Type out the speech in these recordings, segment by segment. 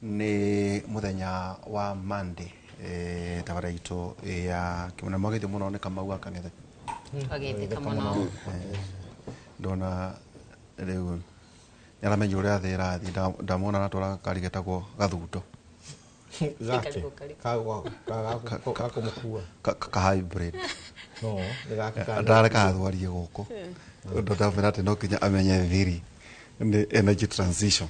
Nĩ mũthenya wa Monday, tabara itũ ya kĩmũna mwagĩthio mũno nĩ Kamau wa Kang'ethe. Twagĩthĩka mũno. Ndona rĩu nĩaramenya ũrĩa thĩ ĩrathiĩ. Ndamwona aratwara gakari getagwo gathundo. Gake. Karibu, karibu. Gakũmũkua. Ka hybrid. No nĩ gake ka Ndareka athwarie gũkũ ũndũ ndamwĩra atĩ no nginya amenye thiri nĩ energy transition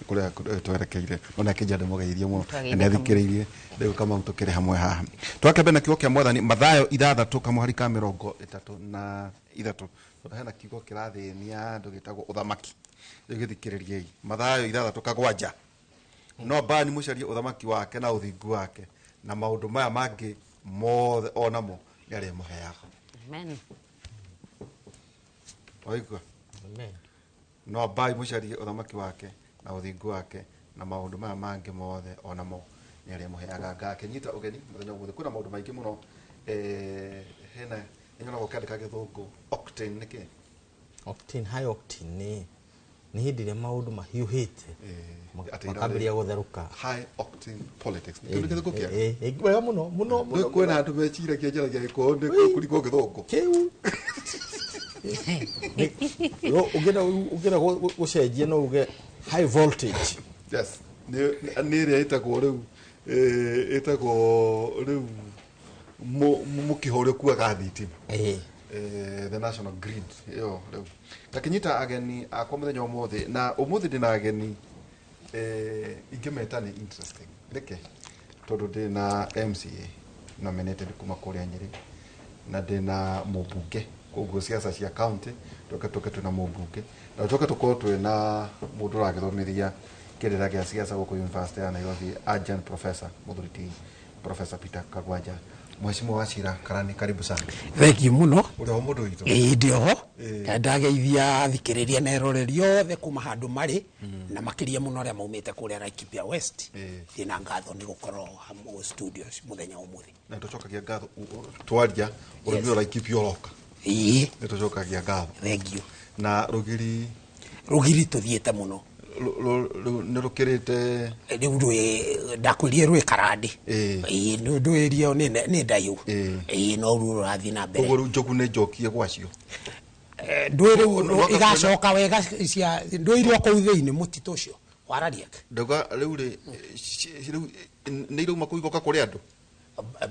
kũrĩa twerekeire. Ona kĩnja ndĩmũgeithie mũno na Twagĩthĩka. Nĩathikĩrĩirie. Rĩu Kamau tũkĩrĩ hamwe haha, twakĩambe na kiugo kĩa Mwathani, Mathayo 6 kamũhari ka 33, tondũ hena kiugo kĩrathĩnia andũ gĩtagwo ũthamaki. Rĩu gĩthikĩrĩriei, Mathayo 6 kagwanja: no mbani mũcarie ũthamaki wake na ũthingu wake, na maũndũ maya mangĩ mothe onamo nĩ arĩmũheaga. Amen. Waigua? Amen. No ambai mũcarie ũthamaki wake na ũthingu wake, na maũndũ maya mangĩ mothe onamo nĩ arĩmũheaga. Ngakĩnyita ũgeni mũthenya ũmũthĩ, kwĩna maũndũ maingĩ mũno. Hena nĩnyonaga ũkĩandĩka gĩthũngũ octane, nĩkĩ? Octane, high octane nĩ hĩndĩ ĩrĩa maũndũ mahiũhĩte atĩ makambĩrĩria gũtherũka. High octane politics, nĩkĩo nĩ gĩthũngũ kĩega. Wega mũno mũno mũno. Kwĩna andũ meciragia njaragia gĩkũyũ nĩ kũringwo gĩthũngũ. Kĩu ũngĩenda gũcenjia no uge high voltage. Yes, nĩ ĩrĩa ĩtagwo rĩu, ĩtagwo rĩu mũkĩha ũrĩa ũkuaga thitima. The national grid ĩyo. Rĩu ngakĩnyita ageni akwa mũthenya ũmũthĩ, na ũmũthĩ ndĩna ageni, ingĩmeta nĩ interesting. Nĩkĩ? Tondũ ndĩna MCA nominated kuma kũrĩa Nyĩrĩ, na ndĩna mũmbunge, koguo ciaca cia county tũke twĩna mũmbunge, na tũke tũkorwo twĩna mũndũ ũragĩthomithia kĩrĩra gĩa ciaca gũkũ University ya Nairobi, adjunct professor, mũthuri ti Professor Peter Kagwanja. Mheshimiwa Wachira Karani, karibu sana. Thank you muno. Ũrĩ ho mũndũ witũ? Ĩĩ, ndĩ oho. Ĩĩ. Ndageithia athikĩrĩria na eroreri othe kuma handũ marĩ, na makĩria mũno arĩa maumĩte kũrĩa Laikipia West. Ndĩna ngatho nĩ gũkorwo hamwe studio mũthenya wa ũmũthĩ. Na tũcokagia ngatho twaria ũrĩmi ũrĩa Laikipia ũroka. Ĩĩ. Nĩ tũcokagia ngatho. Thank you. Na rũgiri? Rũgiri tũthiĩte mũno. Rĩu nĩ rũkĩrĩte? Rĩu rwĩ ndakwĩrire rwĩ karandĩ. Ĩĩ. Ĩĩ, ndũĩrio nĩ ndayũ. Ĩĩ. Ĩĩ, no ruo rũrathiĩ na mbere. Koguo rĩu njogu nĩ njokie gwacio? Ndũĩ rĩu No, no, igacoka wega cia ndũĩ iria kũu thĩinĩ mũtitũ ũcio wa Rariek. Ndauga rĩu rĩ, rĩu nĩ irauma kũu igoka kũrĩ andũ?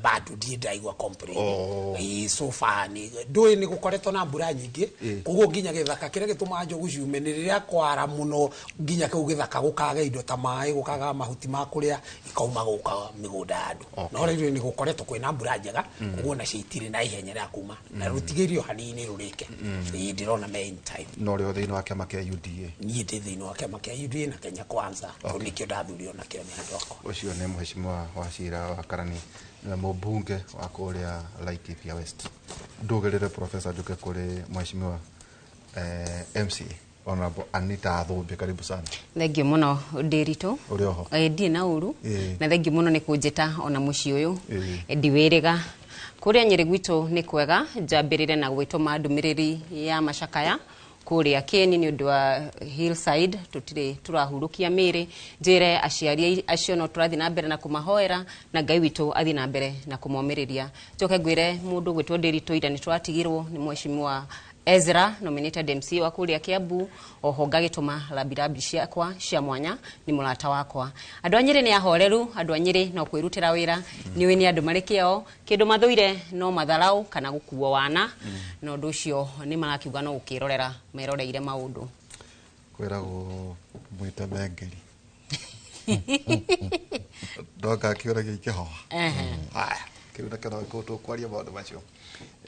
Bado ndirĩ ndaigua complain. Oh. Ĩĩ, so far nĩ ndũĩ nĩ gũkoretwo na mbura nyingĩ. Koguo nginya gĩthaka kĩrĩa gĩtũmaga njogu ciume nĩ rĩrĩa kwara mũno, nginya kĩu gĩthaka gũkaga indo ta maĩ, gũkaga mahuti ma kũrĩa, ikauma gũka mĩgũnda ya andũ. No rĩu nĩ gũkoretwo kwĩna mbura njega, koguo nacio itirĩ na ihenya rĩa kuma, na rũtigĩrio hanini rũrĩke. Ĩĩ, ndĩrona me in time. No rĩo thĩinĩ wa kĩama kĩa UDA? Niĩ ndĩ thĩinĩ wa kĩama kĩa UDA na Kenya Kwanza, tondũ nĩkĩo ndathurirwo nakĩo nĩ andũ akwa. Ũcio nĩ Mheshimiwa Wachira wa Karani, nĩwe mũmbunge wa kũrĩa Laikipia West. Ndũgĩrĩre professor, njuke kũrĩ Mheshimiwa MCA Honorable Anita Thũmbĩ, karibu sana. Thank you mũno, Ndĩritũ. Ũrĩ oho? Ndirĩ na ũru. Ĩĩ. Na thank you mũno nĩ kũnjĩta ona mũciĩ ũyũ. Ĩĩ. Ndiwĩrĩga kũrĩa Nyĩrĩ gwitũ nĩ kwega. Njambĩrĩre na gwĩtũma ndũmĩrĩri ya macakaya kũrĩa Kĩeni nĩ ũndũ wa Hillside. Tũtirĩ tũrahurũkia mĩĩrĩ, njĩre aciari acio no tũrathiĩ na mbere na kũmahoera, na Ngai witũ athiĩ na mbere na kũmomĩrĩria. Njoke ngwĩre mũndũ gwĩtwo Ndĩritũ, ira nĩ tũratigirwo nĩ Mheshimiwa Ezra, nominated MC wa kũrĩa Kiambu. Oho ngagĩtũma rambirambi ciakwa cia mwanya nĩ mũrata wakwa. Andũ a Nyĩrĩ nĩ ahoreru, andũ a Nyĩrĩ no kwĩrutĩra wĩra, nĩũĩ nĩ andũ marĩ kĩo. Kĩndũ mathũire no matharau kana gũkuo wana, na ũndũ ũcio nĩ marakiuga no gũkĩrorera meroreire maũndũ. Kwĩragwo mwĩte mengeri ndoka akĩũragia ikĩhoha. Haya, kĩu nakĩo no tũkwaria maũndũ macio.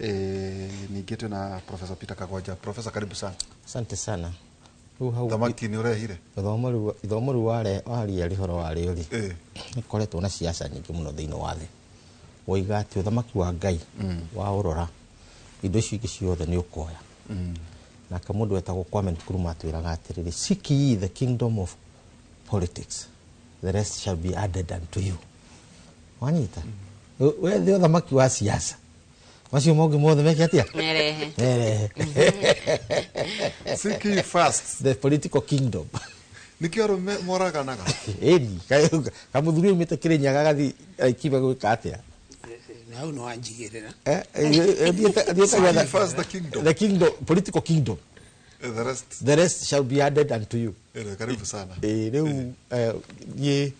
Ningĩ twĩna Professor Peter Kagwanja. Professor, karibu sana. Asante sana. Rĩu hau thamaki nĩ ũrehire? Ithomo rĩu waria rĩhoro warĩo rĩ, nĩkoretwo na ciaca nyingĩ mũno thĩinĩ wa thĩ. Woiga atĩ ũthamaki wa Ngai wa ũrora, indo icio ingĩ ciothe nĩ ũkoya. Nake mũndũ wetagwo Kwame Nkrumah atwĩraga atĩrĩrĩ, "Seek ye the kingdom of politics, the rest shall be added unto you." Wanyita wethe ũthamaki wa siasa, macio mangĩ mothe meke atĩa? Merehe. Merehe. Seek ye first the political kingdom. Nĩkĩo arũme moraganaga. Ĩni kamũthuri aumĩte Kĩrĩnyaga agathiĩ Laikipia gwĩka atĩa? Hau no wanjigĩrĩra. Thiĩte gwetha First the kingdom. The kingdom, political kingdom. The rest. The rest shall be added unto you. Karibu sana. Rĩu niĩ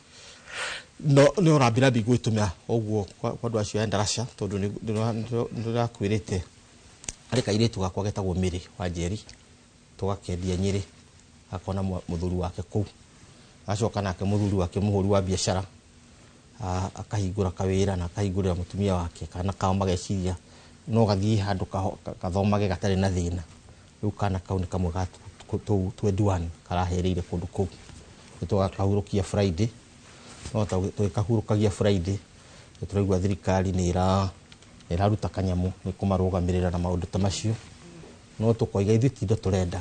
no nĩ ũrambirabi gwĩtũmĩra ũguo kwa andũ acio a Endarasha tondũ nĩndĩrakwĩrĩte harĩ kairĩtu gakwa getagwo Mĩrĩ wa Njeri tũgakendia Nyĩrĩ akona mũthuri wake kũu acoka nake mũthuri wake mũhũri wa biacara akahingũra kawĩra na akahingũrĩra mũtumia wake kana kao mageciria no gathiĩ handũ kathomage gatarĩ na thĩna. Rĩu kana kau nĩ kamwe ga 21 karahereire kũndũ kũu nĩ tũgakahurũkia Friday no tũgĩkahurũkagia Friday nĩ tũraigua thirikari nĩ ĩraruta kanyamũ nĩ kũmarũgamĩrĩra na maũndũ ta macio no tũkoiga ithuĩ ti indo tũrenda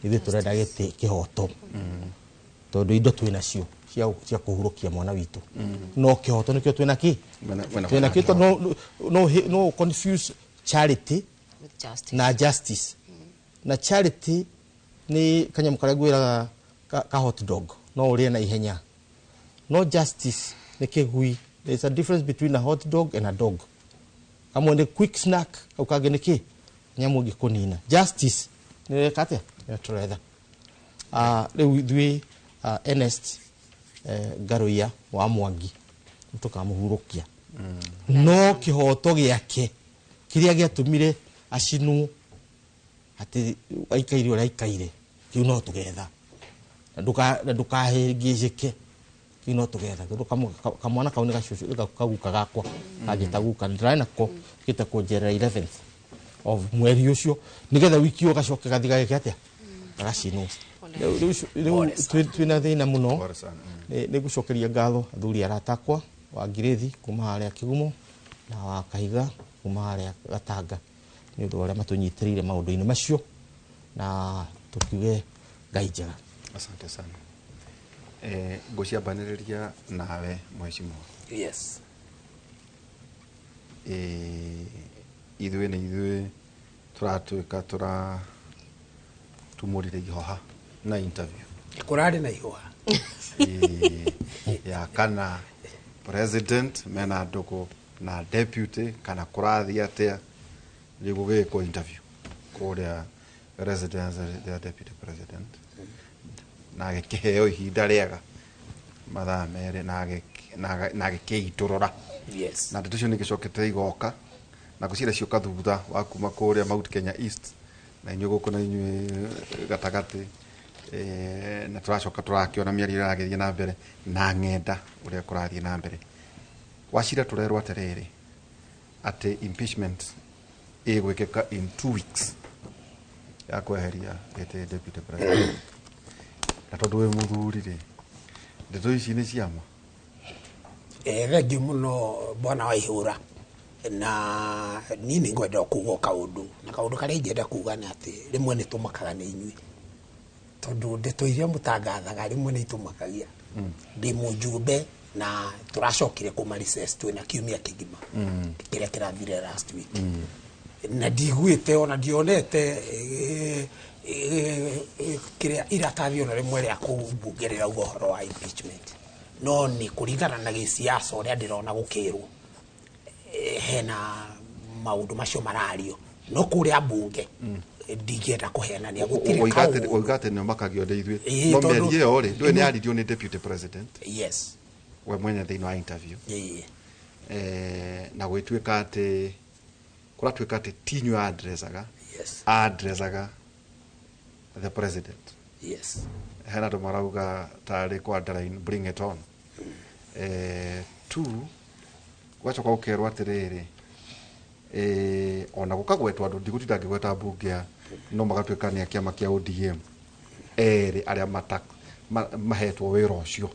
ithuĩ tũrenda gĩtĩ kĩhoto tondũ indo twĩ nacio cia kũhurũkia mwana witũ no kĩhoto nĩkĩo twĩna kĩ twĩna kĩ tondũ no confuse charity na justice na charity nĩ kanyamũ karĩa ngwĩraga ka hot dog no ũrĩe na ihenya no justice nĩ kĩgui. There is a difference between a hot dog and a dog. Kamwe nĩ quick snack kau kangĩ nĩ kĩ nyamũ ĩngĩkũnina. Justice nĩ ĩreka atĩa? Nĩyo tũretha. Rĩu ithuĩ Ernest Ngaruiya wa Mwangi nĩ tũkamũhurũkia no kĩhoto gĩake kĩrĩa gĩatũmire acinwo atĩ aikaire ũrĩa aikaire kĩu no tũgetha na ndũkahĩngĩcĩke kĩu no tũgetha tondũ kamwana kau nĩ gacũcũ kaguka gakwa kanjĩta guka ndĩrarĩ nako gĩte kũnjerera 11th of mweri ũcio nĩgetha wiki ũyũ gacoke gathi gagĩke atĩa gagacinwo. Rĩu twĩna thĩna mũno nĩ ngũcokeria ngatho athuri arata akwa wa Ngirĩthi kuma harĩa Kĩgumo na wa Kahiga kuma harĩa Gatanga nĩ ũndũ wa ũrĩa matũnyitĩrĩire maũndũ-inĩ macio na tũkiuge Ngai njega. Asante sana. Ngũciambanĩrĩria nawe mheshimiwa. Yes. Ithuĩ nĩ ithuĩ tũratuĩka tũratumũrire ihoha na interview. Kũrarĩ na ihoha. Ya kana president mena ndũgũ na deputy kana kũrathiĩ atĩa rĩu gũgĩkwo interview kũrĩa residence ya deputy president na agĩkĩheo ihinda rĩega mathaa merĩ na agĩkĩitũrũra. Yes. Na ndeto icio nĩigĩcokete igoka na ngwĩciria cioka thutha wa kuma kũrĩa Mount Kenya East na inyuĩ gũkũ na inyuĩ gatagatĩ na tũracoka tũrakĩona mĩario ĩragĩthiĩ na mbere na ng'enda ũrĩa kũrathiĩ na mbere. Wacira tũrerwo atĩrĩrĩ atĩ impeachment ĩgwĩkĩka in 2 weeks ya kweheria gĩtĩ deputy president. Na tondũ wĩ mũthuri rĩ, ndeto ici nĩ ciama? Thengiũ mũno bwana wa Ihũra na niĩ nĩ ngwenda kuga kaũndũ na kaũndũ karĩa ingĩenda kuga nĩ atĩ rĩmwe nĩ tũmakaga nĩ inyuĩ tondũ ndeto iria mũtangathaga rĩmwe nĩ itũmakagia. Ndĩ mũjumbe na tũracokire kuma recess twĩna kiumia kĩgima kĩrĩa kĩrathire last week na ndiguĩte ona ndionete kĩrĩa iratathi ona rĩmwe rĩa kũu mbunge rĩrauga ũhoro wa impeachment no nĩ kũringana na gĩciaca ũrĩa ndĩrona gũkĩrwo hena maũndũ macio marario no kũrĩa mbunge ndingĩenda kũhenania gũtirĩ kaũndũ. Oiga atĩ nĩ makagio nĩ ithuĩ no mĩario ĩyo rĩ ndũĩ nĩ yaririo nĩ deputy president. Yes. We mwene thĩinĩ wa interview. Na gwĩtuĩka atĩ kũratuĩka atĩ ti inyuĩ addressaga. Yes. Addressaga the president. Yes. Hena andũ marauga tarĩ kwa underline bring it on. Two gwacoka gũkerwo atĩrĩrĩ ona gũkagwetwo andũ ndigũtinda ngĩgweta mbunge no magatuĩka nĩ a kĩama kĩa ODM erĩ arĩa mahetwo wĩra ũcio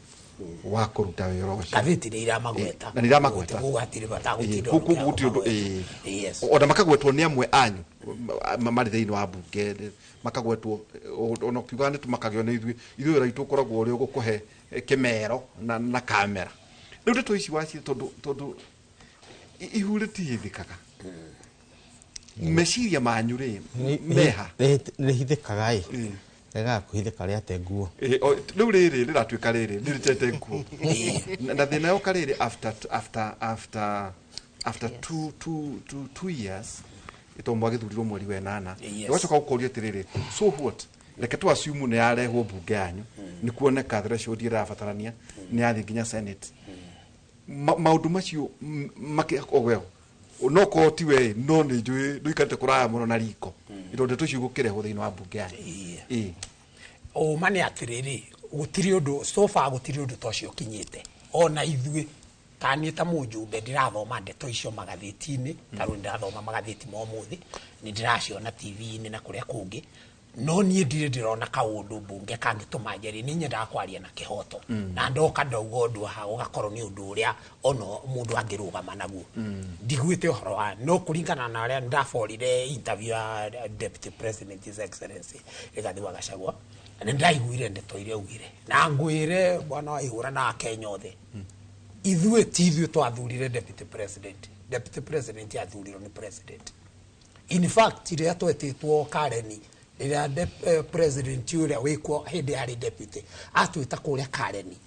wa kũruta wĩra ũcio. Ngathĩti nĩ iramagweta. Na nĩ iramagweta. Koguo hatirĩ bata gũtinda Koguo gũtirĩ ũndũ, Yes. Ona makagwetwo nĩ amwe anyu marĩ thĩinĩ wa mbunge makagwetwo ona ũkiuga nĩ tũmakagio nĩ ithuĩ ithuĩ wĩra witũ ũkoragwo ũrĩ gũkũhe kĩmero na kamera. Rĩu ndeto ici waci tondũ ihu rĩtihithĩkaga. Meciria manyu rĩ meha? Rĩhithĩkaga ĩ. Regaga kũhithĩka rĩate nguo. Rĩu rĩrĩ rĩratuĩka rĩrĩ nĩrĩtete nguo. Na thĩna yoka rĩrĩ after 2 years, ĩtondũ mwagĩthurirwo mweri wa ĩnana. Ũgacoka ũkoria atĩrĩrĩ, so what? Reke tu assume nĩ yarehwo mbunge yanyu, nĩ kuoneka threshold ĩrĩa ĩrabatarania, nĩ yathiĩ nginya Senate. Maũndũ macio well, no korwo ti we, no nĩ njũĩ ndũikarĩte kũraya mũno na riko tondũ ndeto icio igũkĩrehwo thĩinĩ wa mbunge yanyu. Ũma nĩ atĩrĩrĩ, gũtirĩ ũndũ, so far gũtirĩ ũndũ ta ũcio ũkinyĩte ona ithuĩ. Ta niĩ ta mũjumbe ndĩrathoma ndeto icio magathĩti-inĩ, ta rĩu ndĩrathoma magathĩti ma ũmũthĩ, nĩ ndĩraciona TV-inĩ na kũrĩa kũngĩ, no niĩ ndirĩ ndĩrona kaũndũ mbunge kangĩtũma njeri. Nĩ nyendaga kwaria na kĩhoto, na ndoka ndauga ũndũ haha ũgakorwo nĩ ũndũ ũrĩa ona mũndũ angĩrũgama naguo. Ndiguĩte ũhoro wa, no kũringana na ũrĩa ndaborire interview ya Deputy President, His Excellency Rigathi wa Gachagua, na nĩ ndaiguire ndeto iria augire, na ngwĩre bwana wa ihũra na Akenya othe, ithuĩ ti ithuĩ twathurire Deputy President. Deputy President athurirwo nĩ President. In fact, rĩrĩa twetĩtwo Kareni, rĩrĩa President ũrĩa wĩkuo hĩndĩ yarĩ deputy atwĩta kũrĩa Kareni,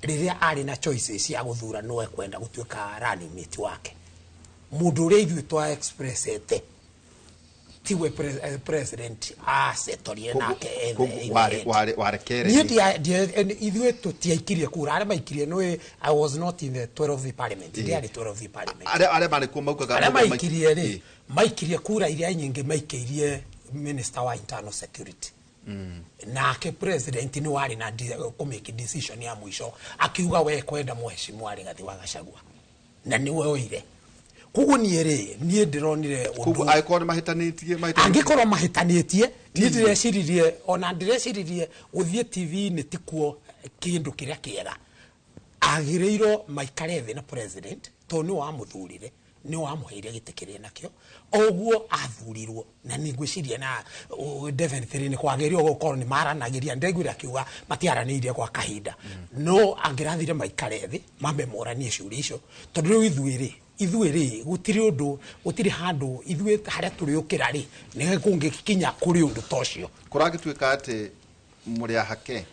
rĩrĩa arĩ na choices cia gũthura no ekwenda gũtuĩka running mate wake, mũndũ ũrĩa ithuĩ twa expressete tiwe President acetorire nake in the end. Warekere. Niĩ ithuĩ tũtiaikirie kura, arĩa maikirie nĩ, I was not in the 12th Parliament, ndiarĩ 12th Parliament. Arĩa marĩ kuo maugaga Arĩa maikirie rĩ, maikirie kura iria nyingĩ maikĩirie Minister wa Internal Security. Nake President nĩ warĩ na kũmake decision ya mũico, akiuga we kwenda Mheshimiwa Rigathi wa Gachagua, na nĩwe oire. Koguo niĩ rĩ, niĩ ndĩronire Koguo ũndũ angĩkorwo nĩ mahĩtanĩtie mahĩtanĩtie. Angĩkorwo mahĩtanĩtie, niĩ ndĩreciririe, ona ndĩreciririe gũthiĩ TV-inĩ tikuo kĩndũ kĩrĩa kĩega. Agĩrĩirwo maikare thĩ na President, tondũ nĩ wamũthurire, nĩ wamũheire gĩtĩ kĩrĩa nakĩo oguo athurirwo. Na nĩ ngwĩciria na definitely nĩ kwagĩrĩirwo gũkorwo nĩ maranagĩria. Ndĩraiguire akiuga matiaranĩirie gwa kahinda, no angĩrathire maikare thĩ mambe moranie ciũria icio, tondũ rĩu ithuĩ rĩ gũtirĩ ũndũ, gũtirĩ handũ ithuĩ harĩa tũrĩũkĩra rĩ nĩ kũngĩkinya kũrĩ ũndũ ta ũcio. Kũragĩtuĩka atĩ mũrĩ ahake.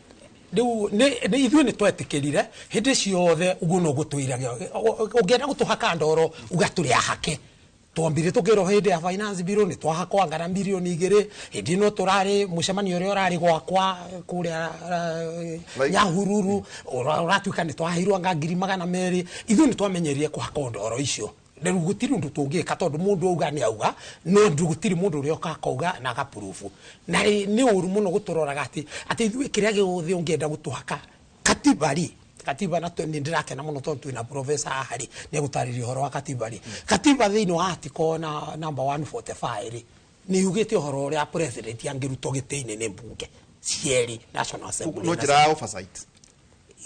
Rĩu nĩ ithuĩ nĩ twetĩkĩrire hĩndĩ ciothe ũguo noguo twĩrage. Ũngĩenda gũtũhaka ndoro, uga tũrĩ ahake. Twambire tukĩrwo hĩndĩ ya Finance Bill nĩ twahakwo angana mirioni 2. Hĩndĩ ĩno tũrarĩ mũcemanio ũrĩa ũrarĩ gwakwa kũrĩa Nyahururu, ũratuĩka nĩ twaheirwo anga 200,000. Ithuĩ nĩ twamenyerire kũhakwo ndoro icio. Rĩu gũtirĩ ũndũ tũngĩka, tondũ mũndũ auga nĩ auga, no gũtirĩ mũndũ ũrĩa ũka akauga na agapurubu. Na nĩ ũru mũno gũtũroraga atĩ ithuĩ kĩrĩa gĩothe ũngĩenda gũtũhaka katiba rĩ, katiba na nĩ ndĩrakena mũno tondũ twĩna professor haha rĩ, nĩ egũtarĩria ũhoro wa katiba rĩ. Katiba thĩinĩ wa article na number 145 rĩ, nĩ yugĩte ũhoro ũrĩa President angĩrutwo gĩtĩ-inĩ nĩ mbunge cierĩ, National Assembly No na njĩra ya oversight.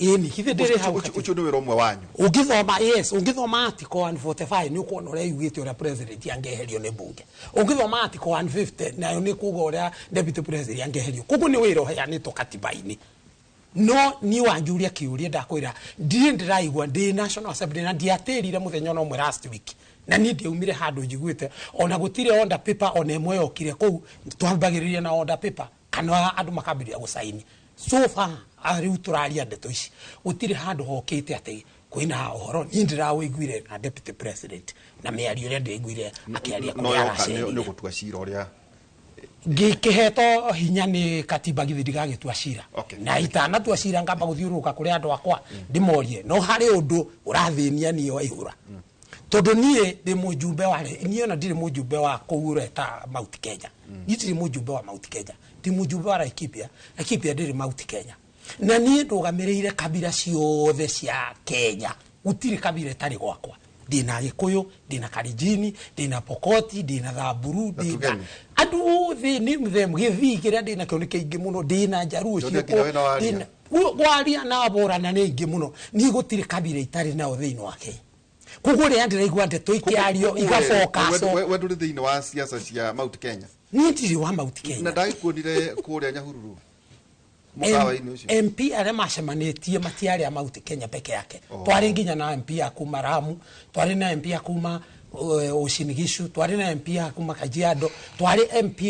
Ĩni githĩ ndĩrĩ hau? Ũcio nĩ wĩra ũmwe wanyu. Ũngĩthoma, yes, ũngĩthoma article 145 nĩ ũkuona ũrĩa yugĩte ũrĩa President angĩeherio nĩ mbunge. Ũngĩthoma article 150 nayo nĩ kuga ũrĩa Deputy President angĩeherio. Koguo nĩ wĩra ũheanĩtwo katiba-inĩ. No niĩ wanjũria kĩũria, ndakwĩra ndirĩ ndĩraigua ndĩ National Assembly, na ndiatĩrire mũthenya ona ũmwe last week, na niĩ ndiaumire handũ njiguĩte ona gũtirĩ order paper ona ĩmwe yokire kũu. Twambagĩrĩria na order paper kana andũ makambĩrĩria gũcaini. So far rĩu tũraria ndeto ici, gũtirĩ handũ hokĩte atĩ kwĩna ũhoro. Niĩ ndĩrawĩiguire na Deputy President na mĩario ĩrĩa ndĩraiguire akĩaria No kũrĩa yoka aracerire. Nĩ ũgũtua cira ũrĩa Ngĩkĩhetwo hinya nĩ katiba, githĩ ndigagĩtua cira? Na itanatua cira, ngamba gũthiũrũrũka kũrĩ andũ akwa ndĩmorie. No harĩ ũndũ ũrathĩnia niĩ Waihũra, tondũ niĩ ndĩ mũjumbe wa, niĩ ona ndirĩ mũjumbe wa kũu ũreta Mount Kenya. Niĩ ndirĩ mũjumbe wa Mount Kenya, ndĩ mũjumbe wa Laikipia. Laikipia ndĩrĩ Mount Kenya, na niĩ ndũgamĩrĩire kabira ciothe cia Kenya. Gũtirĩ kabira ĩtarĩ gwakwa. Ndĩna Gĩkũyũ, ndĩna Karinjini, ndĩna Pokoti, ndĩna Thamburu, ndĩna Tugeni. andũ othe, name them. Gĩthii kĩrĩa ndĩna kĩo nĩ kĩingĩ mũno. Ndĩna Njaruo Ndio ciĩkuo, nginya wĩna waria. Waria na Borana nĩ aingĩ mũno. Niĩ gũtirĩ kabira itarĩ nao thĩinĩ wa Kenya. Koguo rĩrĩa ndĩraigua ndeto ikĩario igabokacwo. We ndũrĩ thĩinĩ wa siasa cia Mount Kenya? Niĩ ndirĩ wa Mount Kenya. Na ndagĩkuonire kũrĩa Nyahururu mũkawa-inĩ ũcio. MP arĩa macemanĩtie matiarĩ a Mount Kenya peke yake. Oh. Twarĩ nginya na MP a kuma Ramu, twarĩ na MP a kuma Uasin Gishu, twarĩ na MP a kuma Kajiado, twarĩ MP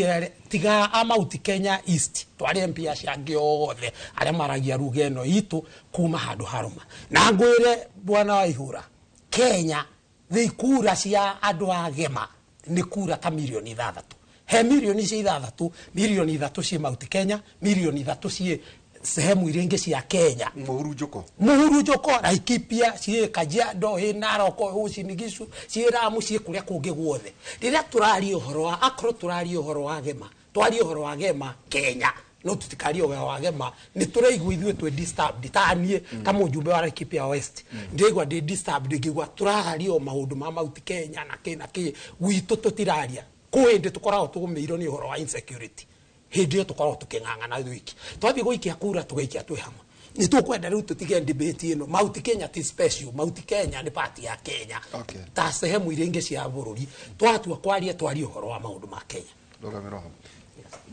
tiga a Mount Kenya East, twarĩ MP acio angĩ othe arĩa maragia ruga ĩno itũ kuma handũ harũma. Na ngwĩre bwana Waihura, Kenya thĩ kura cia andũ a Gema nĩ kura ta mirioni 6. He mirioni icio 6, mirioni 3 ciĩ Mount Kenya, mirioni 3 ciĩ sehemu iria ingĩ cia Kenya. Mũhurunjũko Laikipia, ciĩ Kajiado, ĩ Narok, Uasin Gishu, ciĩ Lamu, ciĩ kũrĩa kũngĩ guothe. Rĩrĩa tũraria ũhoro wa akorwo tũraria ũhoro wa Gema, twarie ũhoro wa Gema Kenya, no tutikarie ũhoro wa Gema, nĩ tũraigua ithuĩ twĩ disturbed, ta niĩ ta mũjumbe wa Laikipia West, ndĩraigua ndĩ disturbed ngĩigua tũraria o maũndũ ma Mount Kenya na kĩ na kĩ, gwitũ tũtiraria. Kwĩ hĩndĩ tũkoragwo tũgũmĩirwo nĩ ũhoro wa insecurity, hĩndĩ ĩyo tũkoragwo tũkĩng'ang'ana thwiki, twathiĩ gũikia kura tũgaikia twĩ hamwe. Nĩ tũkwenda rĩu tũtige debate ĩno. Mount Kenya ti special, Mount Kenya nĩ part ya Kenya. Okay. Ta sehemu iria ingĩ cia bũrũri, twatua kwaria twarie ũhoro wa maũndũ ma Kenya. Ndũgamĩrwo hau.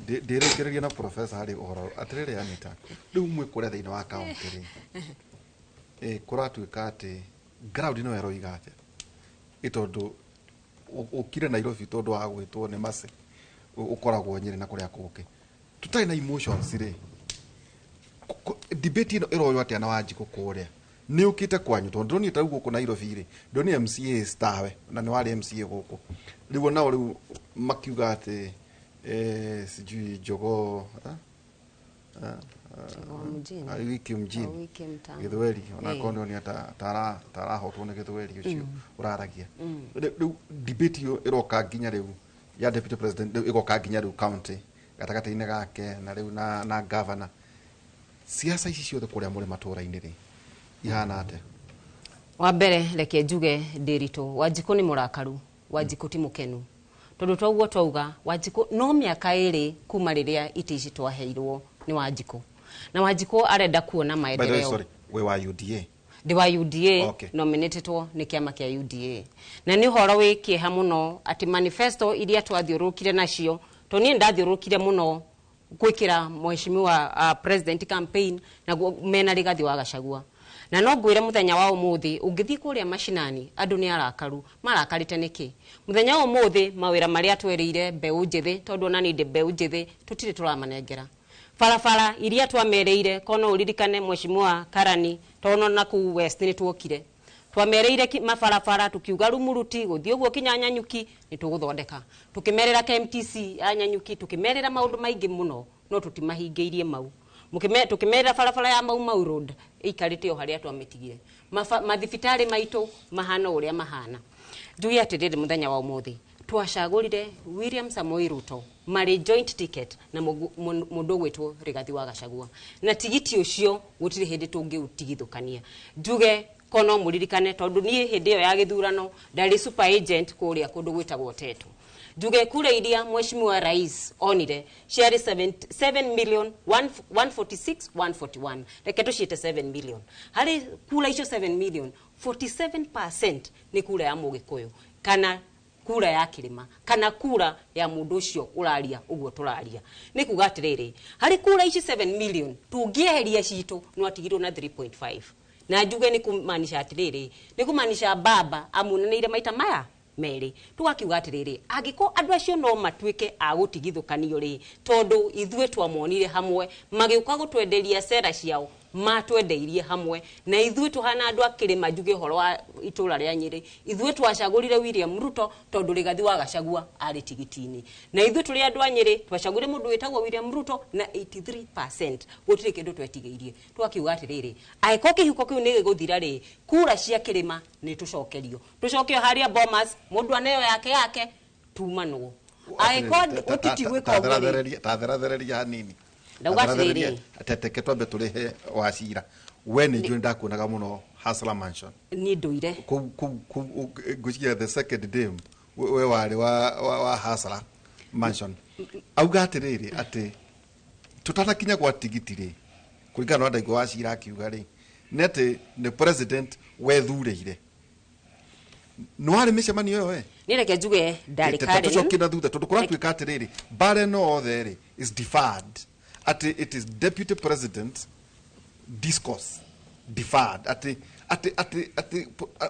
Ndĩrĩkĩrĩria na professor harĩ ũhoro atĩrĩrĩ Anita, rĩu mwĩ kũrĩa thĩinĩ wa kaunti rĩ, kũratuĩka atĩ ground ĩno ĩroiga atĩa, ĩ tondũ ũkire Nairobi tondũ wa gwĩtwo nĩ Mercy, ũkoragwo Nyĩrĩ na kũrĩa kũngĩ, tũtarĩ na emotions rĩ, debate ĩno ĩroywo atĩa na Wanjikũ kũrĩa? Nĩ ũkĩte kwanyu tondũ ndĩronire ta rĩu gũkũ Nairobi rĩ, ndĩronire MCA tawe na nĩ warĩ MCA gũkũ, rĩu onao rĩu makiuga atĩ sijui jogoo wiki mjini Gĩthweri, onakorwo nĩ tarahotwo nĩ Gĩthweri ũcio ũraragia. Rĩu debate ĩyo ĩroka nginya rĩu ya deputy president, rĩu ĩgoka nginya rĩu county gatagatĩ-inĩ gake na rĩu na governor. Siasa ici ciothe kũrĩa mũrĩ matũũra-inĩ rĩ ihana atĩa? Wa mbere reke njuge Ndĩritũ, Wanjikũ nĩ mũrakaru, Wanjikũ ti mũkenu, tondũ toguo twauga Wanjikũ no mĩaka 2 kuma rĩrĩa itĩ ici twaheirwo nĩ Wanjikũ, na Wanjikũ arenda kuona maendeleo. Sorry, we wa UDA? Ndĩ wa UDA. Okay. Nominatetwo nĩ kĩama kĩa UDA, na nĩ ũhoro wĩ kĩeha mũno atĩ manifesto iria twathiũrũrũkire nacio, tondũ niĩ ndathiũrũrũkire mũno gwĩkĩra mheshimiwa president campaign na mena Rigathi wa Gachagua, na no ngwĩre mũthenya wa ũmũthĩ ũngĩthiĩ kũrĩa mashinani andũ nĩ arakaru. Marakarĩte nĩkĩ? Mũthenya wa ũmũthĩ mawĩra marĩa twerĩire mbeũ njĩthĩ, tondũ ona niĩ ndĩ mbeũ njĩthĩ, tũtirĩ tũramanengera. Barabara iria twamereire, kono ũririkane mheshimiwa Karani, tondũ na kũu West nĩ tuokire, twamereire mabarabara tukiuga Rumuruti gũthiĩ ũguo kinya Nyanyuki nĩ tũgũthondeka, tũkĩmerĩra KMTC ya Nyanyuki, tũkĩmerĩra maũndũ maingĩ mũno no tũtimahingĩirie mau. Tũkĩmerĩra barabara ya Mau Mau Road ĩikarĩte o harĩa twamĩtigire, mathibitarĩ maitũ mahana ũrĩa mahana. Njuge atĩrĩrĩ, mũthenya wa ũmũthĩ twacagũrire William Samoei Ruto marĩ joint ticket na mũndũ ũgwĩtwo Rigathi wa Gachagua, na tigiti ũcio gũtirĩ hĩndĩ tũngĩũtigithũkania. Njuge kono mũririkane, tondũ niĩ hĩndĩ ĩyo ya gĩthurano ndarĩ super agent kũrĩa kũndũ gwĩtagwo Tetu. Njuge kura iria mheshimiwa rais onire ciarĩ 7,146,141, reke tũciĩte 7 million. Harĩ kura icio 7 million, 47% nĩ kura ya Mũgĩkũyũ kana kura ya kĩrĩma kana kura ya mũndũ ũcio ũraria ũguo tũraria. Nĩ kuga atĩrĩrĩ, harĩ kura ici 7 million tũngĩeheria citũ no atigirwo na 3.5. Na njuge nĩ kumaanisha atĩrĩrĩ, nĩ kumaanisha baba amunanĩire maita maya merĩ. Tũgakiuga atĩrĩrĩ, angĩkorwo andũ acio no matuĩke a gũtigithũkanio rĩ, tondũ ithuĩ twamonire hamwe magĩũka gũtwenderia cera ciao, matwendeirie hamwe na ithuĩ tũhana andũ a kĩrĩma. Njuge ũhoro wa itũra rĩa Nyĩrĩ, ithuĩ twacagũrire William Ruto tondũ Rigathi wa Gachagua arĩ tigiti-inĩ, na ithuĩ tũrĩ andũ a Nyĩrĩ twacagũrire mũndũ wĩtagwo William Ruto na 83%. Gũtirĩ kĩndũ twetigĩirie. Tũgakiuga atĩrĩrĩ, angĩkorwo kĩhuko kĩu nĩ gĩgũthira rĩ, kura cia kĩrĩma nĩ tũcokerio, tũcokio harĩa Bomas, mũndũ aneo yake yake tumanwo. Angĩkorwo ũtiti gwĩka ũguo rĩ, tatherathereria hanini. Ndauga atĩrĩrĩ, Teke twambe tũrĩhe Wacira, we nĩ njũĩ ndakuonaga mũno Hustler Mansion. Niĩ ndũire kũu ngwĩciria the second dame we warĩ wa Hustler Mansion. Auga atĩrĩrĩ, atĩ tũtanakinya gwa tigiti rĩ, kũringana na ndaigua Wacira akiuga rĩ, nĩ atĩ nĩ president wethurĩire. Nĩ warĩ mĩcemanio ĩyo we? Niĩ reke njuge ndarĩ Karen. Tũcokie na thutha, tondũ kũratuĩka atĩrĩrĩ, mbara ĩno yothe rĩ is deferred, atĩ it is deputy president discourse deferred, atĩ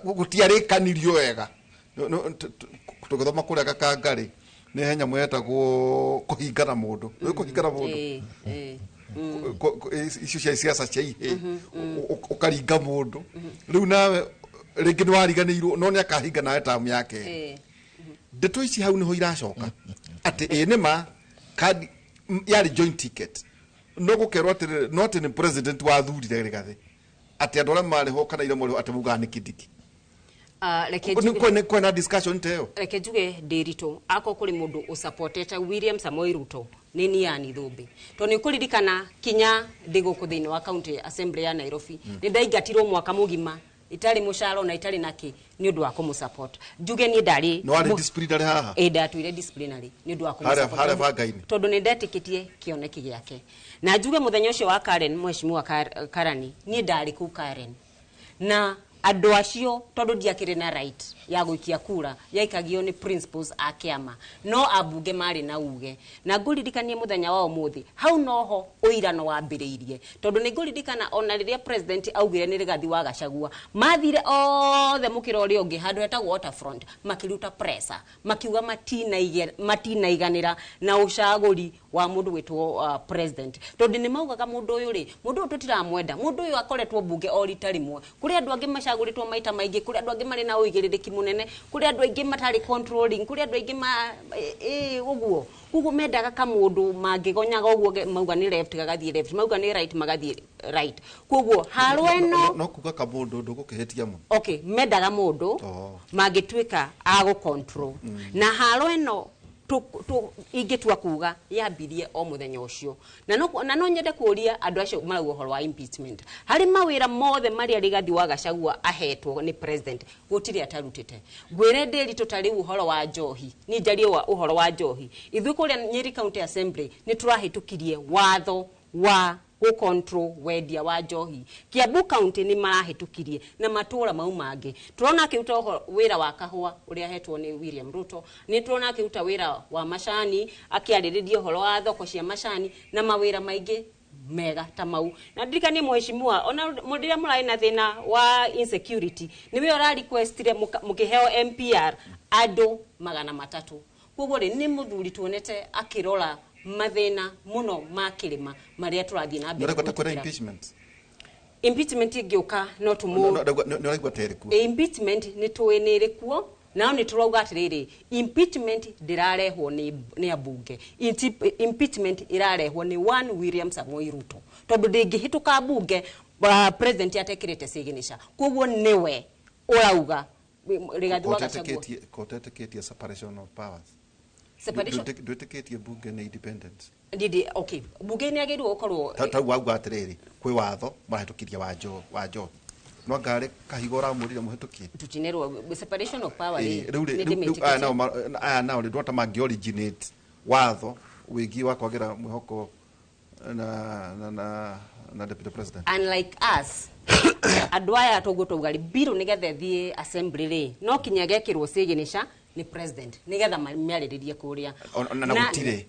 gũtiarĩkanirio wega Tũgĩthoma kũrĩa Gakangarĩ nĩ he nyamũ yetagwo kũhingana mũndũ. Nĩ kũhingana mũndũ. Icio cia siasa cia ihĩ ũkaringa mũndũ. Rĩu nawe rĩngĩ nĩ wariganĩirwo no nĩ akahinga nawe tamu yake. Ndeto ici hau niho iracoka atĩ ĩ nĩ ma kandi yarĩ joint ticket no gũkerwo atĩrĩrĩ no atĩ nĩ president wathurire Rigathĩ atĩ andũ arĩa marĩ ho kana iria marĩ ho atĩ maugaga nĩ Kindiki. Nĩ kwĩna discussion ta ĩyo. Reke njuge Ndiritu akorwo kũrĩ mũndũ ũsupportete William Samoei Ruto nĩ Niani Thũmbĩ tondũ nĩ ũkũririkana kinya ndĩ gũkũ thĩinĩ wa county assembly ya Nairobi nĩ ndaingatirwo mwaka mũgima itarĩ mũcara ona itarĩ nake nĩ ũndũ wa kũmũ-support. Njuge niĩ ndarĩ no arĩ disciplinary haha. Ĩ ndatuire disciplinary nĩ ũndũ wa kũmũ-support. Harĩa bangainĩ. Tondũ nĩ ndetĩkĩtie kĩoneki gĩake. Na njuge mũthenya ũcio wa Karen, mheshimiwa Karani, niĩ ndarĩ kũu Karen. Na andũ acio tondũ ndiakĩrĩ na right ya gũikia kura yaikagio nĩ principles a kĩama no ambunge marĩ na uge. Na ngũririkanie mũthenya wa ũmũthĩ hau noho ũirano wambĩrĩirie tondũ nĩ ngũririkana ona rĩrĩa president augire nĩ Rigathi wa Gachagua mathire othe mũkĩra ũrĩa ũngĩ handũ hetagwo Waterfront makĩruta pressure makiuga matinaiganĩra na ũcagũri wa mũndũ gwĩtwo president tondũ nĩ maugaga mũndũ ũyũ rĩ mũndũ ũyũ tũtiramwenda mũndũ ũyũ akoretwo mbunge o rita rĩmwe kũrĩ andũ angĩ macagũrĩtwo maita maingĩ kũrĩ andũ angĩ marĩ na ũigĩrĩrĩki mũnene kũrĩ andũ aingĩ matarĩ controlling kũrĩ andũ aingĩ ma ũguo koguo mendaga kamũndũ mangĩgonyaga ũguo mauga nĩ left gagathiĩ left mauga nĩ right magathiĩ right koguo haro ĩno no kuga kamũndũ ndũgũkĩhĩtia mũno. Okay, mendaga mũndũ mangĩtuĩka a gũ control na haro ĩno ingĩtua kuga yambirie o mũthenya ũcio. Na no nyende kũria andũ acio marauga ũhoro wa impeachment harĩ mawĩra mothe marĩa Rigathi wa Gachagua ahetwo nĩ president gũtirĩ atarutĩte. Ngwĩre Ndiritu ta rĩu ũhoro wa njohi niĩ njarie ũhoro wa njohi ithuĩ kũrĩa Nyeri County Assembly nĩ tũrahĩtũkirie watho wa gũcontrol wendia wa njohi. Kiambu County nĩ marahĩtũkirie na matũra mau mangĩ. Tũrona akĩruta wĩra wa kahũa ũrĩa ahetwo nĩ William Ruto, nĩ tũrona akĩruta wĩra wa macani akĩarĩrĩria ũhoro wa thoko cia macani na mawĩra maingĩ mega ta mau. Na ndirikanie mheshimiwa ona rĩrĩa mũrarĩ na thĩna wa insecurity nĩwe ũra requestire mũkĩheo MPR andũ 300. Koguo rĩ nĩ mũthuri tuonete akĩrora mathĩna mũno ma kĩrĩma marĩa tũrathiĩ na mbere. Nĩ impeachment. Impeachment ĩngĩũka no tũmũ nĩ ũraigua ta ĩrĩ kuo. Impeachment nĩ tũĩ nĩ ĩrĩ kuo nao nĩ tũrauga atĩrĩrĩ impeachment ndĩrarehwo nĩ ambunge. Impeachment ĩrarehwo nĩ one William Samoei Ruto tondũ ndĩngĩhĩtũka mbunge president atekĩrĩte signature koguo nĩwe ũrauga Rigathi wa Gachagua. Kotetĩkĩtie separation of powers. Separation ndwĩtĩkĩtie bunge nĩ independent. Ndidi okay bunge nĩ agĩrĩirwo gũkorwo tau wauga atĩrĩrĩ kwĩ watho marahĩtũkirie wa njohi no ngarĩ kahiga ũramũrire mũhĩtũkie tutinerwo separation of power rĩu aya nao rĩ ndwata mangĩ originate watho wĩgiĩ wa kwagĩra mwĩhoko na deputy president. Unlike us andũ aya toguo twauga rĩ bill nĩgetha ĩthiĩ assembly rĩ no kinya gekĩrwo signature ni president nigetha mĩarĩrĩrie kũrĩa na gũtirĩ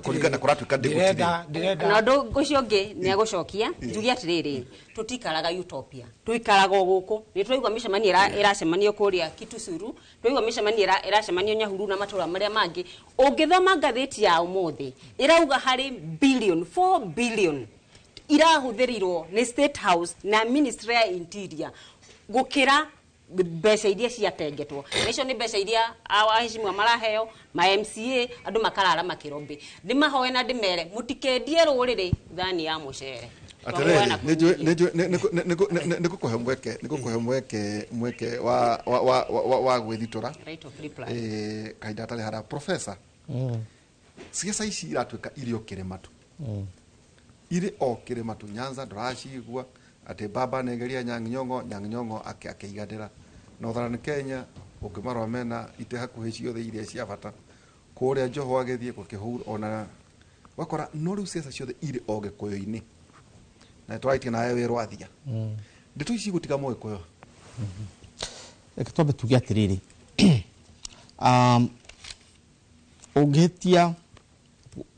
kũringana kũratuĩka ndĩgũtirĩ na ũndũ ũcio ũngĩ nĩ agũcokia njuge atĩrĩrĩ tũtikaraga utopia tũikaraga o gũkũ nĩ tũraigua mĩcemanio ĩracemanio kũrĩa Kitusuru tũraigua mĩcemanio ĩracemanio Nyahururu na matũra marĩa mangĩ. Ũngĩthoma ngathĩti ya ũmũthĩ ĩrauga harĩ billion 4 billion irahũthĩrirwo nĩ State House na Ministry ya Interior gũkĩra mbeca iria ciatengetwo. Na icio nĩ mbeca iria aheshimiwa maraheo ma MCA andũ makarara makĩrobĩ. Ndĩmahoe na ndĩmere mũtikendie rũrĩrĩ thani ya mũcere. Atĩrĩrĩ nĩ ngũkũhe mweke wa gwĩthitũra kahinda gatarĩ haraya. Professor, ciaca ici iratuĩka irĩ o kĩrĩma tu, irĩ o kĩrĩma tu. Nyanza ndũracigua atĩ baba nĩgeria Anyang' Nyong'o, Anyang' Nyong'o akĩiganĩra. Northern Kenya ũngĩmarora mena itĩ hakuhĩ ciothe iria cia bata. Kũrĩa Joho agĩthiĩ gũkĩhũra ona wakora no rĩu ciaca ciothe irĩ o Gĩkũyũ-inĩ na tũraitie nawe wĩ Rwathia. Ndeto ici gũtiga Mũgĩkũyũ. Reke twambe tuge atĩrĩrĩ ũngĩhĩtia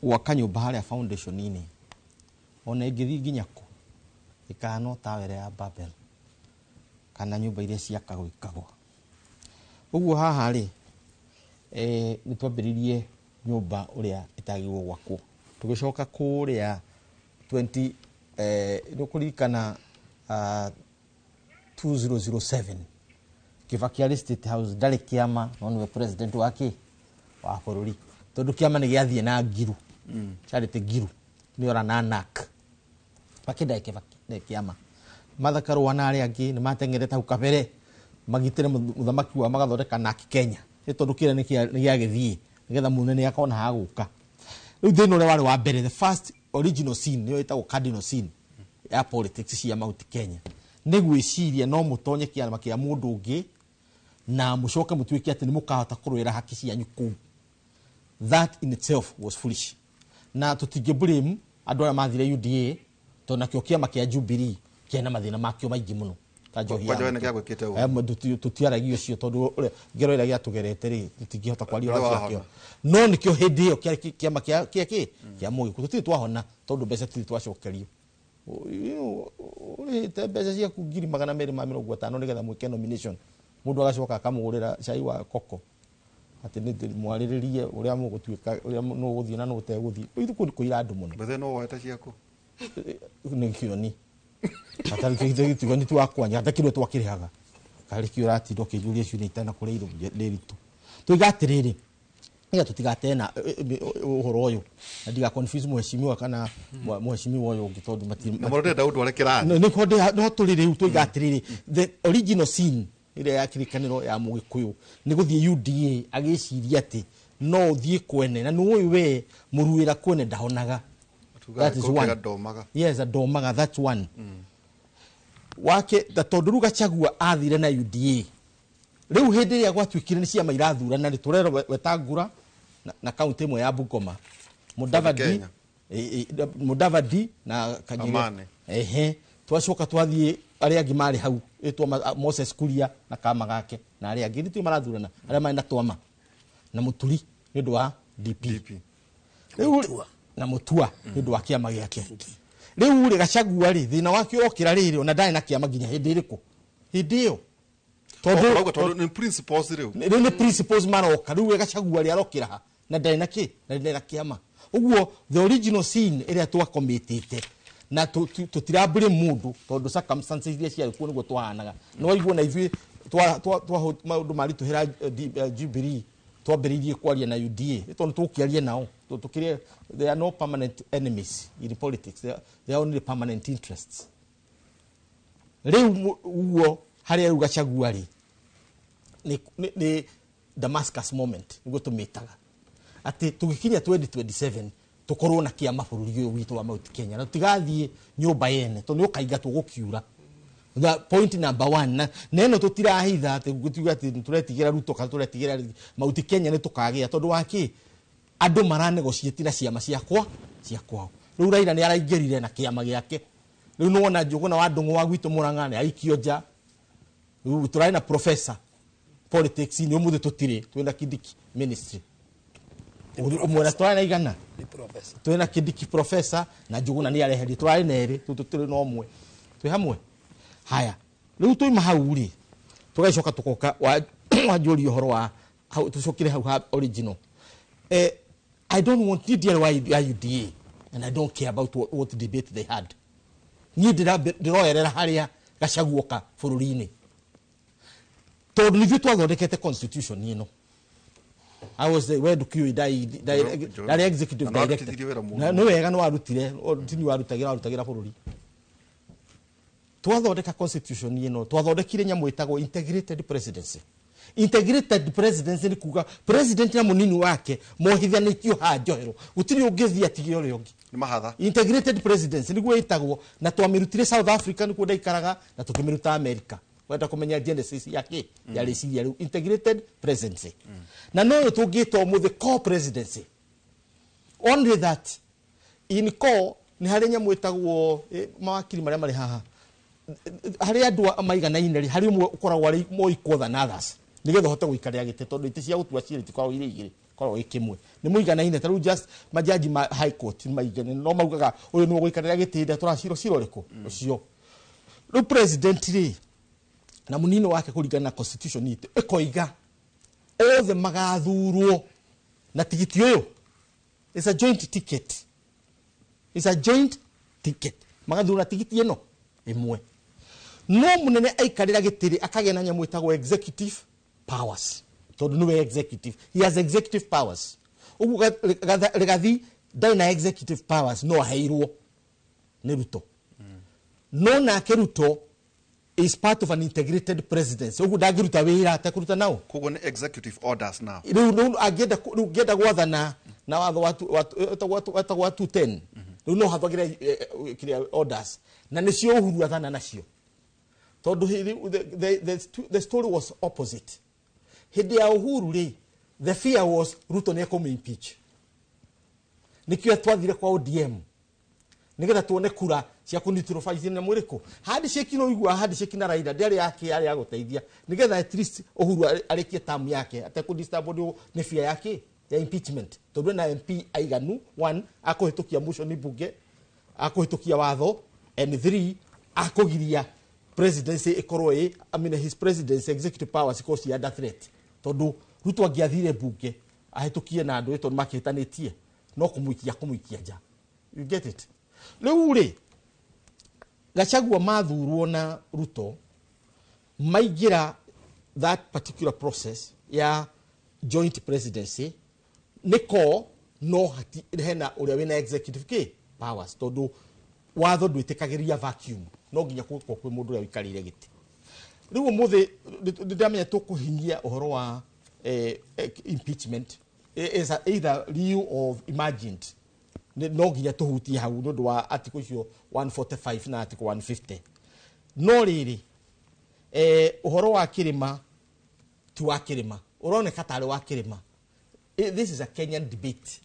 gwaka nyũmba harĩa foundation-inĩ ona ĩngĩthiĩ nginya kũ ĩkahana o tawa ĩrĩa ya Babel kana nyũmba iria ciakagwo ikagwa. Ũguo haha rĩ, nĩ twambĩrĩirie nyũmba ũrĩa ĩtagĩrĩirwo gwakwo. Tũgĩcoka kũrĩa 20 nĩ ũkũririkana 2007 Kibaki arĩ State House ndarĩ kĩama no nĩwe president wa kĩ wa bũrũri, tondũ kĩama nĩ gĩathiĩ na ngiru, Charity Ngiru nĩ ora na NAC. Kibaki ndarĩ Kibaki ndarĩ kĩama. Martha Karua na arĩa angĩ nĩ mateng'erete hau kabere magitĩre mũthamaki wa magathondeka NAC Kenya, nĩ tondũ kĩrĩa nĩ gĩagĩthiĩ nĩgetha mũnene akona ha gũka. Rĩu thĩna ũrĩa warĩ wa mbere, the first original sin, nĩyo ĩtagwo cardinal sin ya politics cia Mount Kenya, nĩ gwĩciria no mũtonye kĩama kĩa mũndũ ũngĩ na mũcoke mũtuĩke atĩ nĩ mũkahota kũrũĩra haki cianyu kũu. That in itself was foolish. Na tũtingĩ blame andũ arĩa mathire UDA, tondũ nakĩo kĩama kĩa Jubilee kĩna mathĩna makĩo maingĩ mũno. Ta njohi ya Kwanja we mũtĩ. nĩ gĩagwĩkĩte ũguo. Tũtiaragia ũcio tondũ ũrĩa ngero ĩrĩa gĩatũgerete rĩ, tũtingĩhota kwaria Nĩ ũhoro wahona. wakĩo. No nĩkĩo hĩndĩ ĩyo kĩarĩ kĩama kĩa kĩa kĩ kĩa Mũgĩkũyũ. Tũtirĩ twahona tondũ mbeca tũtirĩ twacokerio. Ũrĩhĩte mbeca ciaku 250,000 nĩgetha mwĩke nomination, mũndũ agacoka akamũgũrĩra cai wa koko atĩ nĩ mwarĩrĩrie ũrĩa mũgũtuĩka, ũrĩa nũ ũgũthiĩ na nũ ũtegũthiĩ. Ithuĩ kũu nĩ kũira andũ mũno. Bethe no woete ciaku. Nĩ kĩoni. Hatarĩ nĩ twakwanya, hatarĩ kĩndũ twakĩrĩhaga. Karĩ kĩo ũratinda ũkĩnjũria ciũria itanakũrĩirwo ndĩritũ. Tuiga atĩrĩrĩ, nĩgetha tũtigatee na ũhoro ũyũ, na ndiga confuse mheshimiwa kana mheshimiwa ũyũ ũngĩ tondũ Na mũndũ ndenda ũndware kĩrathi. Nĩho nĩho tũrĩ rĩu. Tuiga atĩrĩrĩ, the original sin ĩrĩa ya kĩrĩkanĩro ya Mũgĩkũyũ nĩ gũthiĩ UDA agĩciria atĩ no ũthiĩ kwene, na nĩũĩ we mũruĩra kwene ndahonaga. Tugaga That is kũkĩra one. ndomaga. Yes, ndomaga, that's one. Wake ta tondũ rĩu Gachagua athire na UDA, rĩu hĩndĩ ĩrĩa gwatuĩkire nĩ ciama irathurana rĩ, tũrerwo Wetangula na kaunti ĩmwe ya Bungoma, Mudavadi, Kenya. Mudavadi na Kanyiri. Amani. Ehe, twacoka twathiĩ arĩa angĩ marĩ hau ĩtwo Moses Kuria na kama gake na arĩa angĩ nĩtio marathurana, arĩa marĩ na Twama na Mũturi nĩ ũndũ wa DP. DP. Rĩu Mutua. na Mutua nĩ ũndũ wa kĩama gĩake. Rĩu rĩ, Gachagua rĩ, thĩna wake ũrokĩra rĩrĩ, ona ndarĩ na kĩama nginya hĩndĩ ĩrĩkũ hĩndĩ ĩyo, Tondũ tondũ nĩ principles rĩu. Rĩu nĩ principles maroka. Rĩu we Gachagua rĩ, arokĩra ha na ndarĩ na kĩ na ndarĩ na kĩama? Ũguo the original sin ĩrĩa twakomitĩte na tũtirambũrĩ mũndũ tondũ circumstances iria ciarĩ kuo nĩguo twahanaga. Nĩ waigua na ithuĩ maũndũ maritũhĩra, Jubilee twambĩrĩirie kwaria na UDA tondũ tũkĩaria nao tũkĩrĩ. There are no permanent enemies in politics, there are only permanent interests. Rĩu ũguo harĩa rĩu Gachagua rĩ, nĩ Damascus moment nĩguo tũmĩtaga, atĩ tũgĩkinya 2027 tũkorwo na kĩama bũrũri ũyũ witũ wa Mount Kenya, na tũtigathiĩ nyũmba yene tondũ nĩ ũkaingatwo gũkiura. The point number one, na ĩno tũtirahitha atĩ gũtiuga atĩ tũretigĩra Ruto kana tũretigĩra Mount Kenya, nĩ tũkagĩa tondũ wa kĩ andũ maranegotiate na ciama ciakwa cia kwao. Rĩu Raila nĩ araingĩrire na kĩama gĩake. Rĩu nĩwona Njũgũna wa Ndũng'ũ wa gwitũ Mũrang'a nĩ aikio nja. Rĩu tũrarĩ na professor politics nĩ ũmũthĩ tũtirĩ, twĩna Kindiki ministry ũmwe na tũrarĩ na igana. Ni professor. Twĩna Kindiki professor na Njũgũna nĩ areherio, tũrarĩ na erĩ, rĩu tũtirĩ na ũmwe, twĩ hamwe. Haya, rĩu twaima hau rĩ, tũgacoka tũkoka wanjũria ũhoro wa hau, tũcokere hau ha original. I don't want niĩ ndiarĩ wa UDA and I don't care about what debate they had. Niĩ ndĩroerera harĩa Gachagua oka bũrũri-inĩ tondũ nithuĩ twathondekete constitution ĩno. I was the we ndũkĩũĩ ndarĩ executive Na director. nĩwarutithirie wĩra mũru. Na nĩ wega nĩ warutire, tini warutagĩra bũrũri. Twathondeka constitution ĩno, twathondekire nyamũ ĩtagwo integrated presidency. Integrated presidency nĩ kuga president na mũnini wake mohithanĩtio haha njohero, gũtirĩ ũngĩthiĩ atige ũrĩa ũngĩ. Nĩ mahatha. Integrated presidency nĩguo ĩtagwo, na twamĩrutire South Africa, nĩkuo ndaikaraga, na tũkĩmĩruta America. Wenda kũmenya genesis ya kĩ ya rĩciria rĩu, integrated presidency, na noyo tũngĩta ũmũthĩ core presidency, only that in core nĩ harĩ nyamũ ĩtagwo mawakiri marĩa marĩ haha, harĩ andũ maiganaine rĩ, harĩ ũmwe ũkoragwo arĩ more equal than others nĩgetha ũhote gũikarĩra gĩtĩ, tondũ itĩ cia gũtua ciira itikoragwo irĩ igĩrĩ, ikoragwo ĩ kĩmwe, nĩ mũiganaine. Ta rĩu just majaji ma high court nĩ maiganaine, no maugaga ũyũ nĩwe ũgũikarĩra gĩtĩ hĩndĩ ĩrĩa tũracirwo cira ũrĩkũ ũcio. Rĩu president rĩ na mũnini wake kũringana na constitution itũ ĩkoiga Othe magathurwo na tigiti ũyũ. It's a joint ticket. It's a joint ticket. Magathurwo na tigiti ĩno ĩmwe. No munene aikarĩra gĩtĩrĩ akagĩa na nyamũ ĩtagwo executive powers. Tondũ nĩwe executive. He has executive powers. Ũguo Rigathi ndarĩ na executive powers, no aheirwo nĩ Ruto. No nake Ruto is part of an integrated presidency. Ũguo ndangĩruta wĩra atekũruta nao. Koguo nĩ executive orders now. Rĩu angĩenda rĩu ngĩenda gwathana na watho wetagwo wa 210. Rĩu no hathagĩre kĩrĩa orders. Na nĩcio Uhuru athana nacio. Tondũ the story was opposite. Hĩndĩ ya Uhuru rĩ, the fear was Ruto nĩ ekũmũ impeach. Nĩkĩo twathire kwa ODM. Nĩgetha tuone kura cia kũ neutralize na mwĩrĩkũ. Handshake no igua handshake na Raila ndĩarĩ yake yarĩ ya gũteithia. Nĩgetha at least Uhuru arĩkie term yake atekũ disturb nĩ fear yake ya impeachment. Tondũ ena MP aiganu, 1 akũhĩtũkia motion bunge, akũhĩtũkia watho, and 3 akũgiria presidency ĩkorwo ĩ, I mean his presidency executive powers ikorwo ci under threat. Tondũ Ruto angĩathire bunge ahĩtũkie na andũ tondũ makĩhĩtanĩtie no kũmũikia nja. You get it? Rĩu rĩ, Gachagua mathurwo na Ruto maingĩra that particular process ya joint presidency nĩko no hati hena ũrĩa wĩna executive kĩ powers tondũ watho ndwĩtĩkagĩria vacuum, no nginya gũkorwo kwĩ mũndũ ũrĩa ũikarĩire gĩtĩ. Rĩu ũmũthĩ ndĩramenya tũkũhinyia ũhoro wa impeachment is either real or imagined. No nginya tũhutie hau nĩ ũndũ wa article icio 145 na article 150. No rĩrĩ, ũhoro wa kĩrĩma ti wa kĩrĩma, ũroneka tarĩ wa kĩrĩma. This is a Kenyan debate.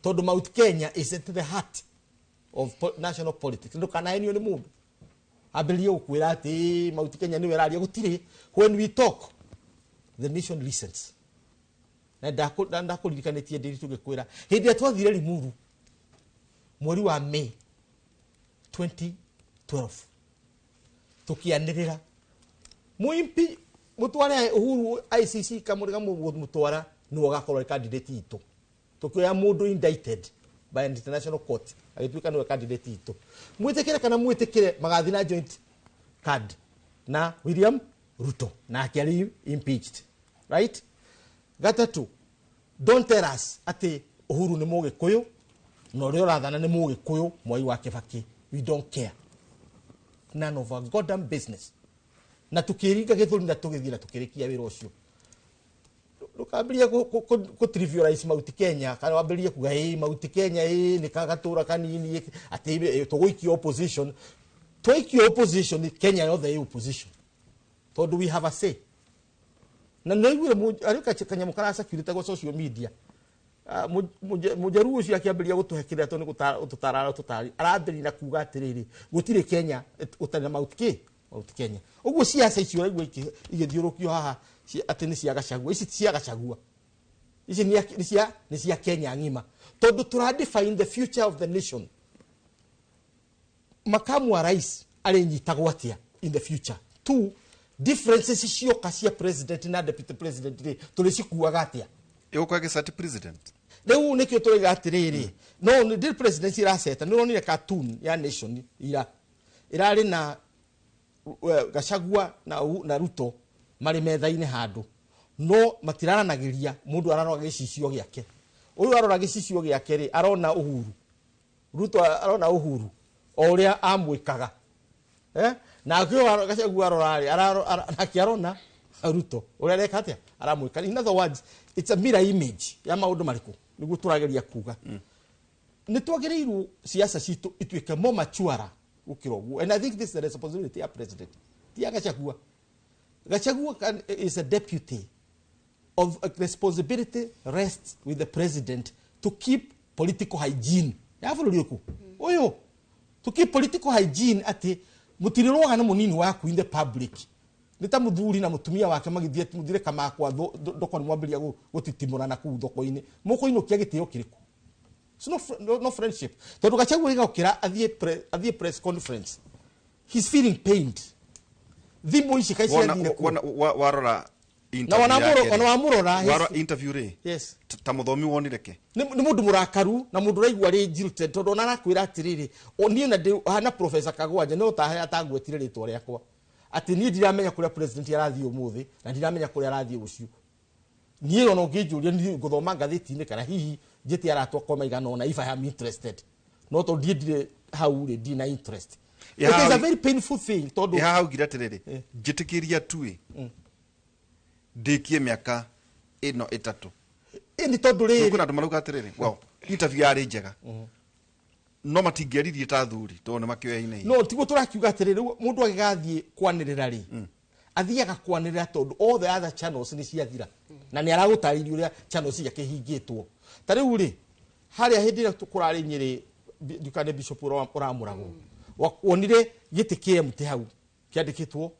Tondũ Mount Kenya is at the heart of national politics. Ndũkanahenio nĩ mũndũ ambĩrĩrie gũkwĩra atĩ Mount Kenya nĩwe ĩraria, gũtirĩ. When we talk, the nation listens. Na ndakũririkanĩtie ndĩri tũgĩkwĩra hĩndĩ ĩrĩa twathire Limuru mweri wa May 2012 tũkĩanĩrĩra mũimpi mũtware Uhuru ICC kamũrĩga mũtwara nĩwe ũgakorwo arĩ candidate itũ. Tũkĩoya mũndũ indicted by an international court agĩtuĩka nĩwe candidate itũ. Mwĩtĩkĩre kana mwĩtĩkĩre magathiĩ na joint card na William Ruto nake arĩ impeached. Right? Gatatũ, don't tell us atĩ Uhuru nĩ Mũgĩkũyũ na ũrĩa ũrathana nĩ Mũgĩkũyũ Mwai wa Kibaki. We don't care. None of our goddamn business. Na tukĩringa gĩthũri na tũgĩthiĩ na tũkĩrĩkia wĩra ũcio. Ndũkambĩrĩrie kũ trivialize Mount Kenya kana wambĩrĩrie kuga ĩ Mount Kenya ĩ nĩ gatũra kanini atĩ tũgũikio opposition. Twaikio opposition, Kenya yothe ĩ opposition. Tondũ we have a say. Na nĩaiguire arĩ kanyamũ karacirculate gwa social media. Mũjaruo ũcio akĩambĩrĩria gũtũhe kĩrĩa tondũ nĩ gũtũtara tũtari. Arambĩrĩria na kuga atĩrĩrĩ, gũtirĩ Kenya gũtarĩ na Mount Mount Kenya. Ũguo ciaca icio ũraigua igĩthiũrũkio haha atĩ nĩ cia Gachagua. Ici ti cia Gachagua. Ici nĩ cia Kenya ng'ima. Tondũ tũra define the future of the nation. Makamu wa rais arĩnyitagwo atĩa in the future. 2, differences cioka cia president na deputy president rĩ, tũrĩcikuaga atĩa? Ĩgũkorwo ĩgĩcati president. Rĩu nĩkĩo tũraiga atĩrĩrĩ, no nĩ ndĩ presidency ĩraceta, nĩ ũronire cartoon ya Nation ira ĩrarĩ na Gachagua na Ruto marĩ metha-inĩ handũ, no matiraranagĩria, mũndũ ararora gĩcicio gĩake. Ũyũ arora gĩcicio gĩake rĩ, arona Uhuru. Ruto arona Uhuru o ũrĩa amwĩkaga. Nake ũyũ Gachagua arora rĩ, nake arona Ruto ũrĩa areka atĩa, aramwĩka. In other words, it's a mirror image ya maũndũ marĩkũ nĩguo tũrageria kuga. Nĩ twagĩrĩirwo siasa citũ ituĩke more mature gũkĩra ũguo. And I think this is the responsibility ya president. Ti ya Gachagua. Gachagua is a deputy of a responsibility rests with the president to keep political hygiene. Ya bũrũri ũyũ. Ũyũ to keep political hygiene atĩ mũtirĩrũaga na mũnini waku in the public. Nĩ ta mũthuri na mũtumia wake magĩthiĩ mũthire kamakwa thoko nĩ mwambĩrĩria gũtitimũrana kũu thoko-inĩ. Mũkũinũkia gĩtĩo kĩrĩkũ? It's no friendship. Tondũ Gachagua gĩgokĩra athiĩ press conference. He's feeling pained. Thimũ ici kaĩ ciathire kũ? Warora Na ona wamũrora Warora interview rĩ. Yes. Ta mũthomi wonire ke? Nĩ mũndũ mũrakaru na mũndũ ũraigua rĩ jilted tondũ ona arakwĩra atĩrĩrĩ, niĩ na ndĩ hana Professor Kagwanja no ta atangwetire rĩtwa rĩakwa. Atĩ niĩ ndiramenya kũrĩa president arathiĩ ũmũthĩ na ndiramenya kũrĩa arathiĩ rũciũ. Niĩ ona ũngĩnjũria niĩ ngũthoma ngathĩti-inĩ kana hihi njĩte aratwa kwa maigana ũna if I am interested. No tondũ niĩ ndirĩ hau rĩ, ndirĩ na interest. It is a very painful thing tondũ Ĩ haha augire atĩrĩrĩ, njĩtĩkĩria tu ĩ, ndĩkie mĩaka ĩno ĩtatũ. Ĩ nĩ tondũ rĩrĩ. Kwĩna andũ marauga atĩrĩrĩ, well, interview yarĩ njega. No matingĩaririe ta athuri tondũ nĩ makĩoyaine. No tiguo tũrakiuga atĩrĩrĩ, rĩu mũndũ agĩgathiĩ kwanĩrĩra rĩ, athiaga kwanĩrĩra tondũ all the other channels nĩ ciathira. Na nĩ aragũtarĩria ũrĩa channels ciake hingĩtwo. Ta rĩu rĩ, harĩa hĩndĩ ĩrĩa kũrarĩ Nyĩrĩ, ndikane Bishop ũramũragwo. Wonire gĩtĩ kĩa MT hau kĩandĩkĩtwo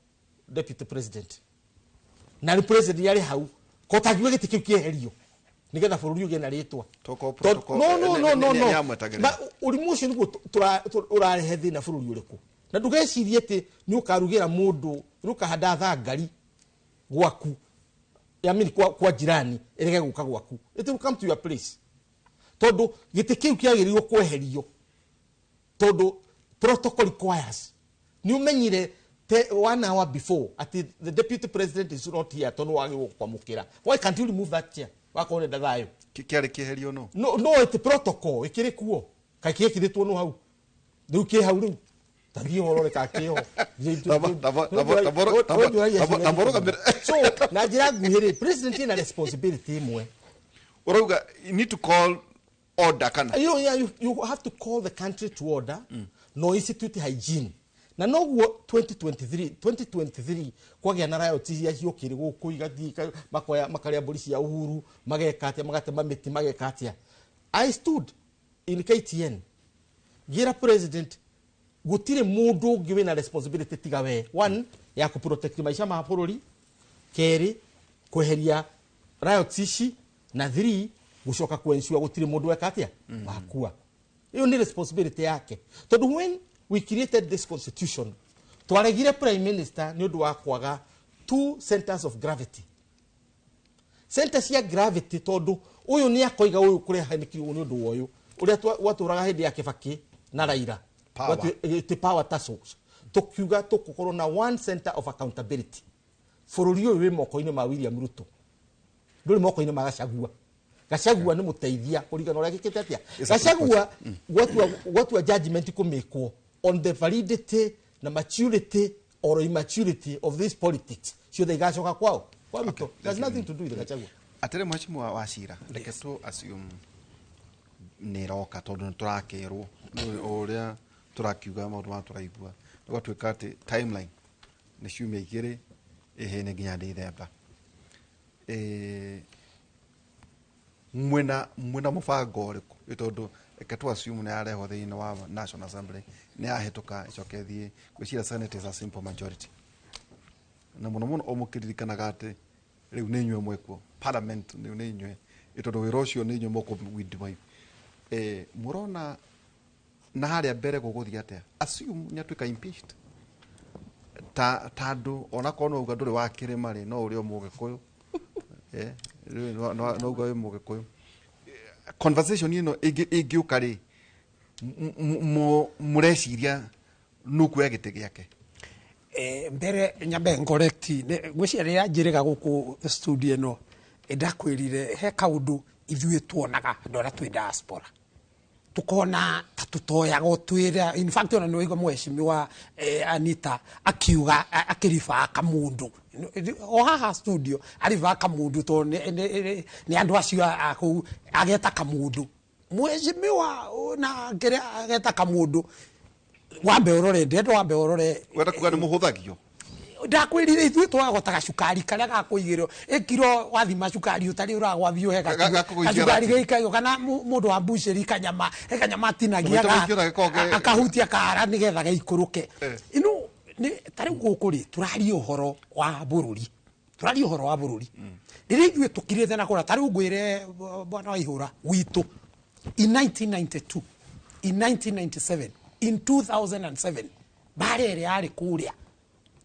Deputy President. Na nĩ president yarĩ hau, ko tangiuga gĩtĩ kĩu kĩeherio nĩgetha bũrũri ũgĩe na rĩtwa. Toko protocol, No, no, no, no, no. nĩ amwetagĩrĩra. Ma, ũrimũ ũcio nĩguo ũrarehe thĩna bũrũri ũrĩkũ. Na ndũgecirie atĩ nĩ ũkarugĩra mũndũ, nĩ ũkahanda thangari gwaku, I mean, kwa jirani, ĩrege gũka gwaku. It will come to your place. Tondũ gĩtĩ kĩu kĩagĩrĩirwo kweherio. Tondũ protocol requires. Nĩ ũmenyire 1 hour before atĩ the deputy president is not here tondũ wagĩrĩirwo kwamũkĩra. Why can't you remove that chair? Wakorwo ũrenda thayũ. Kĩarĩ kĩeherio no? No, no, ĩtĩ protocol ĩkĩrĩ kuo. Kaĩ kĩekĩrĩtwo no hau? Rĩu kĩ hau rĩu? Ta thiĩ ũrore kana kĩho. So, na njĩra nguhĩ rĩ, president ena responsibility ĩmwe. Ũrauga, you need to call order kana? You know, yeah, you have to call the country to order. No institute hygiene. Na noguo 2023 kwagĩa na riot iria ciokire gũkũ igathiĩ makoya makarĩa mbũri cia Uhuru, mageka atĩa, magatema mĩtĩ, mageka atĩa. I stood in KTN ngĩra president gũtirĩ mũndũ ũngĩ wĩna responsibility tiga we. One, ya kũ protect maica ma bũrũri, kerĩ, kweheria riots ici, na 3, gũcoka kũ ensure gũtirĩ mũndũ weka atĩa wakua. Ĩyo nĩ responsibility yake. Tondũ when we created this constitution, twaregire prime minister nĩ ũndũ wa kwaga 2 centers of gravity. Centers cia gravity tondũ ũyũ nĩ akoiga ũyũ kũrehanĩkirwo nĩ ũndũ wa ũyũ. Ũrĩa gwatũraga hĩndĩ ya Kibaki na Raila. Power. Gwatũ, power tussles. Tũkiuga tũgũkorwo na one center of accountability. Bũrũri ũyũ wĩ moko-inĩ ma William Ruto. Ndũrĩ moko-inĩ ma Gachagua. Gachagua nĩ mũteithia kũringana ũrĩa gĩkĩte atĩa. It's a good Gachagua question. gwatua judgment kũmĩkwo on the validity na maturity or immaturity of this politics. Ciothe igacoka kwao. Kwa Ruto. Okay, There's thank you. nothing to do with Gachagua. Atĩrĩ mheshimiwa wa Cira, reke tu assume nĩ ĩroka tondũ nĩ tũrakĩrwo. Nĩ ũrĩa tũrakiuga maũndũ maya tũraigua. Nĩ gwatuĩka atĩ timeline nĩ ciumia igĩrĩ, ĩhĩ nĩ nginya December. Mwena mũbango ũrĩkũ? Nĩ tondũ reke tu assume nĩ yarehwo thĩinĩ wa National Assembly, nĩ yahĩtũka ĩcoke ĩthiĩ gwĩciria Senate is a simple majority. Na mũno mũno ũmũkĩririkanaga atĩ rĩu nĩ inyuĩ mwĩkuo, parliament rĩu nĩ inyuĩ, nĩ tondũ wĩra ũcio nĩ inyuĩ mũkũ-withdraw. Mũrona na harĩa mbere gũgũthiĩ atĩa? Assume nĩ atuĩka impeached. Ta andũ, onakorwo no uga ndũrĩ wa kĩrĩma rĩ, no ũrĩ o Mũgĩkũyũ. Rĩu no uga wĩ Mũgĩkũyũ. Conversation ĩno ĩngĩũka rĩ, mũreciria nũkuoya gĩtĩ gĩake? Mbere nyambe correct, ngwĩciria rĩrĩa njĩrĩga gũkũ studio ĩno, ndakwĩrire he kaũndũ ithuĩ tuonaga andũ arĩa twĩ diaspora. Tukona ta tutoyaga twĩra, in fact ona nĩwaigua mheshimiwa Anita akiuga, akĩribaa kamundu. O haha studio aribaa kamundu tondũ nĩ andũ acio a kũu ageta kamundu. Mheshimiwa na kĩrĩa ageta kamundu. Wambe ũrore, ndĩrenda wambe ũrore. Wenda kuga nĩ mũhũthagio? Ndakwĩrire ithuĩ twagotaga cukari karĩa gakũigĩrwo. Ĩkiro wathima cukari ũtarĩ ũragwathiĩ ũhe Gakũgũithia gacukari rati. gĩikaio, kana mũndũ wa mbucĩri kanyama, he kanyama atinagia Maita maingĩ ona gĩkoragwo akahutia kara nĩgetha gaikũrũke. Ino, nĩ, ta rĩu gũkũ rĩ, tũraria ũhoro wa bũrũri. Tũraria ũhoro wa bũrũri. Rĩrĩa ithuĩ tũkirĩte na kũra, ta rĩu ngwĩre bwana Waihũra witũ, in 1992, in 1997, in 2007, mbara ĩrĩa yarĩ kũrĩa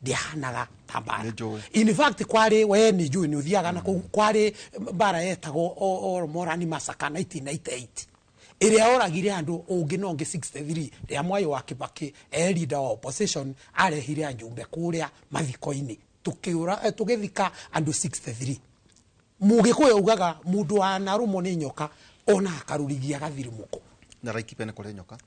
Ndĩahanaga ta mbara. Nĩ njũĩ. In fact, kwarĩ, we nĩ njũĩ, nĩ ũthiaga na kũu, kwarĩ mbara yetagwo Morani Massacre 1998, ĩrĩa oragire andũ ũngĩ na ũngĩ 63, rĩa Mwai wa Kibaki e leader wa opposition arehire anjumbe kũrĩa mathiko-inĩ, tũkĩũra, tũgĩthika andũ 63. Mũgĩkũyũ augaga mũndũ wanarũmwo nĩ nyoka ona akarũrigia gathirimuko. Na Laikipia nĩ kũrĩ nyoka.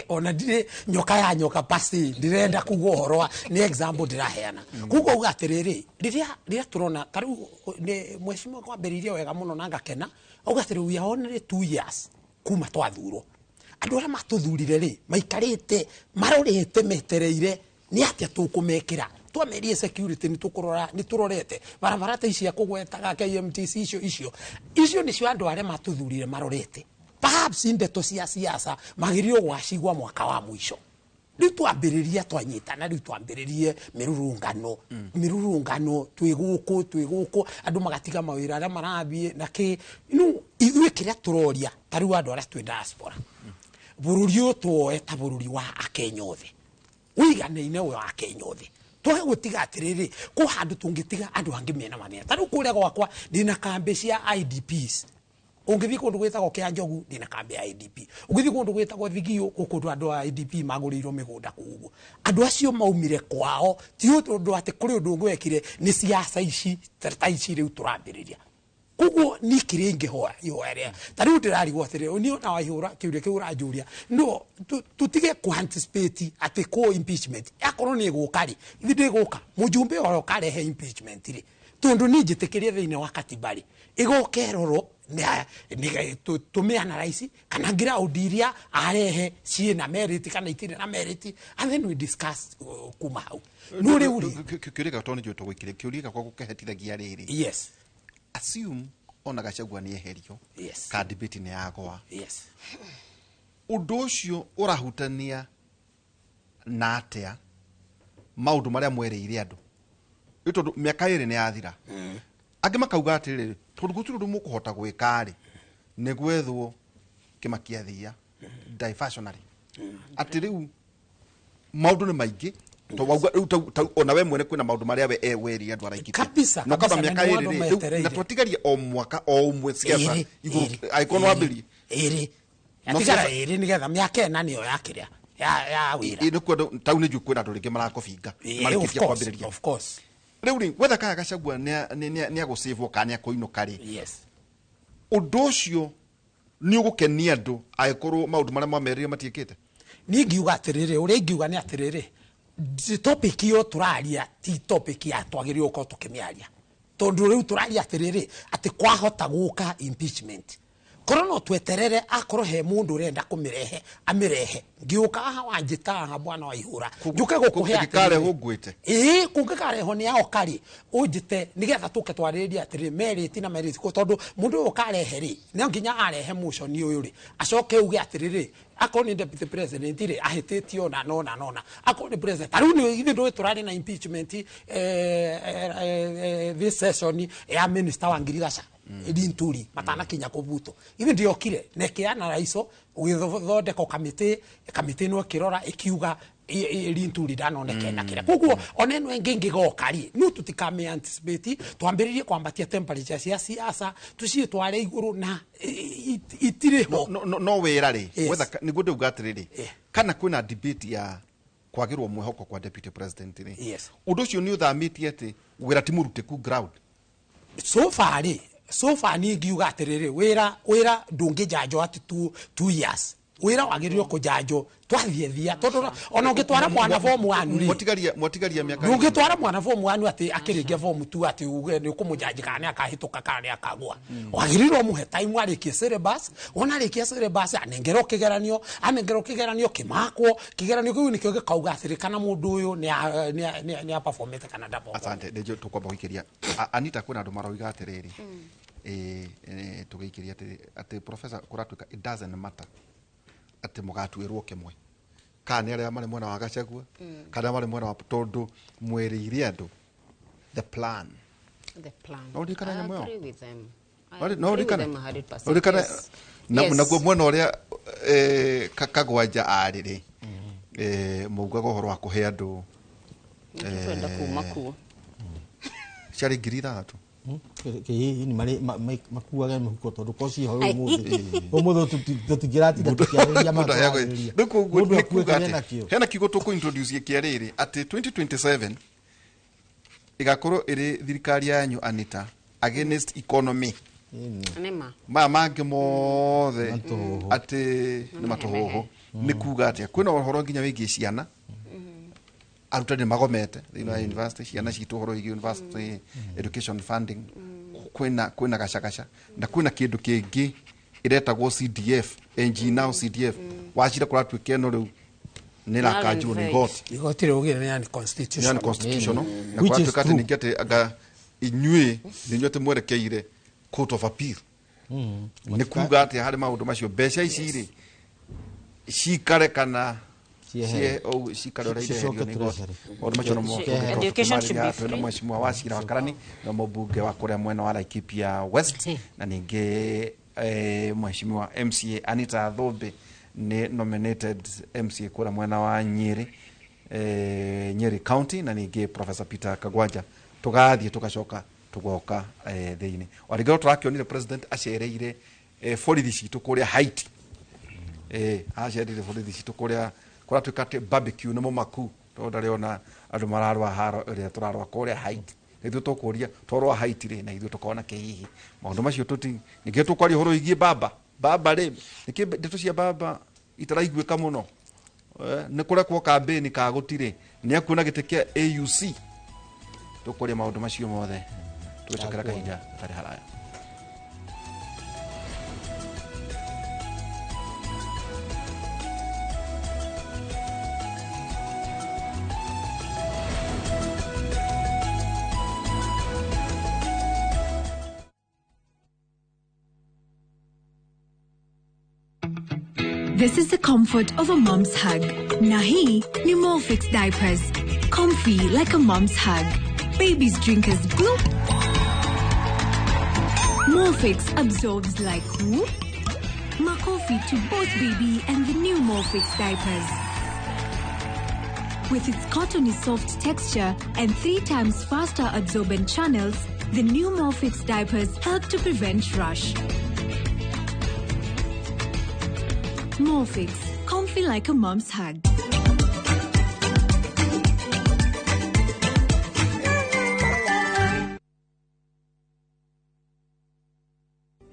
Ona ndirĩ nyoka ya nyoka pasi, ndirenda kuga ũhoro wa nĩ example ndĩraheana. Koguo auga atĩrĩrĩ, rĩrĩa tũrona ta rĩu nĩ mheshimiwa kwambĩrĩirie wega mũno na ngakena, auga atĩrĩ, we are only 2 years kuma twathurwo. Andũ arĩa matũthurire rĩ, maikarĩte marorete metereire nĩ atĩa tũkũmekĩra. Twamerie security, nĩ tũkũrora, nĩ tũrorete barabara ta ici kũgwetaga KMTC, icio nĩcio andũ arĩa matũthurire marorete. Perhaps ndeto cia siasa magĩrĩirwo gwacigwa mwaka wa mũico. Rĩu twambĩrĩria, twanyitana, rĩu twambĩrĩrie mĩrũrũngano twĩ gũkũ, andũ magatiga mawĩra arĩa marathiĩ na kĩ. No ithuĩ kĩrĩa tũroria ta rĩu andũ arĩa twĩ diaspora, bũrũri ũyũ tuoe ta bũrũri wa Akenya othe, ũiganaine wa Akenya othe, twage gũtiga atĩrĩrĩ kũ handũ tũngĩtiga andũ angĩ mena mathĩna. Ta rĩu kũrĩa gwakwa ndĩna kambĩ cia IDPs. Ũngĩthiĩ kũndũ gwĩtagwo Kĩa Njogu, ndĩna kambĩ ya IDP. Ũngĩthiĩ kũndũ gwĩtagwo Thigio, kũ kũndũ andũ a IDP magũrĩirwo mĩgũnda kũu ũguo. Andũ acio maumire kwao ti ũndũ atĩ kũrĩ ũndũ ũngĩ wekire, nĩ siasa ici ta ici rĩu tũrambĩrĩria. Koguo niĩ kĩrĩa ingĩhoya, ihoya rĩa ta rĩu ndĩrarigwo atĩrĩ, niĩ ona waihũra kĩũria kĩu ũranjũria, no tũtige kũ anticipate atĩ kũ impeachment akorwo nĩ ĩgũka rĩ, ithe ndĩgũka mũjumbe ũrĩa ũkarehe impeachment rĩ, tondũ niĩ njĩtĩkĩrie thĩinĩ wa katiba rĩ, ĩgoka ĩrorwo tũmĩ analyze kana ground iria arehe ciĩna merit kana itirĩ na merit, and then we discuss kuma hau. No rĩu rĩ, Kĩũria gĩakwa, tondũ nĩ njũĩ tũgũikĩria kĩũria gĩakwa gũkĩhetithagia rĩrĩ, assume ona Gachagua nĩ eherio, ka debate nĩ yagwa, ũndũ ũcio ũrahutania na atĩa maũndũ marĩa mwereire andũ? Nĩ tondũ mĩaka 2 nĩ yathira, angĩ makauga atĩrĩrĩ, tondũ gũtirĩ ũndũ mũkũhota gwĩka rĩ, nĩ gwethwo kĩmakia diversionary, atĩ rĩu maũndũ nĩ maingĩ. To wauga rĩu ona we mwene kwĩna maũndũ marĩa we werie andũ araikĩtie. Na ũkamba Na mĩaka nĩ 2 andũ rĩ, rĩu metereire. Na twatigaria o mwaka o ũmwe ciaca Ĩrĩ, igũrũ, ĩrĩ, angĩkorwo nĩ wambĩrĩrie. Ĩrĩ. No Yatigara ciaca- 2 nĩgetha mĩaka 4 nĩyo yakĩrĩa ya wĩra. Ĩ, nĩ kwenda tau nĩ njũĩ kwĩna andũ rĩngĩ marakũbinga Of marĩkĩtie course, kwambĩrĩria. of course. Rĩu rĩ, wetha kaya Gachagua nĩ agũcĩvwo kana nĩ akũinũka rĩ, ũndũ ũcio nĩ ũgũkenia andũ angĩkorwo maũndũ marĩa mamerire matiĩkĩte? Niĩ ngiuga atĩrĩrĩ, ũrĩa ingiuga nĩ atĩrĩrĩ, topic ĩyo tũraria ti topic ya twagĩrĩirwo gũkorwo tũkĩmĩaria, tondũ rĩu tũraria atĩrĩrĩ, atĩ kwahota gũka impeachment, korwo no tweterere akorwo he mũndũ ũrenda kũmĩrehe amĩrehe. Ngĩũka haha wanjĩta haha, bwana Waihũra, njũke gũkũhe Ĩngĩkarehwo atĩrĩrĩ. Ngwĩte. Ĩĩ, kũngĩkarehwo nĩ aoka rĩ, ũnjĩte nĩgetha tũke twarĩrĩrie atĩrĩrĩ merit na merit, tondũ mũndũ ũyũ ũkarehe rĩ, no nginya arehe motion ũyũ rĩ, acoke uge atĩrĩrĩ, akorwo nĩ deputy president rĩ, ahĩtĩtie ona nona nona, akorwo nĩ president. Ta rĩu nĩ ithuĩ ndũĩ tũrarĩ na impeachment this session ya minister wa ngirigaca Linturi matanakinya kũbutwo. Ithuĩ ndiokire na ĩkĩana raico, ũgĩthondekwo kamĩtĩ ĩno ĩkĩrora ĩkiuga Linturi ndanoneke na kĩrĩa. Koguo ona ĩno ĩngĩ ĩngĩgoka rĩ, no tũtikamĩ anticipate twambĩrĩrie kwambatia temperature cia siasa tũciĩtware igũrũ na itirĩ ho. No wĩra rĩ, wetha nĩguo ndauga atĩrĩrĩ, kana kwĩna debate ya kwagĩrwo mwĩhoko kwa deputy president rĩ, ũndũ ũcio nĩ ũthamĩtie atĩ wĩra ti mũrutĩku ground? So far rĩ, so far niĩ ngiuga atĩrĩrĩ, wĩra ndũngĩnjanjwo atĩ 2 years, wĩra wagĩrĩirwo kũnjanjwo twathiĩ thia, tondũ ona ũngĩtwara mwana form 1 rĩ, Mwatigaria mĩaka ndũngĩtwara mwana form 1 atĩ akĩrĩkia form 2 atĩ uge nĩ ũkũmũnjanji kana nĩ akahĩtũka kana nĩ akagwa. Wagĩrĩirwo mũhe time arĩkie syllabus. Wona arĩkia syllabus, anengerwo kĩgeranio, anengerwo kĩgeranio kĩmakwo, kĩgeranio kĩu nĩkĩo gĩkauga atĩrĩ kana mũndũ ũyũ nĩ aperformete kana ndaperformete. Asante. Nĩnjũĩ tũkwamba gũikĩria Anita, kwĩna andũ maroiga atĩrĩrĩ, tũgĩikĩria atĩ professor kũratuĩka it doesn't matter atĩ mũgatuĩrwo kĩmwe kana nĩ arĩa marĩ mwena wa Gachagua kana marĩ mwena wa, tondũ mwerĩire andũ the plan. The plan. No ũririkane I nyamũ ĩyo? agree with them. I No agree with ũririkane? them 100%. Ũririkane? Yes. Naguo mwena ũrĩa Kagwanja arĩ rĩ, maugaga ũhoro wa kũhe andũ Twenda kuma kuo. Ciarĩ 6,000. Ni mari makuaga mĩhuko tondũ ko ciho ũmũthĩ tũtingĩratinda tũkĩarĩria matũarĩria. Rĩu koguo nĩ kuga atĩ hena kiugo tũkũ introduce kĩa rĩrĩ atĩ 2027 ĩgakorwo ĩrĩ thirikari yanyu Anita against economy. Nĩma. Maya mangĩ mothe atĩ nĩ matũhũhũ. Nĩ kuga atĩa kwĩna ũhoro nginya wĩgiĩ ciana. Arutani magomete thĩinĩ wa university, ciana citũ ũhoro wĩgiĩ university education funding, kwĩna gacagaca na kwĩna kĩndũ kĩngĩ ĩretagwo CDF, NG now CDF. Wacira kũratuĩka ĩno rĩu nĩ ĩrakanjwo nĩ igoti. Igoti rĩugire nĩ unconstitutional. Nĩ unconstitutional. Na kũratuĩka atĩ ningĩ atĩ anga inyuĩ nĩ inyuĩ atĩ mwerekeire court of appeal. Nĩ kuga atĩ harĩ maũndũ macio mbeca ici rĩ cikare kana Education should be free. Mheshimiwa Wachira wa Karani na mbunge wa kuria mwena wa Laikipia West na ningi Mheshimiwa MCA Anita Thumbi ni nominated MCA kuria mwena wa Nyeri, Nyeri County, na ningi Professor Peter Kagwanja. Tugathie tugacoka tugoka thiini origero turakionire president acereire borithi citu kuria Haiti, acereire borithi citu kuria kuratuika ati barbecue nĩ mũmaku tondũ ndarĩ ona andũ mararũa haro ĩrĩa tũrarũa kũrĩa Haiti. Na ithuĩ tũkũria twarũa Haiti rĩ na ithuĩ tũkona kĩ hihi maũndũ macio tũti ningĩ tũkwaria ũhoro wĩgiĩ baba baba rĩ nĩkĩ ndeto cia baba itaraiguĩka mũno, nĩ kũrekwo kambĩni ka gũtirĩ nĩ akuona gĩtĩ kĩa AUC. Tũkũria maũndũ macio mothe tũgĩcokera kahinda gatarĩ haraya. This is the comfort of a mom's hug. Nahi ni Molfix diapers. Comfy like a mom's hug. Babies drink as bloop. Molfix absorbs like whoop. Makofi to both baby and the new Molfix diapers. With its cottony soft texture and 3 times faster absorbent channels, the new Molfix diapers help to prevent rash. Molfix, comfy like a mom's hug.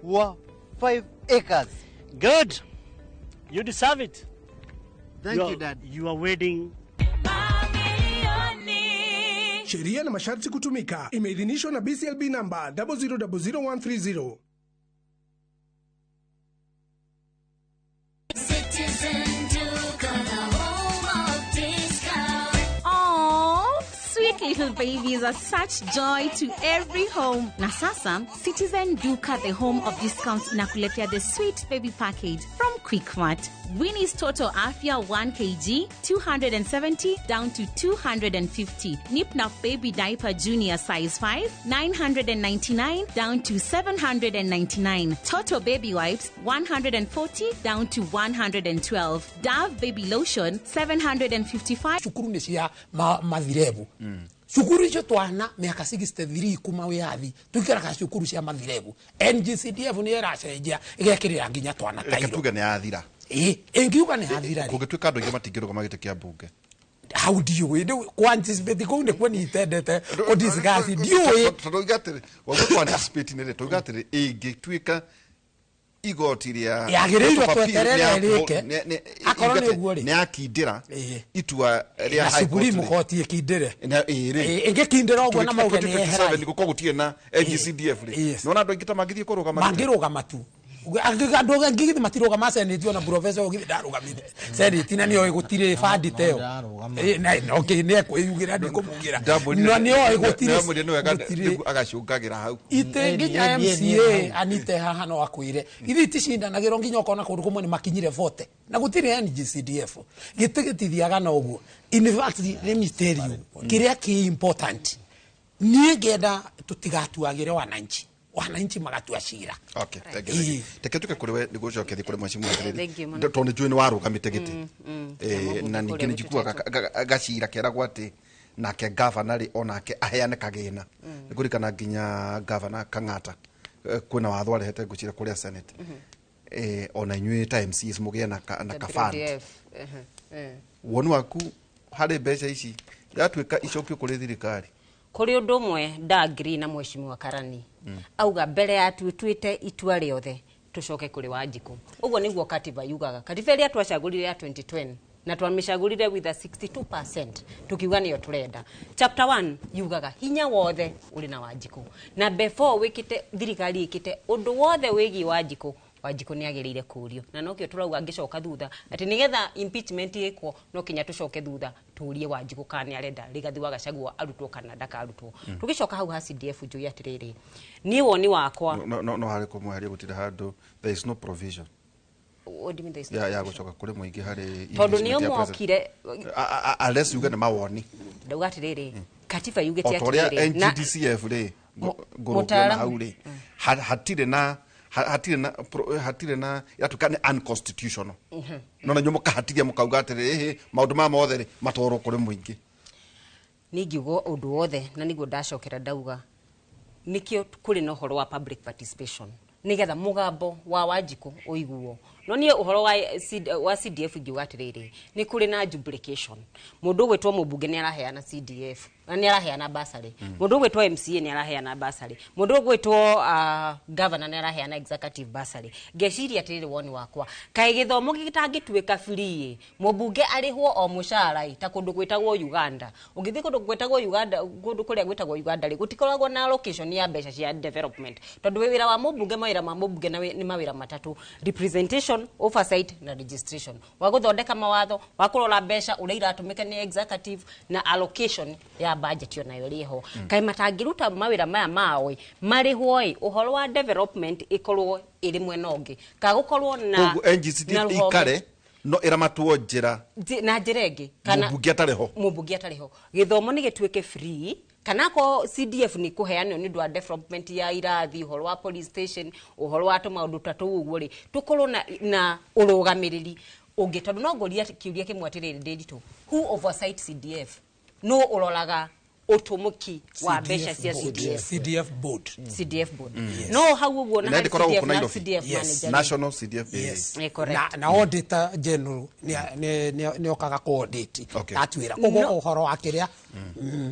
Wow, 5 acres. Good. You deserve it. Thank you, Dad. You are wedding. Sheria na masharti kutumika. Imeidhinishwa na BCLB number 0000130. Sweet little babies are such joy to every home. Na sasa, Citizen Duka, the home of discounts, inakuletea the sweet baby package from Quickmart. Winnie's Total Afia 1 kg, 270 down to 250. Nip Nap Baby Diaper Junior size 5, 999 down to 799. Toto Baby Wipes, 140 down to 112. Dove Baby Lotion, 755. Shukuru ni cia mathirebu. Cukuru icio twana miaka 63 kuma wiathi tuikaraga cukuru cia mathirebu. NGCDF ni iracenjia igekirira nginya twana tairo. Reke tuge ni yathira. Ingiuga ni yathira. Kũngĩtuĩka andũ aingĩ matingĩrũgama gĩtĩ kĩa mbunge. How do you do ku anticipate kũu nĩkuo nitendete ku discuss ndiũĩ. Tondũ atĩrĩ waguo ku anticipate nĩ rĩ tauga atĩrĩ ĩngĩtuĩka igoti rĩa yagĩrĩirwo tweterere rĩke akorwo nĩ ũguo rĩ nĩ yakindĩra itua rĩa High Court Supreme Court ĩkindĩre ĩngĩkindĩra ũguo na mauge nĩ yehera gũkorwo gũtirĩ na NGCDF rĩ nona andũ aingĩ ta mangĩthiĩ kũrũgama mangĩrũgama tu andũ angĩ githĩ matirũgama senate ona professor githĩ ndarũgamire senate na nĩoĩ gũtirĩ bandi ta ĩyo nĩ ekwĩyugĩra ndikũmugĩra na nĩoĩ gũtirĩ agacũngagĩra hau itĩ nginya MCA Anite haha no akwĩre githĩ iticindanagĩrwo nginya ũkona kũndũ kũmwe nĩ makinyire vote na gũtirĩ NGCDF gĩtĩ gĩtithiaga na ũguo. In fact let me tell you kĩrĩa kĩ important niĩ ngenda tũtigatuagĩre wananchi wananchi magatua cira. Okay, thank you. Teke tuke kuri we nigucokeria kuri mheshimiwa atiriri tondu njui ni warugamite giti na ningi ni njiguaga gacira keragwo ati Nake gavana rĩ onake aheane kagĩna. Nĩ kũririkana nginya gavana Kang'ata, kwĩna watho arehete ngwĩciria kũrĩa Senate, ona inyuĩ ta MCAs mũgĩe na ka fund. WDF. Woni waku harĩ mbeca ici yatuĩka icokio kũrĩ thirikari? Kũrĩ ũndũ ũmwe ndangiri na mheshimiwa Karani auga mbere ya tuĩtuĩte itua rĩothe tũcoke kũrĩ Wanjikũ. Ũguo nĩguo katiba yugaga. Katiba ĩrĩa twacagũrire ya 2020 na twamĩcagũrire with a 62%, tukiuga nĩyo tũrenda, chapter 1 yugaga hinya wothe ũrĩ na Wanjikũ, na before wĩkĩte thirikari ĩkĩte ũndũ wothe wĩgiĩ Wanjikũ, Wanjikũ nĩ agĩrĩire kũrio. Na nokĩo tũrauga angĩcoka thutha atĩ nĩgetha impeachment ĩkwo, no kinya tũcoke thutha tũrie Wanjikũ kana nĩ arenda Rigathi wa Gachagua arutwo kana ndakarutwo. Tũgĩcoka hau ha CDF, njũĩ atĩrĩrĩ, niĩ woni wakwa No harĩ kũmweheria gũtirĩ handũ, there is no provision. What do you mean there is no Ya provision? gũcoka kũrĩ mũingĩ harĩ Tondũ nĩo impeachment ya president. mokire. Unless yuge nĩ mawoni. Ndauga atĩrĩrĩ, katiba yugĩte O ta ũrĩa atĩrĩrĩ na NGDCF rĩ, ngũrũkio na hau rĩ, hatirĩ na yatuĩka nĩ unconstitutional, no na inyuĩ mũkahatiria mũkauga atĩrĩ, ĩhĩ, maũndũ maya mothe rĩ matwarwo kũrĩ mũingĩ. Nĩ ingiuga ũndũ wothe na nĩguo ndacokera ndauga nĩkĩo kũrĩ na ũhoro wa public participation, nĩgetha mũgambo wa Wanjikũ ũiguo. No niĩ ũhoro wa CDF ingiuga atĩrĩrĩ, nĩ kũrĩ na duplication. Mũndũ ũgwĩtwo mũmbunge nĩ araheana CDF na nĩ araheana bursary, mũndũ ũgwĩtwo MCA nĩ araheana bursary, mũndũ ũgwĩtwo governor nĩ araheana executive bursary. Ngeciria atĩrĩrĩ, woni wakwa, kaĩ gĩthomo gĩtangĩtuĩka free, mũmbunge arĩhwo o mũcara ĩ, ta kũndũ gwĩtagwo Uganda. Ũngĩthiĩ kũndũ gwĩtagwo Uganda, kũndũ kũrĩa gwĩtagwo Uganda rĩ, gũtikoragwo na allocation ya mbeca cia development, tondũ wĩra wa mũmbunge, mawĩra ma mũmbunge nĩ mawĩra matatũ: representation, oversight na registration, wa gũthondeka mawatho, wa kũrora mbeca ũrĩa iratũmĩka nĩ executive, na allocation ya budget onayo ĩrĩ ho. Kaĩ matangĩruta mawĩra maya mao ĩ, marĩhwo ĩ, ũhoro wa development ĩkorwo ĩrĩ mwena ũngĩ, ka gũkorwo na Koguo NGCDF na rũhonge- ikare no ĩramatwo njĩra na njĩra ĩngĩ kana mũmbunge atarĩ ho. Mũmbunge atarĩ ho, gĩthomo nĩ gĩtuĩke free, kana ko CDF nĩ kũheanwo nĩ ũndũ wa development ya irathi, ũhoro wa police station, ũhoro wa tũmaũndũ ta tũu ũguo rĩ, tũkorwo na ũrũgamĩrĩri ũngĩ. Tondũ no ngũria kĩũria kĩmwe atĩrĩrĩ, Ndĩritũ, who oversight CDF? No ũroraga ũtũmũki wa mbeca cia board. CDF? CDF board. CDF board. No hau ũguo na Na harĩ ĩkoragwo CDF gũkũ na Nairobi. CDF Yes. manager rĩ. National CDF. Yes. Correct. Na auditor general nĩ okaga kũ audit atuĩra koguo ũhoro wa kĩrĩa.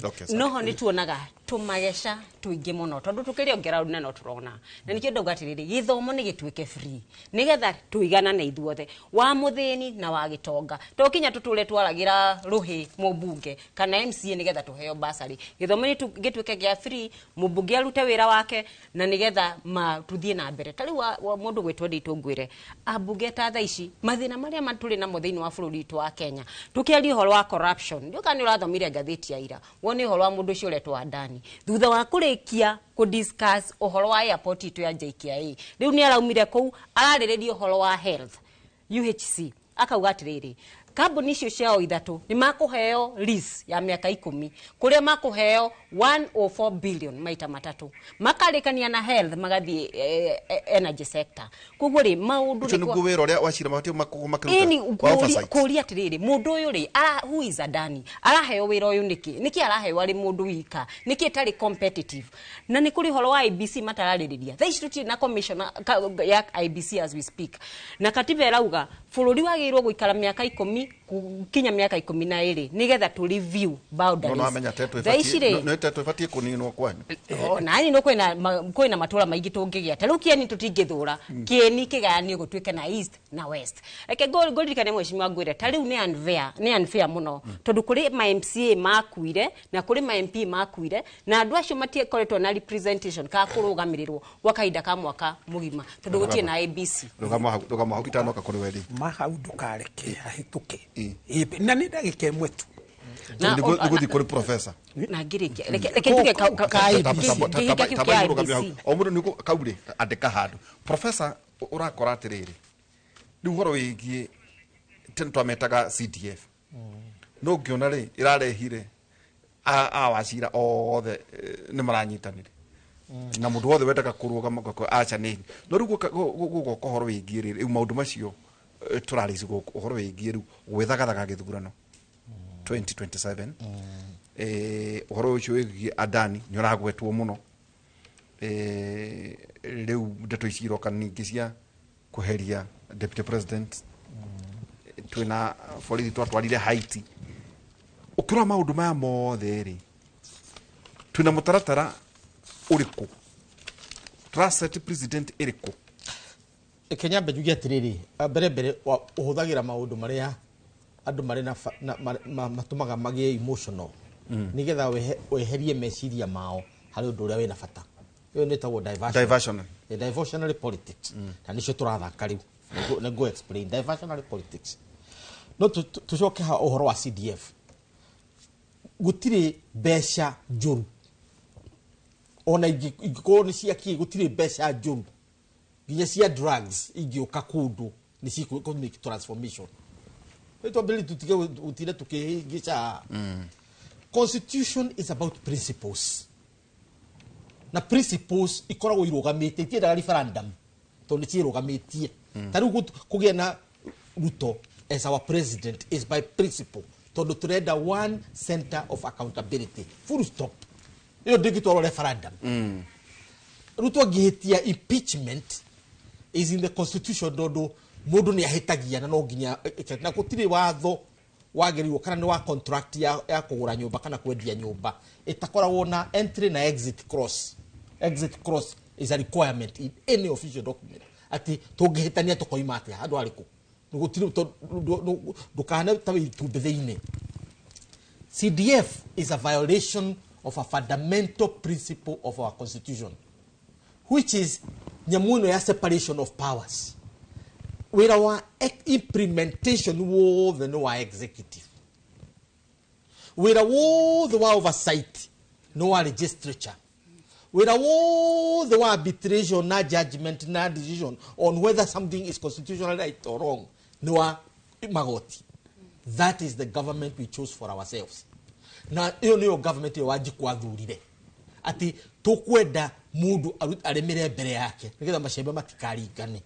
Okay, sorry. Noho nĩ tuonaga tũmageca tũingĩ mũno, tondũ tũkĩrĩ ground na no tũrona. Na nĩkĩo ndauga atĩrĩrĩ, gĩthomo nĩ gĩtuĩke free, nĩgetha tũiganane ithuothe, wa mũthĩni na wa gĩtonga. To kinya tũtũre twaragĩra rũhĩ mũmbunge kana MCA nĩgetha tũheo basarĩ. Gĩthomo nĩ gĩtuĩke gĩa free, mũmbunge arute wĩra wake, na nĩgetha ma tũthiĩ na mbere. Ta rĩu mũndũ gwĩtwo Nditũ, ngwĩre ambunge ta thaa ici mathĩna marĩa tũrĩ namo thĩinĩ wa bũrũri witũ wa Kenya, tũkĩaria ũhoro wa corruption, ndiũĩ kana nĩ ũrathomire ngathĩti ya ira wone ũhoro wa mũndũ ũcio ũretwo Adani, thutha wa kũrĩkia kũ-discuss ũhoro wa airport itũ ya JKIA, rĩu nĩ araumire kũu ararĩrĩria ũhoro wa health UHC, akauga atĩrĩrĩ, kambuni icio ciao ithatũ nĩ makũheo lease ya mĩaka 10, kũrĩa makũheo 104 billion maita matatũ, makarĩkania na health, magathiĩ energy sector. Koguo rĩ, maũndũ Ũcio nĩ nĩguo wĩra ũrĩa wacira mabatiĩ makorwo makĩruta Ĩni wa oversight. Kũria atĩrĩrĩ, mũndũ ũyũ rĩ, who is Adani, araheo wĩra ũyũ nĩkĩ? Nĩkĩ araheo arĩ mũndũ wika? Nĩkĩ ĩtarĩ competitive? Na nĩ kũrĩ ũhoro wa IBC matararĩrĩria. Thaa ici tũtirĩ na commissioner ya IBC as we speak, na katiba ĩrauga bũrũri wagĩrĩirwo gũikara mĩaka 10 kinya mĩaka 12 nĩgetha tũ review No boundaries. no amenya tetũ Thaa ici rĩ, ĩbatiĩ, no tetũ ĩbatiĩ kũninwo kwanyu. Nani no kwĩna matũra maingĩ tũngĩgĩa. Ta rĩu Kĩeni tũtingĩthũra Kĩeni kĩgayanio gũtuĩke na east na west. Reke ngũririkane, mheshimiwa, ngwĩre ta rĩu nĩ unfair mũno, tondũ kũrĩ ma MCA makuire na kũrĩ ma MP makuire, na andũ acio matikoretwo na representation ka kũrũgamĩrĩrwo gwa kahinda ka mwaka mũgima, tondũ gũtirĩ na ABC. Rũgama hau, rũgama hau itanoka kũrĩ we rĩ. Mahau ndũkareke ahĩtũke. Ĩ, na nĩ ndagĩka ĩmwe tu. Nĩgũthiĩ kũrĩ professor. Na ngĩrĩkia, reke njuge kĩhinga kĩu kĩa IEBC. O mũndũ nĩ kau rĩ, andĩka handũ. Professor, ũrakora atĩrĩrĩ, rĩu ũhoro wĩgiĩ tene twametaga CDF, no ngĩona rĩ ĩrarehire a wacira othe, nĩ maranyitanire na mũndũ wothe wendaga kũrũgama aca nĩ no rĩu gũgoka ũhoro wĩgiĩ rĩrĩ, rĩu maũndũ macio, tũrarĩci gũkũ ũhoro wĩgiĩ rĩu gwĩthagathaga gĩthurano 2027. Ũhoro ũcio wĩgiĩ Adani nĩ ũragwetwo mũno. Rĩu ndeto ici iroka ningĩ cia kweheria deputy president, twĩna borithi twatwarire Haiti. Ũkĩrora maũndũ maya mothe rĩ, twĩna mũtaratara ũrĩkũ, tũraset president ĩrĩkũ? Kenya mbe njuge atĩrĩrĩ, mbere ũhũthagĩra maũndũ marĩa andũ marĩ na matũmaga magĩe emotional, nĩgetha weherie meciria mao harĩ ũndũ ũrĩa wĩna bata. Ĩyo nĩ ĩtagwo diversionary, diversionary politics, na nĩcio tũrathaka rĩu. Nĩngũ explain diversionary politics. No tũcoke ha ũhoro wa CDF. Gũtirĩ mbeca njũru, ona ingĩkorwo nĩ cia kĩ, gũtirĩ mbeca njũru nginya cia drugs ingĩũka kũndũ nĩ cikũ make transformation. Twambĩrĩrie tũtige gũtinda tũkĩhĩngĩca. Constitution is about principles, na principles ikoragwo irũgamĩte, itiendaga referendum tondũ nĩ ciĩrũgamĩtie. Ta rĩu kũgĩa na Ruto as our president is by principle, tondũ tũrenda one center of accountability, full stop. Ĩyo ndĩngĩtwarwo referendum. Ruto angĩhĩtia, impeachment is in the constitution, tondũ mũndũ nĩ ahĩtagia na no nginya, na gũtirĩ watho wagĩrĩirwo kana nĩ wa contract ya kũgũra nyũmba kana kwendia nyũmba ĩtakoragwo na entry na exit clause. Exit clause is a requirement in any official document, atĩ tũngĩhĩtania tũkoima atĩa handũ harĩkũ. Gũtirĩ, ndũkahane ta wĩ itumbĩ thĩinĩ. CDF is a violation of a fundamental principle of our constitution, which is nyamũ ĩno ya separation of powers. Wĩra wa implementation wothe nĩ wa executive, wĩra wothe wa oversight nĩ wa legislature, wĩra wothe wa arbitration na judgment na decision on whether something is constitutionally right or wrong nĩ wa magoti. That is the government we chose for ourselves, na ĩyo nĩyo government ĩyo Wanjikũ athurire, atĩ tũkwenda mũndũ arĩmĩre mbere yake nĩgetha macembe matikaringane,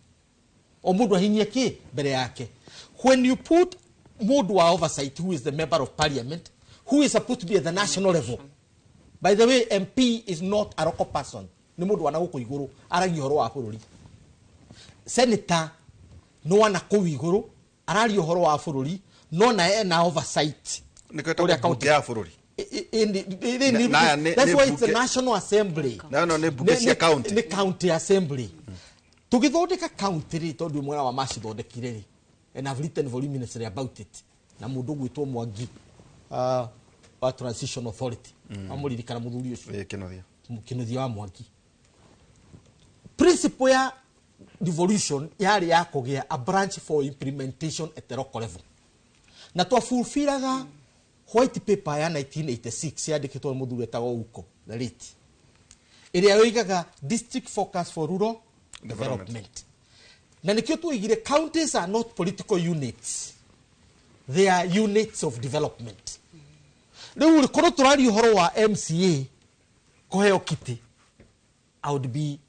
o mũndũ ahinyie kĩ mbere yake. When you put mũndũ wa oversight, who is the member of parliament, who is supposed to be at the national level. By the way, MP is not a local person, nĩ mũndũ wana gũkũ igũrũ aragia ũhoro wa bũrũri. Senator nĩ wana kũu igũrũ araria ũhoro wa bũrũri, no na ena oversight. Nĩkĩo ĩtagwo mbunge ya bũrũri. That's why it's the National Assembly. No, nĩ mbunge cia county. Nĩ county assembly. Tũgĩthondeka county rĩ, tondũ mwena wa macithondekire rĩ, and I've written voluminously about it, na mũndũ ũgwĩtwo Mwangi wa Transition Authority, amũririkana mũthuri ũcio? Kĩnuthia. Kĩnuthia wa Mwangi. Principle ya devolution yarĩ ya kũgĩa a branch for implementation at the local level, na twafulfillaga white paper ya 1986 yandĩkĩtwo nĩ mũthuri wetagwo Uko the late, ĩrĩa yoigaga district focus for rural development. Na nĩkĩo tuoigire counties are not political units, they are units of development. Rĩu rĩ, korwo tũraria ũhoro wa MCA kũheo kĩtĩ, I would be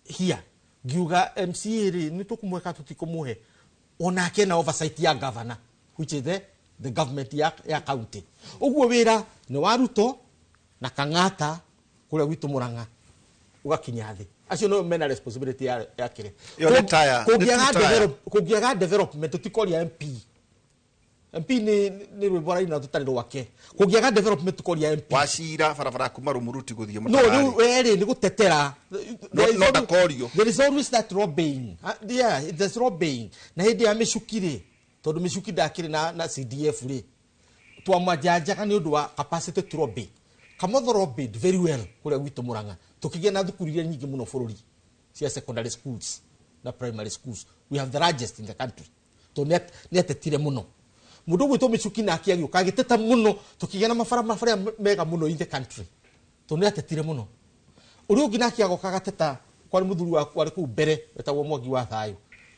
here ngiuga MCA rĩ, nĩ tũkũmũhe kana tũtikũmũhe, onake na oversight ya governor, which is the government ya county. Ũguo wĩra nĩ wa Ruto na Kang'ata kũrĩa gwitũ Mũrang'a ũgakinya thĩ. Acio nĩo mena responsibility ya kĩrĩa. Ĩyo nĩ tire, nĩ two tire. Kũngĩaga development tũtikoria MP. MP nĩ rwĩmbo araina tũtarĩ rwake. Kũngĩaga development tũkoria MP. Wacira barabara kuma Rumuruti gũthiĩ No, Mũtararĩ. rĩu werĩ nĩ gũtetera. No, no ndakorio. There is always that lobbying. Yeah, there's lobbying. Na hĩndĩ ya Mĩcuki rĩ, tondũ Mĩcuki ndakĩrĩ na CDF rĩ, twamajanjaga nĩ ũndũ wa capacity to lobby. Kamotho lobbied very well kũrĩa gwitũ Mũrang'a. Tũkĩgĩa na thukuru iria nyingĩ mũno bũrũri cia secondary schools na primary schools. We have the largest in the country. Tondũ nĩ atetire mũno. Mũndũ ũgwĩtwo Mĩcuki nake agĩũka agĩteta mũno, tũkĩgĩa na mabarabara mega mũno in the country. Tondũ nĩ atetire mũno. Ũrĩa ũngĩ nake agoka agateta, kwarĩ mũthuri warĩ kũu mbere wetagwo Mwangi wa Thayũ.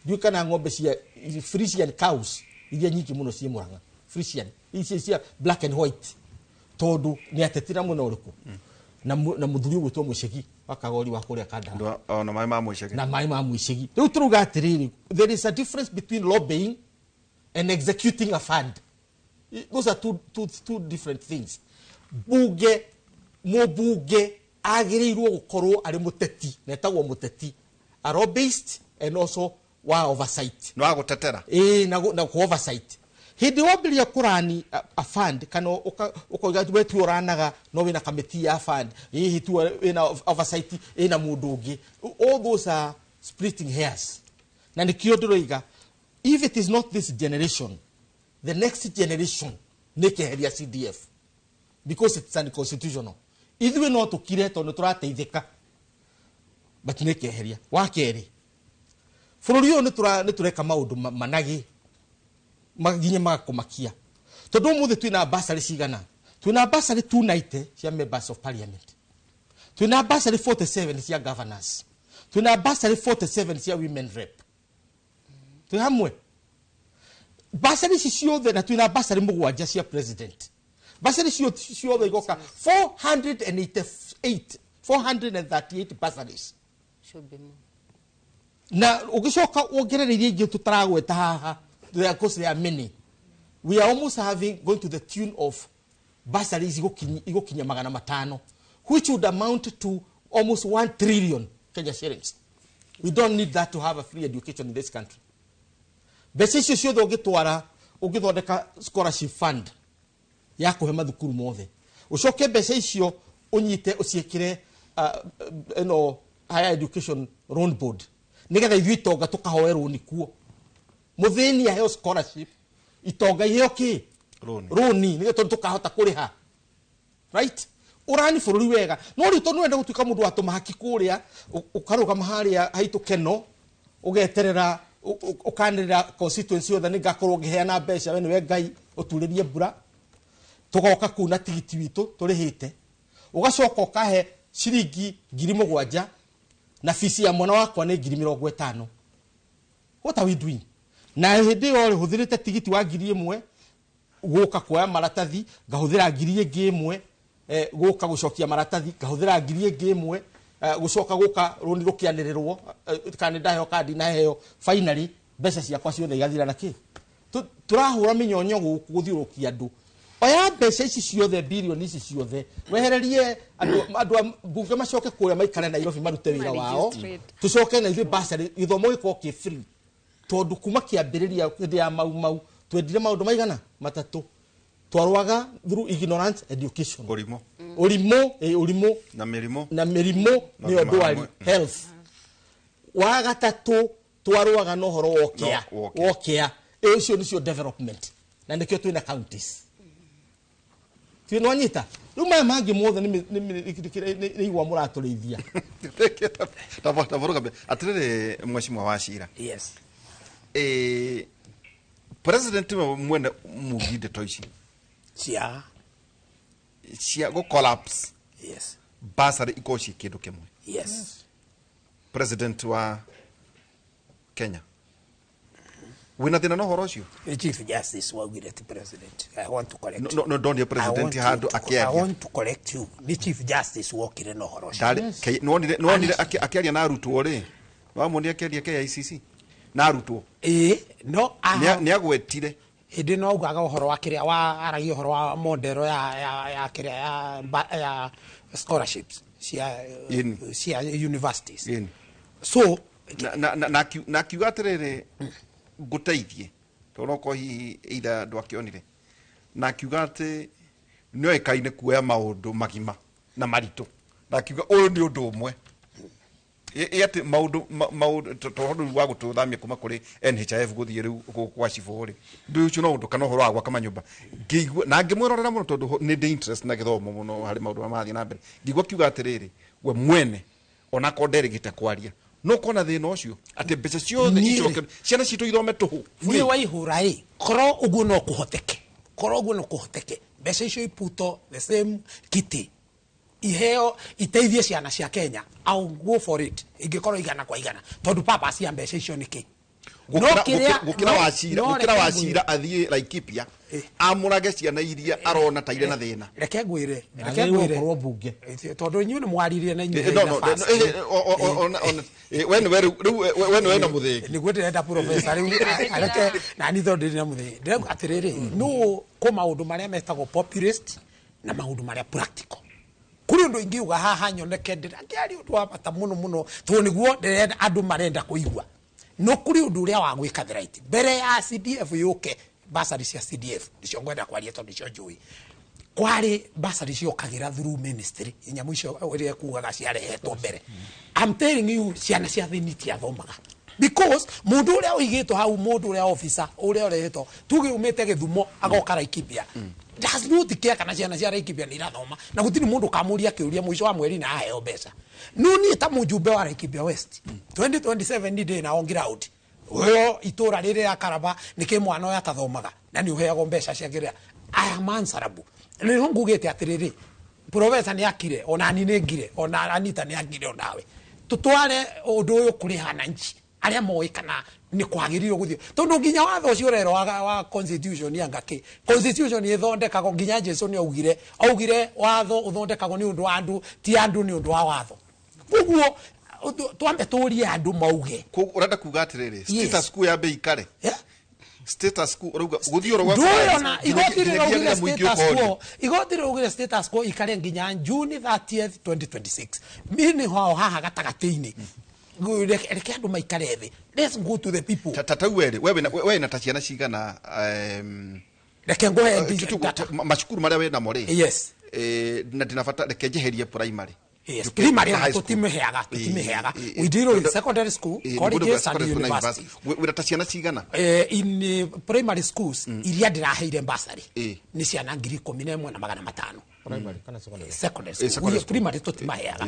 Ndiũĩ kana ng'ombe cia Frisian cows iria nyingĩ mũno ciĩ Mũrang'a. Frisian ici cia black and white, tondũ nĩ atetire mũno ũrĩkũ. Na mũthuri ũgwĩtwo Mũcegi wa Kagori wa kũrĩa Kandara. Ndwa, o, na maĩ ma Mũcegi. Na maĩ ma Mũcegi. Rĩu tũrauga atĩrĩrĩ, there is a difference between lobbying and executing a fund. Those are two different things. Bunge mũmbunge agĩrĩirwo gũkorwo arĩ mũteti, na etagwo mũteti, a lobbyist and also wa oversight. Nĩ wa gũtetera. Ĩĩ, na ku oversight. Hĩndĩ wambĩrĩria kũrani a fund kana ũkoiga we tu ũranaga no wĩna kamĩtĩ ya fund, hihi tu wĩna oversight ĩna mũndũ ũngĩ, all those are splitting hairs. Na nĩkĩo ndĩroiga, if it is not this generation, the next generation nĩ keheria CDF because it's unconstitutional. Ithuĩ no tũkire tondũ tũrateithĩka, but nĩ keheria. Wa kerĩ, bũrũri ũyũ nĩ tũreka maũndũ managĩ nginya magakũmakia, tondũ ũmũthĩ twĩna bursary cigana? Twĩna bursary 290 cia members of parliament, twĩna bursary 47 cia governors, twĩna bursary 47 cia women rep, twĩ hamwe bursary ici ciothe, na twĩna bursary 7 cia president. Bursary ciothe igoka 488, 438 bursaries. Should be more. Na ũgĩcoka wongerere iria ingĩ tũtaragweta haha, of course there are many. We are almost having going to the tune of bursaries igũkinya 500, which would amount to almost 1 trillion Kenya shillings. We don't need that to have a free education in this country. Mbeca icio ciothe ũngĩtwara ũngĩthondeka scholarship fund ya kũhe mathukuru mothe, ũcoke mbeca icio ũnyite ũciĩkĩre ĩno higher education loan board, nĩgetha ithuĩ itonga tũkahoe rũni kuo. Mũthĩni aheo scholarship, itonga iheo kĩ? Rũni, nĩgetha tondũ tũkahota kũrĩha. Right? Ũrani bũrũri wega. No rĩu tondũ nĩwenda gũtuĩka mũndũ wa tũmahaki kũrĩa, ũkarũgama harĩa haitũ keno, ũgeterera, ũkanĩrĩra constituency yothe nĩngakorwo ngĩheana mbeca, we nĩwe Ngai ũturĩrie mbura. Tũgoka kũu na tigiti witũ tũrĩhĩte, ũgacoka ũkahe ciringi 7,000 na fees ya mwana wakwa nĩ 50,000. What are we doing? Na hĩndĩ ĩyo rĩ, hũthĩrĩte tigiti wa 1,000 gũka kuoya maratathi, ngahũthĩra 1,000 gũka gũcokia maratathi, ngahũthĩra 1,000 gũcoka gũka rũni rũkĩanĩrĩrwo, kana nĩ ndaheo kandi na heo, finally mbeca ciakwa ciothe igathira na kĩ? Tũrahũra mĩnyonyo gũkũ gũthiũrũrũkia andũ. Oya mbeca ici ciothe, bilioni ici ciothe, wehererie andũ a mbunge macoke kũrĩa maikare Nairobi marute wĩra wao, tũcoke na ithuĩ bursary, gĩthomo gĩkorwo kĩ free. Tondũ kuma kĩambĩrĩria hĩndĩ ya Mau Mau twendire maũndũ maigana matatũ. Twarwaga through ignorance education, ũrimũ, ũrimũ, ũrimũ na mĩrimũ, na mĩrimũ nĩyo ndwari, health. Wa gatatũ twarwaga na ũhoro wa ũkĩa, ũkĩa ũcio nĩcio development, na nĩkĩo twĩna counties. Twĩnwanyita rĩu maya mangĩ mothe nĩ igwa mũratũrĩithia. Taboruka atĩrĩrĩ, mheshimiwa Wachira. Yes. President mwene mugi ndeto ici cia go collapse. Yes. Bursary ikorwo ciĩ kĩndũ kĩmwe. Yes. President wa Kenya wĩna thĩna na ũhoro ũcio? Chief Justice waugire ti president. I want to correct. No, ndonire president handũ akĩaria. I want to correct you. Ni Chief Justice wokire na ũhoro ũcio. Nĩwonire akĩaria na arutwo rĩ? Nĩwamuonire akĩaria KICC na arutwo? Ĩĩ, no nĩagwetire hĩndĩ no augaga ũhoro wa kĩrĩa wa aragia ũhoro wa model ya kĩrĩa ya scholarships cia universities. So na akiuga atĩrĩrĩ, ngũteithie tondũ no hihi either ndwakĩonire, na akiuga atĩ nĩoĩkaine kuoya maũndũ magima na maritũ, na akiuga ũyũ nĩ ũndũ ũmwe ĩ atĩ maũndũ tondũ rĩu wa gũtũthamia kuma kũrĩ NHIF gũthiĩ rĩu kwa cibũ rĩ, ndũ ũcio no ũndũ kana ũhoro wa gwaka manyũmba. Ngĩigua na ngĩmwĩrorera mũno tondũ nĩ ndĩ interest na gĩthomo mũno harĩ maũndũ marĩa marathiĩ na mbere. Ngĩigua akiuga atĩrĩrĩ, we mwene onakorwo nderĩgĩte kwaria, no kona thĩna ũcio atĩ mbeca ciothe icoke ciana citũ ithome tũhũ. Niĩ waihũra ĩ, korwo ũguo no kũhoteke, korwo ũguo no kũhoteke, mbeca icio iputo the same kitty iheo iteithie ciana cia Kenya, I'll go for it. Ingĩkorwo igana kwa igana, tondũ purpose ya mbeca icio nĩ kĩ? Gũkĩra Wachira athiĩ Laikipia amũrage ciana iria arona ta irĩ na thĩna. Reke ngwĩre, gũkorwo mbunge tondũ inyuĩ nĩ mwaririe na inyuĩ we nĩwe na mũthĩgi. Nĩguo ndĩrenda professor rĩu areke na niĩ tondũ ndĩrĩ na mũthĩgi. Ndĩrauga atĩrĩrĩ, no kũ maũndũ marĩa metagwo populist Na maundu maria practical. Kuri undu ingiuga haha nyoneke ndirakiari undu wa bata muno muno to niguo ndirenda andu marenda kuigua. No kuri undu uria wa gwika the right. Mbere ya CDF yuke basari cia CDF nicio ngwenda kwaria tondu nicio njui. Kwari basari ciokagira through ministry nyamu icio iria kugaga ciarehetwo mbere. I'm telling you ciana cia thini tiathomaga. Because mundu uria uigitwo hau mundu uria officer uria urehetwo tuge umite Githumo agoka Laikipia. Does not care kana ciana cia Laikipia ni irathoma na gutiri mundu kamuria kiuria mwisho wa mweri na aheo mbeca. No ni ta mujumbe wa Laikipia West 2027 ni ndina on ground. Wewe itura riri ya Karaba niki mwana uyu atathomaga na ni uheagwo mbeca cia kiria. I am answerable. Rĩu ngugĩte atĩrĩrĩ professor nĩ akire ona ni nĩ ngire ona Anita nĩ akire onawe tutware ũndũ ũyũ kũrĩ wananchi arĩa moĩ kana nĩ kwagĩrĩirwo gũthiĩ tondũ nginya watho ũcio ũrerwo wa constitution anga kĩ constitution ĩthondekagwo nginya Jesu nĩ augire watho ũthondekagwo nĩ ũndũ wa andũ ti andũ nĩ ũndũ wa watho. Koguo twambe tũrie andũ mauge. Koguo ũrenda kuga atĩrĩrĩ status quo yambe ikare. Status quo uruga guthio rwa kwa igoti riraugire status quo igoti riraugire status quo ikare nginya June 30th 2026 mini hao haha gatagati-ini reke andu maikare thi. Let's go to the people. Tata were wewe na taciana cigana reke ngohe macukuru maria we namo ri. Yes. Na ndinabata reke njeherie primary. Yes, primary tutimeheaga we deal with secondary school, colleges and university. Wira ta ciana cigana? In primary schools iria ndiraheire bursary ni ciana 11,500. Primary kana secondary? Secondary school. We primary tutimaheaga.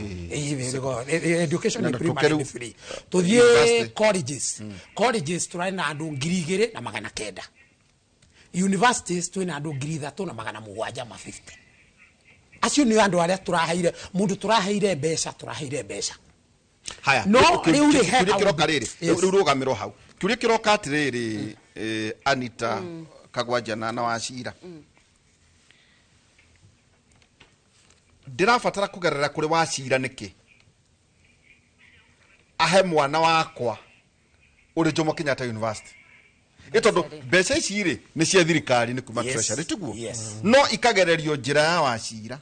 Education in primary ni free. Tuthie colleges. Colleges turari na andu 2,900. Universities twina andu 3,750. Acio ni andu aria turaheire mundu turaheire mbeca haya no riu ri he kiroka riri riu rugamiro hau kiuria kiroka atiriri Anita Kagwanja na Wachira ndirabatara kugerera kuri Wachira niki ahe mwana wakwa uri Jomo Kenyatta University itondo mbeca ici ri ni cia thirikari ni kuma treasury tiguo no ikagererio njira ya Wachira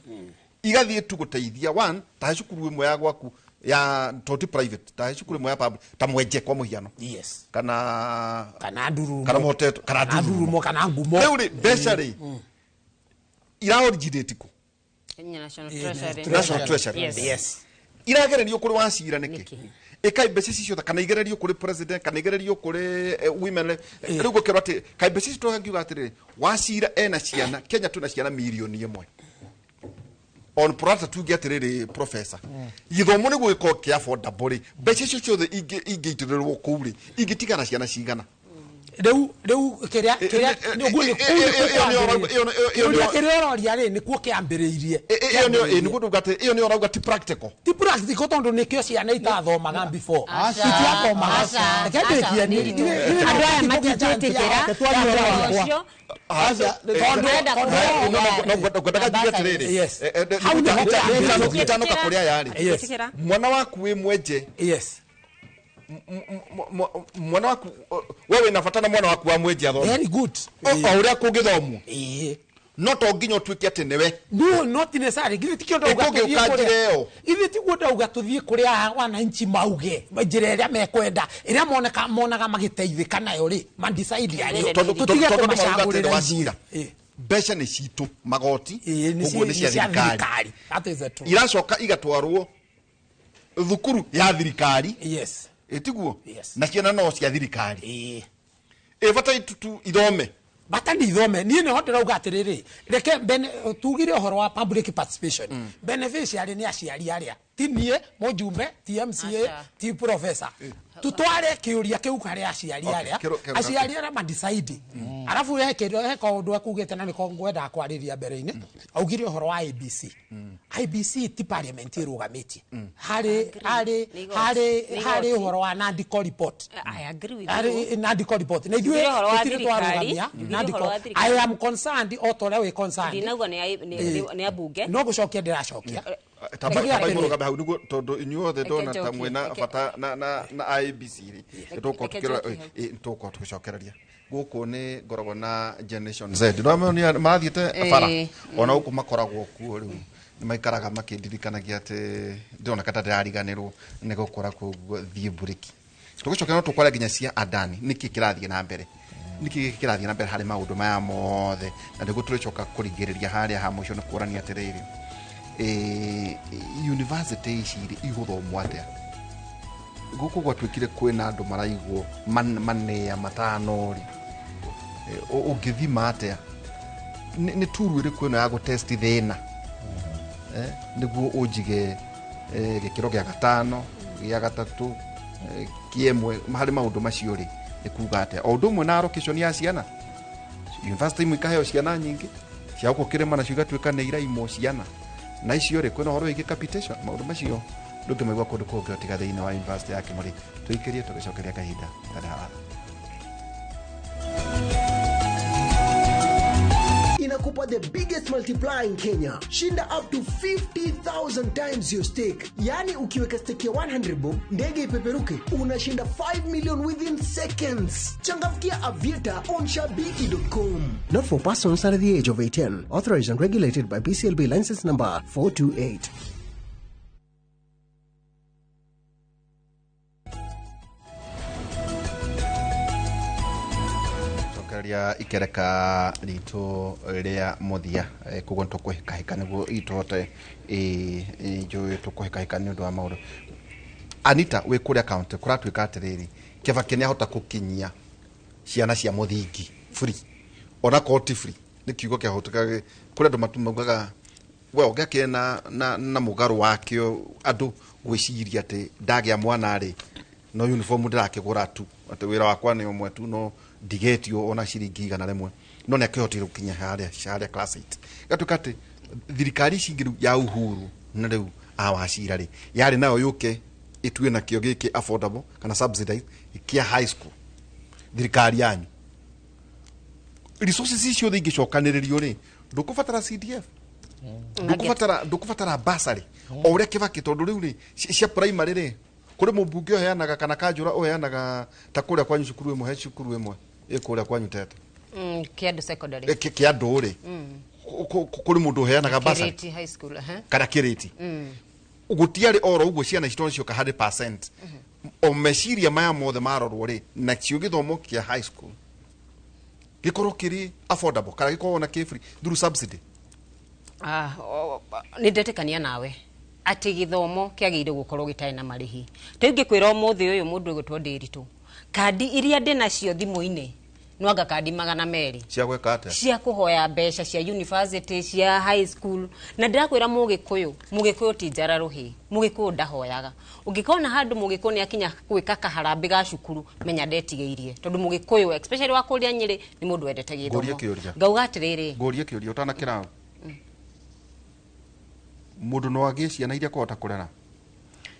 igathie tu guteithia one ta cukuru imwe ya gwaku ya toti private ta cukuru imwe ya public ta Mwenje kwa muhiano. Yes. Kana Ndurumo kana Moteto kana Ndurumo kana Ngumo riu ri mbeca ri ira originate ku National Treasury. Yes. Iragererio kuri Wachira niki ikai mbeca ici ciothe kana igererio kuri president kana igererio kuri women riu gukirwo ati kai mbeca ici twangiuga atiriri Wachira ena ciana Kenya tuna ciana milioni 1 on prata tuge atiriri professor githomo ni gwiko kia affordable ri mbeca icio ciothe ingĩitĩrĩrwo kũu ri ingĩtigana ciana cigana riu kiria niguo kiria ũroria ri nikuo kĩambĩrĩirie ĩyo nĩyo niguo ndauga atĩ ĩyo nĩyo ũrauga ti practical tondu nikio ciana itathomaga before itiathomaga reke ndĩkie andũ aya matingĩtĩkĩra ũcio ngwendaga njuge atĩrĩrĩ itanoka kũrĩ aya rĩ mwana waku wĩ Mwenje. Yes. Mwana waku wewe na bata na mwana waku wa Mwenje athome. Very good. O uria kungithomwo no to nginya utuike ati niwe. No, not necessary. Githe tikio ndauga tuthie kuria ithe tiguo ndauga tuthie kuria wananchi mauge njira iria mekwenda iria moneka monaga magiteithika nayo ri man decide ari tutige kumacagurira Wachira mbeca ni citu magoti uguo ni cia thirikari. That is the truth. Iracoka igatwarwo thukuru ya thirikari. Yes. Itiguo yes. Na ciana no cia thirikari bata itutu ithome bata ni ithome nie niho ndirauga atiriri reke tugire uhoro wa public participation beneficiary ni aciari aria ti nie mujumbe ti MCA ti professor tutware kiuria kiu kari aciari aria aciari aria ma decide arafu he kindu he kaundu akugite na niko ngwenda kwariria mbere-ini augire uhoro wa IBC IBC ti parliament irugamitie hari hari hari hari uhoro wa Nandiko report. I agree with you. Nandiko report na ithuĩ tutire twarugamia Nandiko. I am concerned o ta ũrĩa wĩ concerned ndinauga ni abunge no gucokia ndiracokia tamba murugambe hau niguo tondu inyuothe ndona ta mwena bata na IBC ri tukorwo tugicokereria Gũkũ nĩ ngoragwo na Generation Z, no marathiĩte bara ona gũkũ makoragwo kuo. Rĩu nĩ maikaraga makĩndirikanagia atĩ ndĩroneka ta ndĩrariganĩrwo nĩ gũkora, koguo thiĩ mburĩki. Tũgĩcoka no tũkwara nginya cia Adani, nĩkĩ kĩrathiĩ na mbere, nĩkĩ gĩkĩ kĩrathiĩ na mbere harĩ maũndũ maya mothe, na nĩguo tũrĩcoka kũringĩrĩria harĩa ha mũico nĩ kuonania atĩrĩrĩ, university ici rĩ, igũthomwo atĩa? Gũkũ gwatuĩkire kwĩna andũ maraigwo manĩa matano rĩ, ũngĩthima atĩa? Nĩ turu ĩrĩkũ ĩno ya gũtest thĩna, nĩguo ũnjige gĩkĩro gĩa gatano, gĩa gatatũ, kĩa ĩmwe harĩ maũndũ macio rĩ, nĩ kuga atĩa? O ũndũ ũmwe na allocation ya ciana, university imwe ikaheo ciana nyingĩ, cia gũkũ kĩrĩma nacio igatuĩka nĩ iraimwo ciana na icio rĩ, kwĩna ũhoro wĩgiĩ capitation. Maũndũ macio ndũngĩmaigua kũndũ kũngĩ tiga thĩinĩ wa university ya Kĩmũrĩ. Tũikĩrie tũgĩcokeria kahinda tarĩ haha. Inakupa the biggest multiplier in Kenya. Shinda up to 50,000 times your stake. Yani ukiweka stake ya 100 bob, ndege ipeperuke, unashinda 5 million within seconds. Changamkia Aviator on shabiki.com. Not for persons under the age of 18. Authorized and regulated by BCLB license number 428. Cokereria ikereka ritũ rĩa mũthia, koguo nĩtũkũhĩkahĩka nĩguo itũhote, njũĩ tũkũhĩkahĩka nĩ ũndũ wa maũndũ. Anita, wĩ kũrĩa county kũratuĩka atĩrĩrĩ, Kĩbakĩ nĩ ahota gũkinyia ciana cia mũthingi free, ona korwo ti free nĩ kiugo kĩahũtĩka kũrĩ andũ maugaga we ũngĩakĩrĩ na mũgarũ wakĩo, andũ gwĩciria atĩ ndagĩa mwana rĩ, no uniform ndĩrakĩgũra tu, atĩ wĩra wakwa nĩ ũmwe tu, no ndigetio ona ciringi 100, no nĩ akĩhotire gũkinya harĩa class 8. Gatuĩka atĩ thirikari ici ingĩ rĩu ya Uhuru na rĩu a Wacira rĩ, yarĩ nayo yũke ĩtue nakĩo gĩkĩ affordable kana subsidized kĩa high school. Thirikari yanyu, resources icio ciothe ingĩcokanĩrĩrio rĩ, ndũkũbatara CDF, ndũkũbatara basarĩ o ũrĩa Kĩbakĩ, tondũ rĩu rĩ, cia primary rĩ, kũrĩ mũmbunge ũheanaga kana kanjũra ũheanaga ta kũrĩa kwanyu cukuru ĩmwe, he cukuru ĩmwe ĩ kũrĩa kwanyu Tete. Kĩandũ Secondary. Kĩandũ rĩ, kũrĩ mũndũ ũheanaga basarĩ. Kĩrĩti High School, aha. Kana Kĩrĩti. Gũtiarĩ oro ũguo ciana citũ cioka 100%. O meciria maya mothe marorwo rĩ, nacio gĩthomo kĩa high school gĩkorwo kĩrĩ affordable kana gĩkorwo na kĩ free through subsidy. Ah, nĩ ndetĩkania nawe atĩ gĩthomo kĩagĩrĩire gũkorwo gĩtarĩ na marĩhi. Rĩu ngĩkwĩra ũmũthĩ ũyũ, mũndũ ũgũtwo Ndĩritũ, kandi iria ndĩ nacio thimũ-inĩ nwanga kandi 200. Cia gwĩka atĩa? Cia kũhoya mbeca cia university, cia high school. Na ndĩrakwĩra, mũgĩkũyũ, mũgĩkũyũ ti njara rũhĩ, mũgĩkũyũ ndahoyaga. Ũngĩkona handũ mũgĩkũyũ nĩ akinya gwĩka kaharambĩ ga cukuru, menya ndetigĩirie, tondũ mũgĩkũyũ especially wa kũrĩa Nyĩrĩ nĩ mũndũ wendete Ngũrie gĩthomo. Kĩũria. Ngauga atĩrĩrĩ. Ngũrie kĩũria ũtanakĩra. Mũndũ no agĩe ciana iria kũhota kũrera?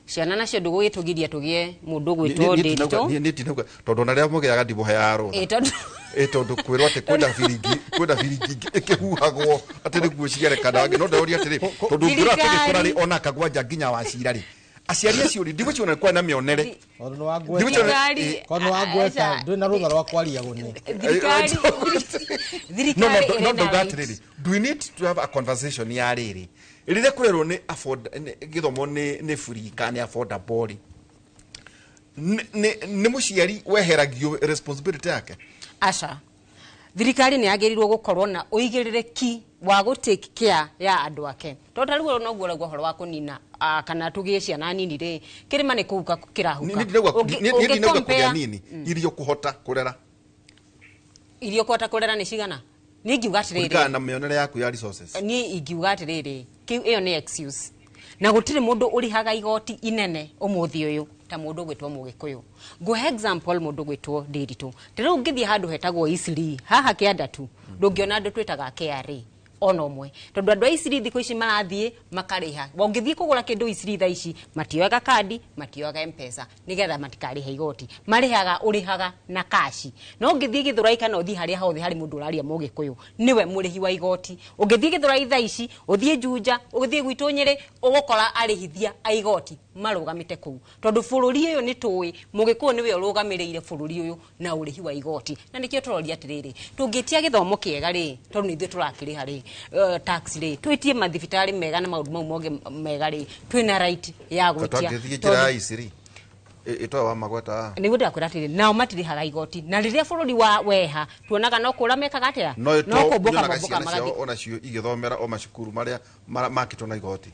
Ciana nacio ndũgũgĩtũgiria tũgĩe mũndũ ũgwĩtwo Ndĩritũ. Niĩ ndinauga, tondũ ona rĩrĩa mũgĩaga ndimũheaga rũtha. Ĩ, tondũ Ĩ, tondũ kwĩrwo atĩ kwĩna biringi ĩkĩhuhagwo atĩ nĩguo ciarekana angĩ, no ndĩroria atĩrĩ, tondũ ũngĩrora tũgĩkũra rĩ, ona kagwanja nginya Wacira rĩ, aciari acio rĩ, ndigũciona kwarĩ na mĩonere. Tondũ nĩ wangweta. Thirikari. Tondũ nĩ wangweta, ndwĩ na rũtha rwa kwaria gũni. Thirikari. No, Thirikari no, ĩrĩ no, na ndauga right. atĩrĩrĩ, do we need to have a conversation ya rĩrĩ, rĩrĩa kũrerwo nĩ afford gĩthomo nĩ free kana nĩ affordable rĩ, nĩ mũciari weheragio responsibility yake? Aca, thirikari nĩ yagĩrĩirwo gũkorwo na ũigĩrĩrĩki wa gũ take care ya andũ ake, tondũ ta rĩu noguo ũraigua ũhoro wa kũnina, kana tũgĩe ciana nini rĩ, kĩrĩma nĩ kũhuka kĩrahuka. Niĩ ndinauga niĩ ndinauga Ũngĩ kũgĩa nini, irio kũhota kũrera. Irio kũhota kũrera nĩ cigana? Niĩ ingiuga atĩrĩrĩ, Kũringana na mĩonere yaku ya resources. Niĩ ingiuga atĩrĩrĩ, kĩu ĩyo nĩ excuse, na gũtirĩ mũndũ ũrĩhaga igoti inene ũmũthĩ ũyũ ta mũndũ ũgwĩtwo mũgĩkũyũ. Ngũhe example, mũndũ ũgwĩtwo Ndĩritũ, ta rĩu ũngĩthiĩ handũ hetagwo Eastleigh haha kĩanda tu, ndũngĩona andũ twĩtaga KRA. ona ũmwe tondũ andũ a Isiri thikũ ici marathiĩ makarĩha. Ũngĩthiĩ kũgũra kĩndũ Isiri thaa ici matioyaga kandi, matioyaga M-Pesa nĩgetha matikarĩhe igoti, marĩhaga ũrĩhaga na kaci. No ũngĩthiĩ Gĩthũrai kana ũthiĩ harĩa hothe harĩ mũndũ ũraria Mũgĩkũyũ nĩwe mũrĩhi wa igoti. Ũngĩthiĩ Gĩthũrai thaa ici, ũthiĩ Juja, ũthiĩ gwitũ Nyĩrĩ, ũgũkora arĩhithia a igoti marũgamĩte kũu tondũ bũrũri ũyũ nĩ tũĩ Mũgĩkũyũ nĩwe ũrũgamĩrĩire bũrũri ũyũ na ũrĩhi wa igoti. Na nĩkĩo tũroria atĩrĩrĩ, tũngĩtia gĩthomo kĩega rĩ, tondũ nĩ ithuĩ tũrakĩrĩha rĩ, tax rĩ, twĩtie mathibitarĩ mega na maũndũ mau mothe mega rĩ, twĩna right ya gwĩtia. Twangĩthiĩ njĩra ya Isiri ĩtoe wa magweta nĩguo ndĩrakwĩra atĩrĩ, nao matirĩhaga igoti, na rĩrĩa bũrũri wa weha tuonaga no kũra mekaga atĩa, no no kũmbũka nyonaga mombũka ciana magathiĩ ciao onacio igĩthomera o macukuru marĩa makĩtwo na igoti.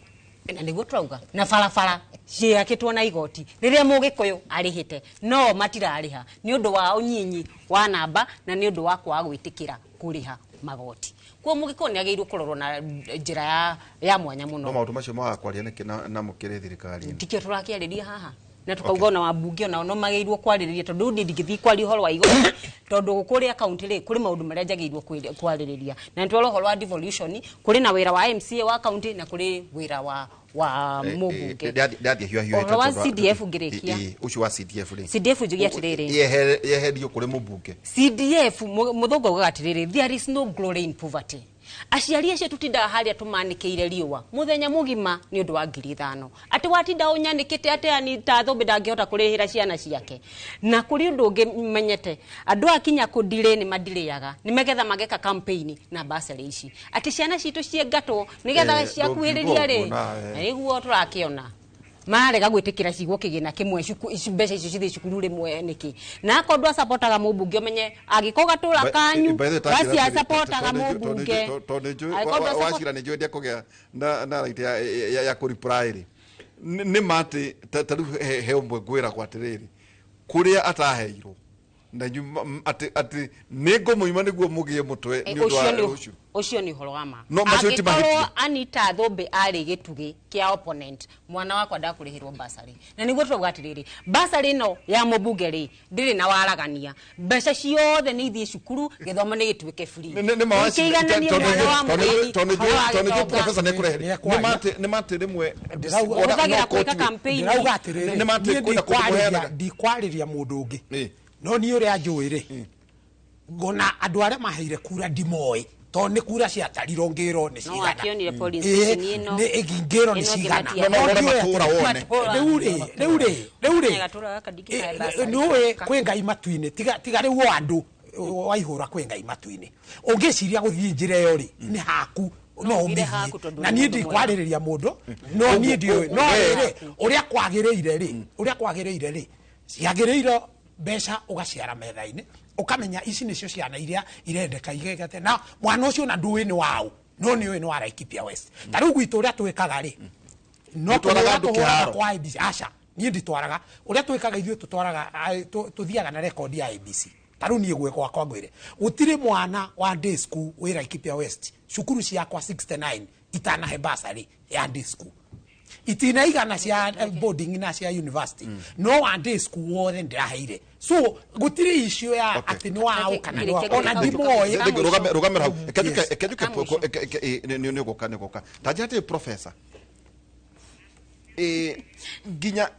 Na nĩguo tũrauga na barabara ciakĩtwo na igoti rĩrĩa Mũgĩkũyũ arĩhĩte no matirarĩha nĩ ũndũ wa ũnyinyi wa namba na nĩ ũndũ wa kwaga gwĩtĩkĩra kũrĩha magoti. Kuo Mũgĩkũyũ nĩ agĩrĩirwo kũrorwo na njĩra ya mwanya No mũno. maũndũ macio magaga kwaria nĩkĩ na mũkĩrĩ thirikari-inĩ? Tikio tũrakĩarĩria haha na tukauga ona wambunge onao no magĩrĩirwo kwarĩrĩria tondũ niĩ ndingĩthiĩ kwaria ũhoro wa igoti tondũ kũrĩa kaunti rĩ kũrĩ maũndũ marĩa njagĩrĩirwo kwarĩrĩria na nĩ twara ũhoro wa devolution, kũrĩ na wĩra wa MCA wa kaunti na kũrĩ wĩra wa mũmbunge. Ndathiĩ hiũa hiũa. Ũhoro wa CDF ngĩrĩkia. Ũcio wa CDF rĩ, CDF njuge atĩrĩrĩ, yeherio kũrĩ mũmbunge. CDF mũthũngũ augaga atĩrĩrĩ, there is no glory in poverty. Aciari acio tũtindaga harĩa tũmanĩkĩire riũa mũthenya mũgima nĩ ũndũ wa 5,000, atĩ watinda ũnyanĩkĩte atĩ ani ta thũmbĩ ndangĩhota kũrĩhĩra ciana ciake. Na kũrĩ ũndũ ũngĩ menyete, andũ akinya kũndirĩ nĩ mandirĩaga nĩ megetha mageka campaign na basarĩ ici atĩ ciana citũ ciengatwo nĩgetha ciakuhĩrĩria rĩ, na nĩguo tũrakĩona marega gwĩtĩkĩra cigwo kĩgĩna kĩmwe mbeca icio cithiĩ cukuru rĩmwe nĩkĩ. Na akorwo ndwacapotaga mũmbunge ũmenye angĩkorwo gatũra kanyu gaciacapotaga mũmbunge, tondũ nĩnjũĩ wacira nĩnjũĩ ndekũgĩa na right ya kũ reply rĩ, nĩ ma atĩ ta rĩu he ũmwe ngwĩragwo atĩrĩrĩ, kũrĩa ataheirwo na atĩ nĩ ngũmũima nĩguo mũgĩe mũtwe nĩ ũndũ wa rũciũ. Ũcio nĩ ũhoro wa ma. No macio ti Angĩkorwo mahĩtia. Anita Thũmbĩ arĩ gĩtugĩ kĩa opponent, mwana wakwa ndakũrĩhĩrwo basarĩ. Na nĩguo tũrauga atĩrĩrĩ, basarĩ ĩno ya mũmbunge rĩ ndĩrĩ na waragania, mbeca ciothe nĩ ithiĩ cukuru, gĩthomo nĩ gĩtuĩke free. Nĩ ma wacira Kĩigananie mwana wa mũthĩni, tondũ wa nĩnjũĩ gĩtonga. professor nĩekũreheria. Nĩ ma atĩ rĩmwe Ũhũthagĩra gwĩka campaign. Ndĩrauga atĩrĩrĩ, Nĩ ma atĩ niĩ kwĩna kũndũ kũheanaga. ndikwarĩria mũndũ ũngĩ, no niĩ ũrĩa njũĩ rĩ, ngona andũ arĩa maheire kura ndimoĩ tondũ nĩ kura ciatarirwo ngĩrwo nĩ No cigana. akĩonire polling station ĩno. Ngĩrwo nĩ Ĩno cigana. ĩngĩ No, no, No, ndiũĩ matũũra atĩ- wone. Rĩu rĩ, rĩu rĩ, rĩu rĩ, Gatũra gaka ndingĩkahe basarĩ. nĩũĩ kwĩ Ngai matu-inĩ, tiga rĩu o andũ waihũra kwĩ Ngai matu-inĩ. Ũngĩciria gũthiĩ njĩra ĩyo rĩ, nĩ haku no ugire ũmĩthiĩ. haku tondũ Na nĩ niĩ mũndũ mwega. ndikwarĩrĩria mũndũ, no niĩ ndiũĩ. No rĩrĩ, ũrĩa kwagĩrĩire rĩ, ũrĩa kwagĩrĩire rĩ, ciagĩrĩire mbeca ũgaciara metha-inĩ, ũkamenya ici nĩcio ciana iria irendeka igegete, na mwana ũcio na ndũĩ nĩ waũ, no nĩ ũĩ nĩ wa Laikipia West. Ta rĩu gwitũ ũrĩa twĩkaga rĩ, no Mũtwaraga kũhũra andũ tũhũraga kĩharo. kwa ABC. Aca, niĩ nditwaraga. Ũrĩa twĩkaga ithuĩ tũtwaraga, tũthiaga na rekondi ya ABC. Ta rĩu niĩ gwĩ gwakwa ngwĩre, gũtirĩ mwana wa day school wĩ Laikipia West, cukuru ciakwa 69 itanahe basarĩ ya day school. Itinaigana cia boarding na cia university, no wa day school wothe ndĩraheire. So gũtirĩ issue ya atĩ nĩ waũ kana nĩ waũ, ona ndimoĩ. Rũgamĩra hau. Reke njuke nĩ ũgũka, nĩ ũgũka. Ta njĩra atĩrĩ professor, nginya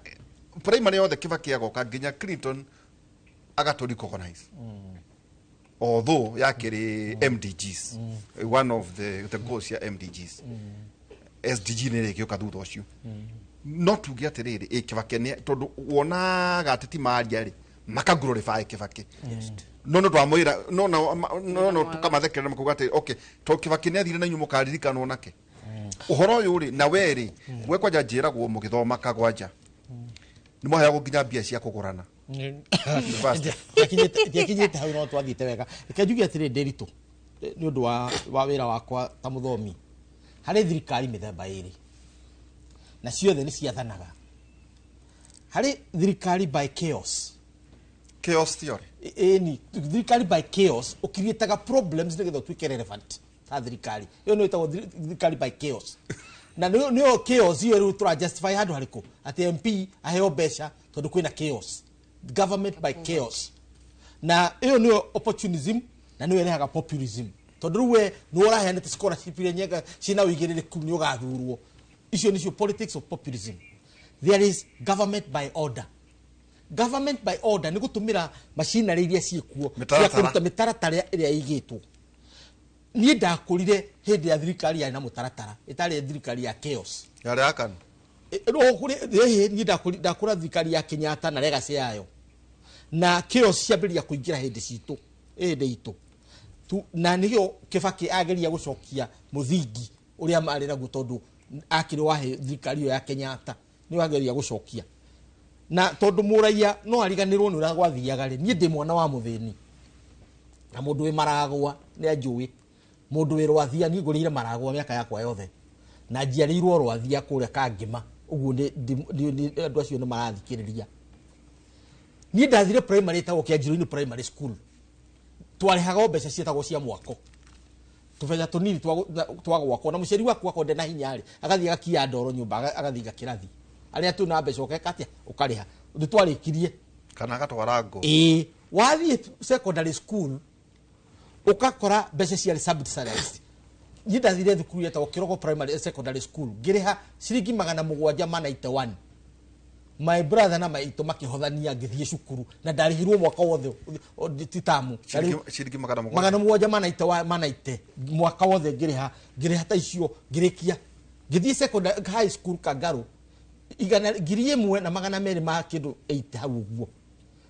primary yothe Kibaki agoka nginya Clinton agatũ recognize, although yakĩrĩ MDGs, one of the goals ya MDGs, SDG nĩ rĩgĩũka thutha ũcio. No tuge atĩrĩrĩ, ĩ Kibaki nĩ tondũ wonaga ateti maria rĩ maka glorify Kibaki, no no twamwĩra no no no no tukamathekerera makauga atĩ okay, to Kibaki nĩ athire na inyuĩ mũkaririkanwo nake ũhoro ũyũ rĩ. Na we rĩ, we kwanja njĩragwo mũgĩthoma kagwanja nĩ mwaheagwo nginya mbia cia kũgũrana university. Ndiakinyĩte hau no twathiĩte wega. Reke njuge atĩrĩ, Ndĩritũ, nĩ ũndũ wa wĩra wakwa ta mũthomi, harĩ thirikari mĩthemba ĩrĩ na ciothe nĩ ciathanaga. Harĩ thirikari by chaos. Chaos theory. Ĩni thirikari by chaos, ũkiriĩtaga problems nĩgetha ũtuĩke relevant ta thirikari ĩyo nĩyo ĩtagwo thirikari by chaos. Na nĩyo chaos ĩyo rĩu tũra justify handũ harĩkũ atĩ MP aheo mbeca tondũ kwĩna chaos, government by chaos. Na ĩyo nĩyo opportunism na nĩyo ĩrehaga populism. Tondu riu we ni uraheanite scholarship iria nyega ciina uigiririku ni ugathurwo. Icio nicio politics of populism. There is government by order. Government by order ni gutumira machinery iria ciikuo cia kuruta mitaratara iria igitwo. Niĩ ndakurire hindi ya thirikari ya na mutaratara itari thirikari ya chaos yari akan niĩ ndakura thirikari ya Kenyatta na legacy yayo na chaos ciambĩrĩria kũingĩra hĩndĩ citũ hĩndĩ itũ na nĩkĩo Kibaki ageria gũcokia mũthingi ũrĩa marĩ naguo tondũ akĩrĩ wa thirikari ĩyo ya Kenyatta nĩwe ageria gũcokia na tondũ mũraiya no ariganĩrwo nĩ ũrĩa gwathiaga rĩ niĩ ndĩ mwana wa mũthĩni na mũndũ wĩ maragwa nĩ anjũĩ mundu wi rwathia ni ngurire maragwa miaka yakwa yothe na njiarirwo rwathia kuria kangima uguo ni andu acio ni marathikiriria ni ndathire primary etagwo Kianjiru-ini primary school twarihaga mbeca cietagwo cia mwako tubeca tunini twa gwakwo na muciari waku akonde na hinya ri agathie agakia ndoro nyumba agathiga kirathi aria tu na mbeca ukeka atia ukariha ndu twarikirie kana agatwara ngo ii wathie secondary school ukakora mbeca ciarĩ subsidized. Niĩ ndathire thukuru yetagwo Kirogo Primary Secondary School ngĩrĩha ciringi 791. My brother na maitũ makĩhothania ngĩthiĩ cukuru na ndarĩhirwo mwaka wothe ti tamu ciringi 791 mwaka wothe ngĩrĩha ta icio ngĩrĩkia ngĩthiĩ secondary high school Kangaru 1200 ma kĩndũ 8 hau ũguo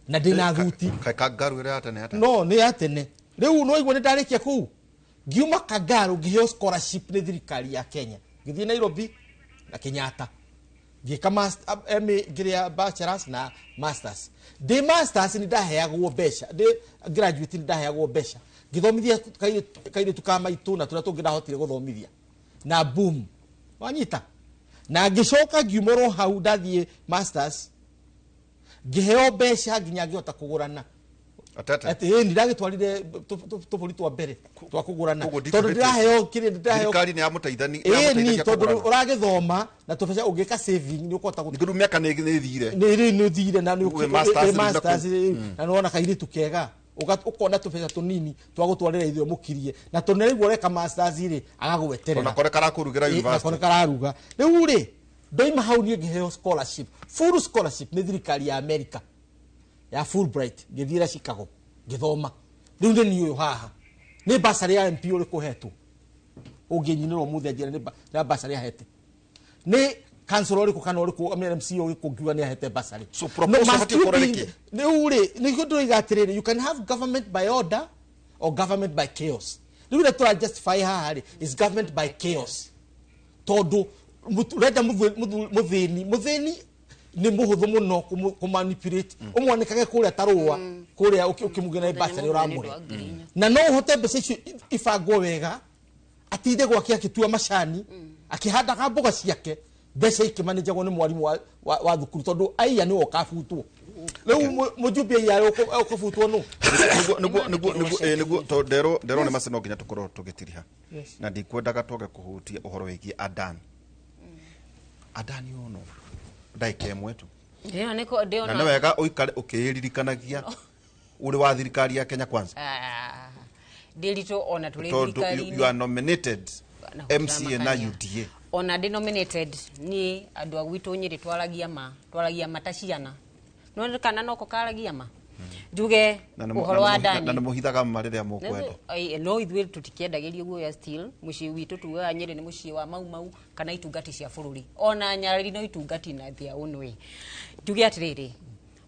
na ndĩna thuti Kangaru ĩrĩa ya tene no nĩ ya tene. Riu no igua ni ndarikia kuu ngiuma Kangaru ngiheo scholarship ni thirikari ya Kenya ngithie Nairobi na Kenyatta ngika master MA ngiria bachelors na masters. Ndi masters ni ndaheagwo mbeca ndi graduate ni ndaheagwo mbeca ngithomithia kairitu ka maitu na turia tungi ndahotire guthomithia na boom wanyita na ngicoka ngiumorwo hau ndathie masters ngiheo mbeca nginya ngihota kugurana atete ati ni ndagitwarire tuburi twa mbere twa kugurana tondu ndiraheo kiri ndiraheo thirikari ni yamũteithani ni tondu uragithoma na tubeca ungika saving ni ukota ngiru miaka ni thire ni thire na ni masters na nona kairitu kega ukona tubeca tunini twa gutwarira ithio mukirie na tondu nĩguo ureka masters ri agagweterera ona kore karakurugira university na kore kararuga riu ri ndoima hau ni ngiheo scholarship full scholarship ni thirikari ya America ya Fulbright ngithira Chicago ngithoma riu ni ni uyu haha ni basari ya MP uri kuhetwo unginyinirwo muthe njira ni basari ahete ni council uri kana uri ku MMC uri kungiuga ni ahete basari. So proposal bati ukorwo niki ni uri ni ndoiga atiriri you can have government by order or government by chaos. Riu ria tura justify haha ri is government by chaos tondu urenda muthini ni muhuthu muno kumanipulate umwanekage kuria tarua kuria ukimugena basari uramure na no uhote mbeca icio ibangwo wega atinde gwake akitua macani akihandaga mboga ciake mbeca ikimanejagwo ni mwarimu wa thukuru tondu aiya niwe ukabutwo riu mujumbe aiya ukabutwo no niguo to ndero ni mace no nginya tukorwo tugitiriha na ndikwendaga twage kuhutia uhoro wigie Adani ono ndaika ĩmwe tu na nĩ wega ũikare ũkĩĩririkanagia ũrĩ wa thirikari ya Kenya Kwanza ndĩritũ ona tũrĩ thirikari-inĩ you are nominated MCA na UDA ona ndĩ nominated ni andũ a gwitũ Nyĩrĩ twaragia ma ta ciana no kana noko karagia ma njuge uhoro wa Adani na nĩmũhithaga ma rĩrĩa mũkwenda no ithuĩ tũtikĩendagĩrio guoya still mũciĩ witũ tugaga Nyĩrĩ nĩ mũciĩ wa Mau Mau kana itungati cia bũrũri ona nyarari no itungati na their own way. Njuge atĩrĩrĩ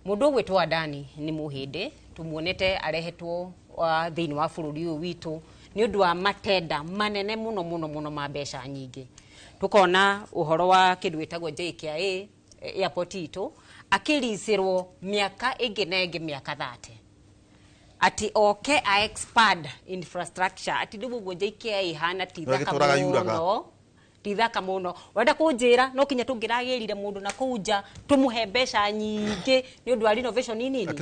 mũndũ ũgwĩtwo Adani nĩ mũhĩndĩ tumuonete arehetwo thĩinĩ wa bũrũri ũyũ witũ nĩ ũndũ wa matenda manene mũno mũno mũno ma mbeca nyingĩ tukona uhoro wa kĩndũ gĩtagwo JKIA airport itũ akirisirwo miaka ĩngĩ na ĩngĩ miaka 30 ati oke a expand infrastructure ati rĩu ũguo JKIA ihana ti thaka mũno wenda kũnjĩra no kinya tũngĩragĩrire mũndũ na kũu nja tũmũhe mbeca nyingĩ nĩ ũndũ wa renovation nini thaa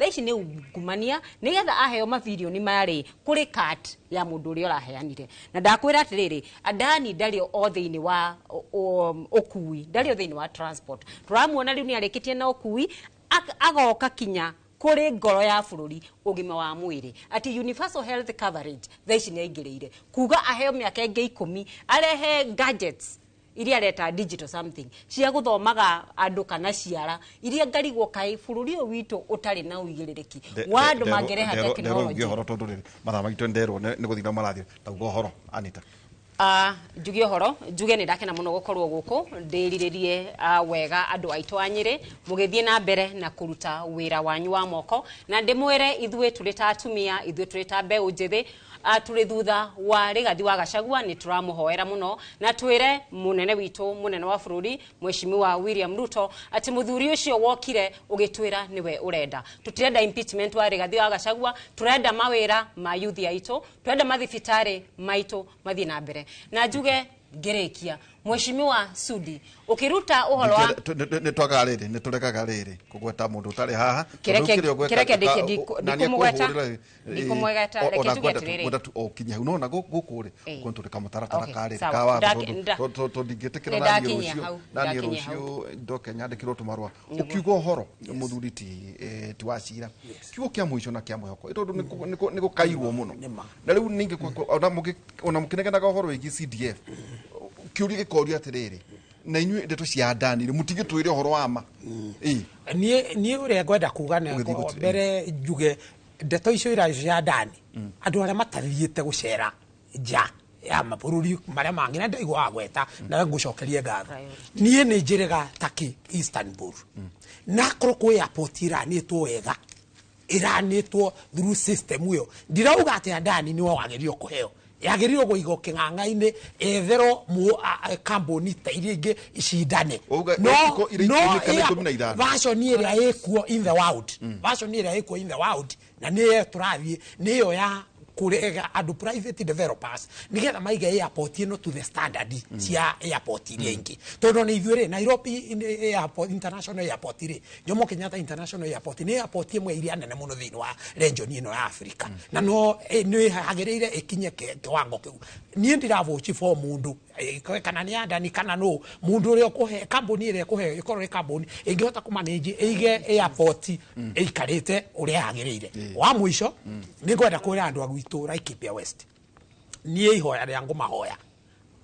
ici nĩ ungumania nĩgetha aheo mabirioni marĩ kũrĩ cut ya mũndũ ũrĩa ũraheanire na ndakwĩra atĩrĩrĩ Adani ndarĩ o thĩinĩ wa ũkui ndarĩ o thĩinĩ wa transport tũramuona rĩu nĩ arĩkĩtie na ũkui agoka kinya Kũrĩ ngoro ya bũrũri, ũgima wa mwĩrĩ, atĩ universal health coverage thaa ici nĩ aingĩrĩire, kuga aheo mĩaka ĩngĩ 10, arehe gadgets iria areta digital something cia gũthomaga andũ kana ciara iria ngarigwo kaĩ bũrũri ũyũ witũ ũtarĩ na ũigĩrĩrĩki wa andũ mangĩreha nderwo technology. Ũhoro tondũ rĩrĩ mathaa maitũ nderwo nĩ gũthiĩ na marathiĩ tauga ũhoro, Anita. Njuge ũhoro, njuge nĩ ndakena mũno gũkorwo gũkũ, ndĩrirĩrie wega andũ aitũ a Nyĩrĩ mũgĩthiĩ na mbere na kũruta wĩra wanyu wa moko, na ndĩmwĩre ithuĩ tũrĩ ta atumia, ithuĩ tũrĩ ta mbeũ njĩthĩ, tũrĩ thutha wa Rigathi wa Gachagua, nĩ tũramũhoera mũno, na twĩre mũnene witũ, mũnene wa bũrũri, Mheshimiwa William Ruto, atĩ mũthuri ũcio wokire ũgĩtwĩra nĩwe ũrenda, tũtirenda impeachment wa Rigathi wa Gachagua, tũrenda mawĩra ma youth aitũ, tũrenda mathibitarĩ maitũ mathiĩ na mbere. Na njuge ngĩrĩkia, Mheshimiwa Sudi, ũkĩruta ũhoro wa Nĩ twagaga rĩrĩ, nĩ tũrekaga rĩrĩ kũgweta mũndũ ũtarĩ haha. Kĩreke- Tondũ kĩrĩa ũgweta- kĩreke ndĩkie, nani ndikumũgweta, akũhũrĩra, ndikumũgweta, reke ona njuge ngwenda atĩrĩrĩ. ngwenda tu o kinye hau nona gũkũ rĩ, kuo tũrĩ kamũtaratara Okay, karĩ sawa. ka watho, tondũ ndingĩtĩkĩra Nĩ naniĩ ndakinyia rũciũ hau, naniĩ ndakinyia rũciũ ndoke nyandĩkĩrwo tũmarũa. Nĩguo. Ũkiuga ũhoro mũthuri ti wa cira, kiugo kĩa mũico na kĩa mwĩhoko, tondũ nĩ gũkairwo mũno na rĩu ningĩ ona mũkĩnegenaga ũhoro wĩgiĩ CDF, kĩũria gĩkorio atĩrĩrĩ, na inyuĩ ndeto cia ndani rĩ, mũtingĩtwĩre ũhoro wa ma? Ĩĩ. Niĩ ũrĩa ngwenda kuga nĩ Ũgĩthiĩ gũtĩ- mbere njuge ndeto icio iracio cia ndani, andũ arĩa matathiĩte gũcera nja ya mabũrũri marĩa mangĩ, na ndaigua wagweta na ngũcokerie ngatho, niĩ nĩ njĩrĩga Turkey, Istanbul, na korwo kwĩ airport ĩranĩtwo wega, ĩranĩtwo through system ĩyo, ndirauga atĩ andani nĩwe wagĩrĩirwo kũheo, yagĩrĩirwo kũigwo kĩng'ang'a-inĩ, etherwo kambuni ta iria ingĩ icindane. Ũguo, No ĩrĩa no 10 kana 15. Version ĩrĩa ĩkuo in the world, version ĩrĩa ĩkuo in the world, na nĩyo tũrathiĩ, nĩyo ya kũrega andũ private developers nĩgetha maige airport ĩno to the standard cia airport iria ingĩ, tondũ nĩ ithuĩ rĩ, Nairobi airport, international airport rĩ, Jomo Kenyatta International Airport, nĩ airport ĩmwe iria nene mũno thĩinĩ wa region ĩno ya Africa, na no nĩ yagĩrĩire ĩkinye kĩwango kĩu. Niĩ ndira-vouch for mũndũ, kana nĩ andani kana no mũndũ ũrĩa ũkũhe kambuni, ĩrĩa ĩkũheo ĩkorwo ĩ kambuni ĩngĩhota kũmanage ĩige airport ĩikarĩte ũrĩa yagĩrĩire. Wa mũico, nĩ ngwenda kwĩra andũ a gwitũ Laikipia West, niĩ ihoya rĩa ngũmahoya,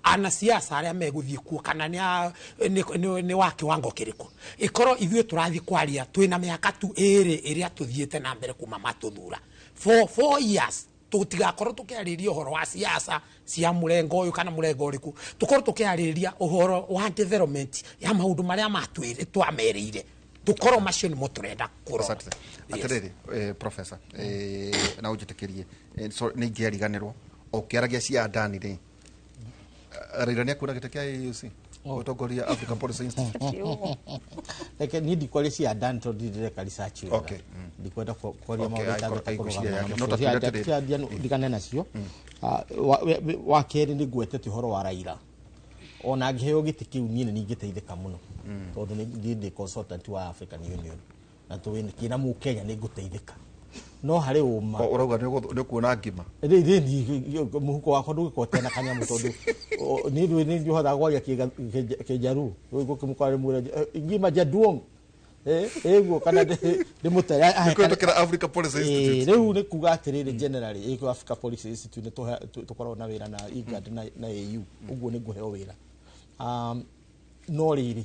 anasiasa arĩa megũthiĩ kuo, kana nĩ wa kĩwango kĩrĩkũ, ĩkorwo ithuĩ tũrathiĩ kwaria twĩna mĩaka tu 2 ĩrĩa tũthiĩte na mbere kuma matũthura for 4 years, tũtigakorwo tũkĩarĩria ũhoro wa siasa cia mũrengo ũyũ kana mũrengo ũrĩkũ, tũkorwo tũkĩarĩria ũhoro wa development ya maũndũ marĩa matwĩrĩ twamerĩire, tũkorwo macio nĩmo tũrenda kũrora. Asante. Atĩrĩrĩ, professor, na ũnjĩtĩkĩrie, sorry, nĩ ingĩariganĩrwo o ũkĩaragia cia ndani rĩ, Raila nĩ akuona gĩtĩ kĩa AUC gũtongoria African Policy Institute. Reke niĩ ndikwaria cia ndani tondũ ndireka research wega. Ndikwenda kwaria maũndũ itangĩhota Aigwĩciria kũrũgama yake. namo. No ta Cia tuge atĩrĩrĩ. cia ndani ndigane nacio. Wa kerĩ, nĩ ngwetete ũhoro wa Raila, ona angĩheo gĩtĩ kĩu niĩ nĩ ningĩteithĩka mũno, tondũ niĩ ndĩ consultant wa African Union na tũĩ kĩna mũkenya nĩ ngũteithĩka, no harĩ ũma. O, ũrauga nĩ ũkuona ngima. Rĩ rĩ mũhuko wakwa ndũgĩkorwo na kanyamũ, tondũ niĩ ndũĩ nĩ ndihotaga kwaria kĩnjaruo, rĩu ngũkĩmũkora ndĩmwĩre ngima jaduong ĩguo kana ndĩmũtere ahe. Nĩ kũhetũkĩra Africa Policy Institute. Rĩu nĩ kuga atĩrĩrĩ, generally ĩko Africa Policy Institute nĩ tũkoragwo na wĩra na IGAD na AU, ũguo nĩ ngũheo wĩra. No rĩrĩ,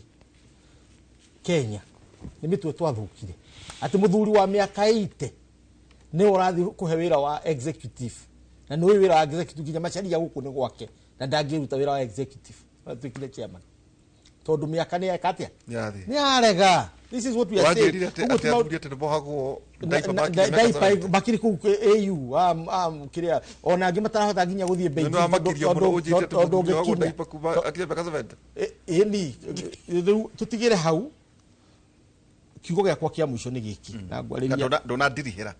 Kenya nĩ mĩtwe twathũkire atĩ mũthuri wa mĩaka 80 nĩ ũrathiĩ kũhe wĩra wa executive, na nĩ ũĩ wĩra wa executive nginya Macharia gũkũ nĩ gwake na ndangĩruta wĩra wa executive atuĩkire chairman, tondũ mĩaka nĩ yeka atĩa? Nĩ yathiĩ. Nĩ yarega. This is what we are saying. Wanjĩrire atĩ Ũguo ti atĩ maũndũ- athuri atĩ nĩ mohagwo diaper makinya mĩaka diaper 70. makiri kũu AU kĩrĩa ona angĩ matarahota nginya gũthiĩ Nĩ Beijing wamakirie mũno ũnjĩte atĩ tondũ mũthuri ohagwo ũngĩkinya diaper kuma akinya mĩaka 70. Ĩni rĩu tũtigĩre hau. Kiugo gĩakwa kĩa mũico nĩ gĩkĩ na Na ngwarĩria ndũnandirihĩra,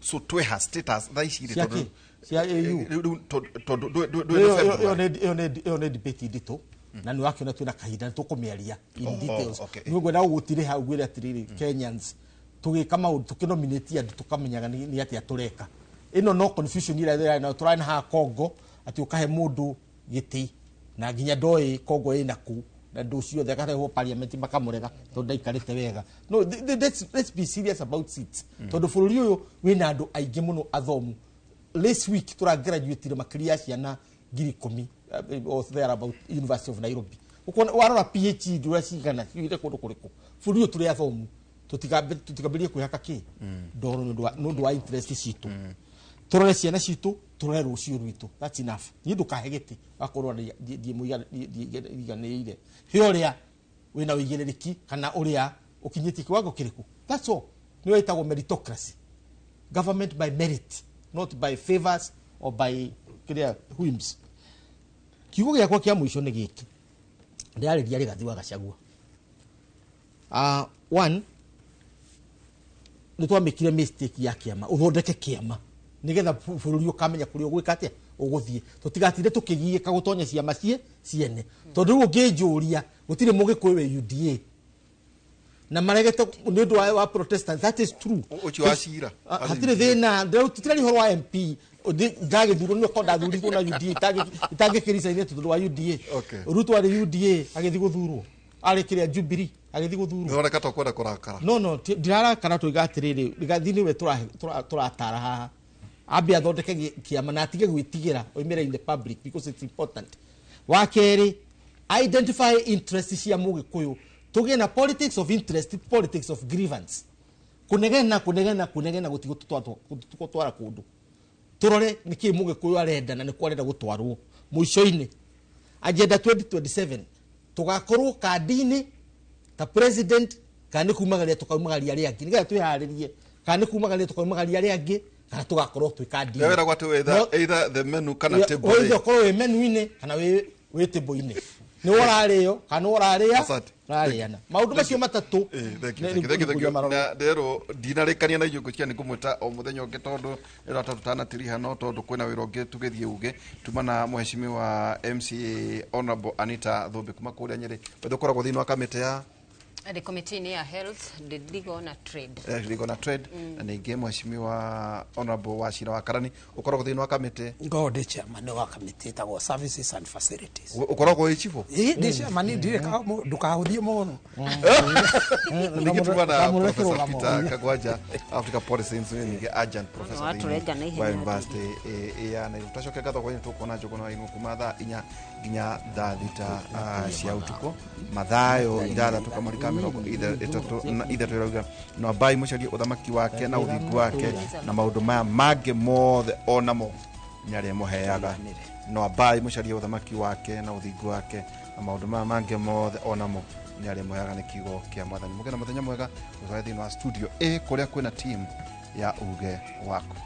so twĩha status thaa ici rĩ? Cia Tondũ kĩ? Cia AU? Rĩu tondũ ndwĩ Ĩyo February. ĩyo nĩ debate nditũ, na nĩ wakĩona twĩna kahinda nĩ tũkũmĩaria in details. Nĩ ngwenda gũgũtirĩ hau ngwĩre atĩrĩrĩ, Kenyans, tũgĩka maũndũ, tũkĩnominate andũ, tũkamenyaga nĩ atĩa tũreka. Ĩno no confusion ĩrĩa ĩrarĩ nayo, tũrarĩ na haha Congo, atĩ ũkahe mũndũ gĩtĩ na nginya ndoĩ Congo ĩna kũ. Na ndũ ciothe akarehwo parliament makamũrega tondũ ndaikarĩte wega. No, let's be serious about seats, tondũ bũrũri ũyũ wĩna andũ aingĩ mũno athomu. Last week tũragraduatire makĩria ya ciana 10,000 or there about University of Nairobi. Ukona warora PhD ũrĩa cigana ciugĩte kũndũ kũrĩkũ. Bũrũri ũyũ tũrĩ athomu, tũtikambĩrĩrie kwĩhaka kĩ ndoro nĩ ũndũ wa interest citũ. Tũrore ciana citũ, tũrore rũciũ rwitũ. That's enough. Niĩ ndũkahe gĩtĩ wakorwo ndiiganĩire he ũrĩa wĩna ũigĩrĩrĩki kana ũrĩa ũkinyĩtie kiwango kĩrĩkũ. That's all. Nĩyo ĩtagwo meritocracy, government by merit, not by favors or by kĩrĩa whims. Kiugo gĩakwa kĩa mũico nĩ gĩkĩ, ndĩrarĩria Rigathi wa Gachagua. One, nĩ twamĩkire mistake ya kĩama. Ũthondeke kĩama nĩgetha bũrũri ũkamenya kũrĩa ũgwĩka atĩa ũgũthiĩ, tũtigatinde tũkĩgiĩka gũtonya ciama cie ciene, tondũ rĩu ũngĩnjũria gũtirĩ mũgĩkũyũ wĩ UDA na maregete nĩ ũndũ wa Protestant. That is true. Ũcio wa cira. Ah, hatirĩ thĩna. Tũtirari ũhoro wa MP ndagĩthurwo nĩwe korwo ndathurirwo na UDA itangĩkĩricainĩ tondũ wa UDA. Ruto arĩ UDA agĩthiĩ gũthurwo, arĩ kĩrĩa Jubilee agĩthiĩ gũthurwo. Nĩwoneka ta ũkwenda kũrakara. No, ndirarakara. Tũiga atĩrĩrĩ, Rigathi nĩwe tũratara haha, ambe athondeke kĩama na atige gwĩtigĩra oimĩre in the public because it's important. Wa kerĩ, identify interest cia mũgĩkũyũ, tũgĩe na politics of interest, politics of grievance. Kũnegena, kũnegena, kũnegena gũtigũtwara kũndũ. Tũrore nĩkĩ mũgĩkũyũ arenda na nĩkũ arenda gũtwarwo. Mũico-inĩ, agenda 2027 tũgakorwo kandi-inĩ ta president kana nĩ kumagaria tũkaumagaria arĩa angĩ, nĩgetha twĩharĩrie, kana nĩ kumagaria tũkaumagaria arĩa angĩ kana tũgakorwo twĩ kandi-inĩ. Wĩragwo atĩ either the menu kana table. Either ũkorwo wĩ menu-inĩ kana wĩ table-inĩ, nĩ ũrarĩo kana ũrarĩa. Asante. Ũrarĩana maũndũ macio matatũ. Thank you, thank you, thank you, thank you. Na nderwo ndinarĩkania na inyuĩ ngwĩciria nĩ ngũmwĩta o mũthenya ũngĩ, tondũ ĩro tũtanatiriha, no tondũ kwĩna wĩra ũngĩ tũgĩthiĩ uge tuma na mheshimiwa MCA Honorable Anita Thumbi kuma kũrĩa Nyĩrĩ. Wethe ũkoragwo thĩinĩ wa kamĩtĩ ya Ndĩ committee ya health, ndĩ legal na trade. Legal na trade. Na ningĩ mheshimiwa Honorable Wachira wa Karani, ũkoragwo thĩinĩ wa kamĩtĩ Ngoragwo ndĩ chairman wa kamĩtĩ ĩtagwo services and facilities. Ũkoragwo wĩ chifu. Ĩ, ndĩ chairman, ndirĩ ndũkahũthie mũno. Ningĩ tuma na Kamũrore Professor kĩrũgamo. Peter Kagwanja, Africa Policy Institute, ningĩ adjunct professor Watũrenga na thĩinĩ wa ihenya. University ya Nairobi. Twacokia ngatho hwainĩ tũkuona Njũgũna wa Irũngũ kuma thaa 4 nginya thaa 6 cia ũtukũ. Mathayo 6:33 ĩrauga, no ambai mũcarie ũthamaki wake na ũthingu wake, na maũndũ maya mangĩ mothe onamo nĩarĩmũheaga. No ambai mũcarie ũthamaki wake na ũthingu wake, na maũndũ maya mangĩ mothe onamo nĩarĩmũheaga, nĩ kiugo kĩa Mwathani. Mũgĩe na mũthenya mwega. Gũtware thĩinĩ wa studio A kũrĩa kwĩna team ya uge waku.